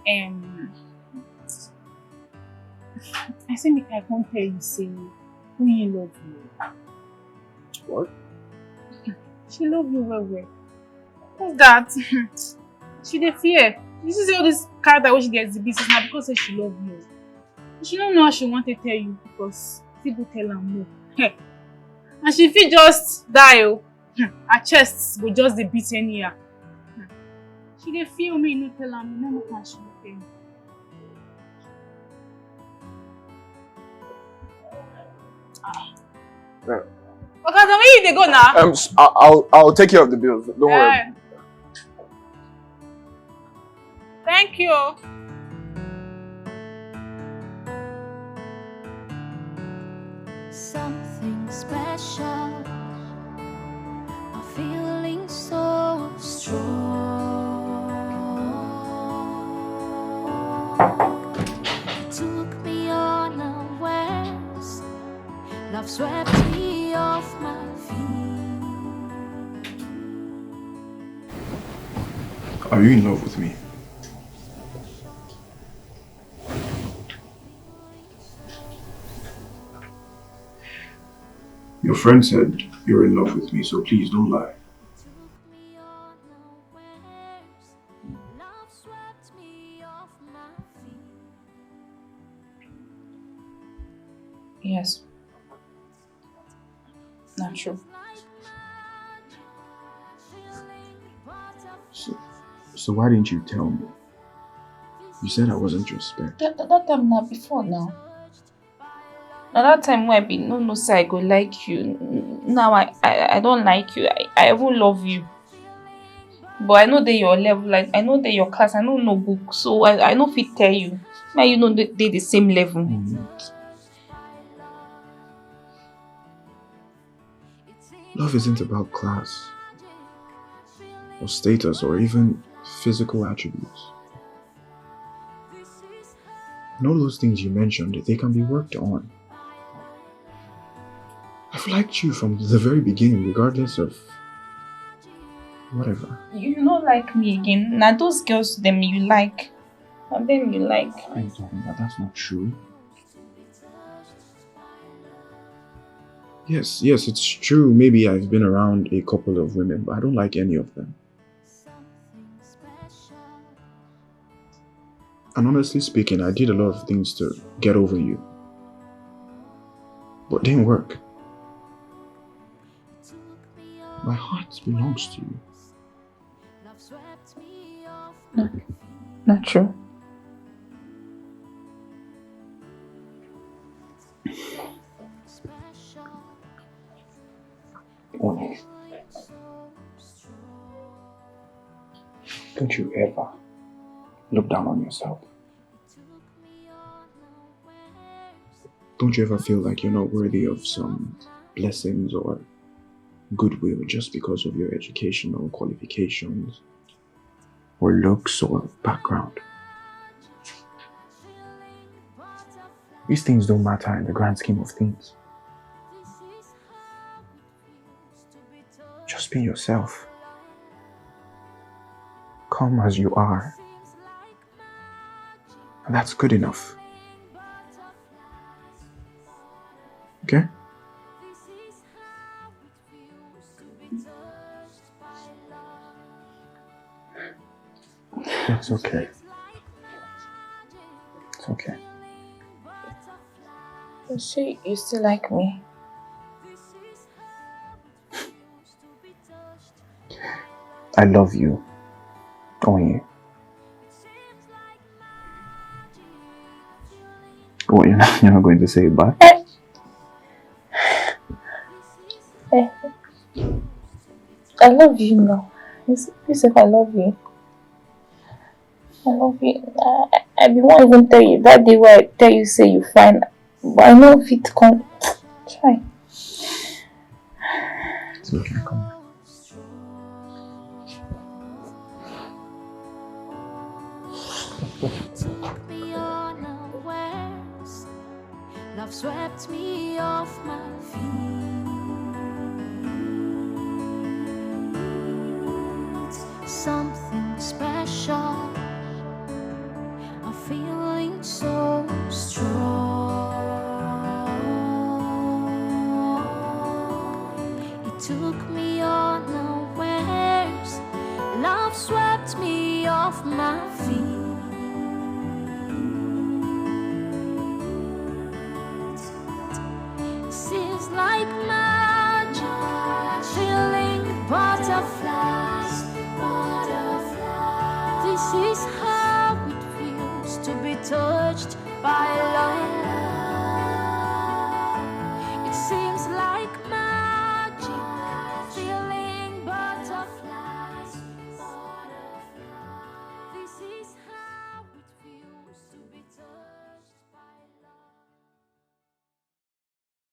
Um, I say make I come tell you say Queen love you. What? She love you well well. What's that? She dey fear. You see say all this character wey she dey exhibit is na because say she love you. She no know how she wan take tell you because fit go tell am no. And she fit just die o. Her chest go just dey beat anyhow. She dey fear me, no tell am, no make am she no tell me. Yeah. Oga, na where you dey go now? Um, s- I- I'll I'll take care of the bills. Don't worry. Eh. Thank you. Something special. A feeling so strong. It took me unawares. Love swept me off my feet. Are you in love with me? Your friend said you're in love with me, so please don't lie. Yes. Not true. So, so why didn't you tell me? You said I wasn't your spec. That, that, that time na before now. Na that time wey I be no know say I go like you. N- Now I, I, I don't like you. I, I even love you. But I know dey your level, like, I know dey your class, I no know book, so I, I no fit tell you. Now you know dey dey the same level. Mm. Love isn't about class or status or even physical attributes. And all those things you mentioned, they can be worked on. I've liked you from the very beginning, regardless of whatever. You no like me again. Now those girls, them you like. And them you like. What are you talking about? That's not true. Yes, yes, it's true. Maybe I've been around a couple of women, but I don't like any of them. And honestly speaking, I did a lot of things to get over you. But it didn't work. My heart belongs to you. No, not true. Don't you ever look down on yourself. Don't you ever feel like you're not worthy of some blessings or goodwill just because of your educational qualifications or looks or background? These things don't matter in the grand scheme of things. Just be yourself. Come as you are. And that's good enough. Okay? It's okay. It's okay. You see, you still like me. I love you. Only. What, you're not, you're not going to say it back? Eh. Eh. I love you now. You s- you said I love you. I love you. I, I be won't even tell you. That day where I tell you say you fine, but I know if it come. Try. It's okay, come on. Took me unawares. Love swept me off my feet. Something special, a feeling so strong. It took me unawares. Love swept me off my feet. Seems like magic, feeling butterflies, butterflies. This is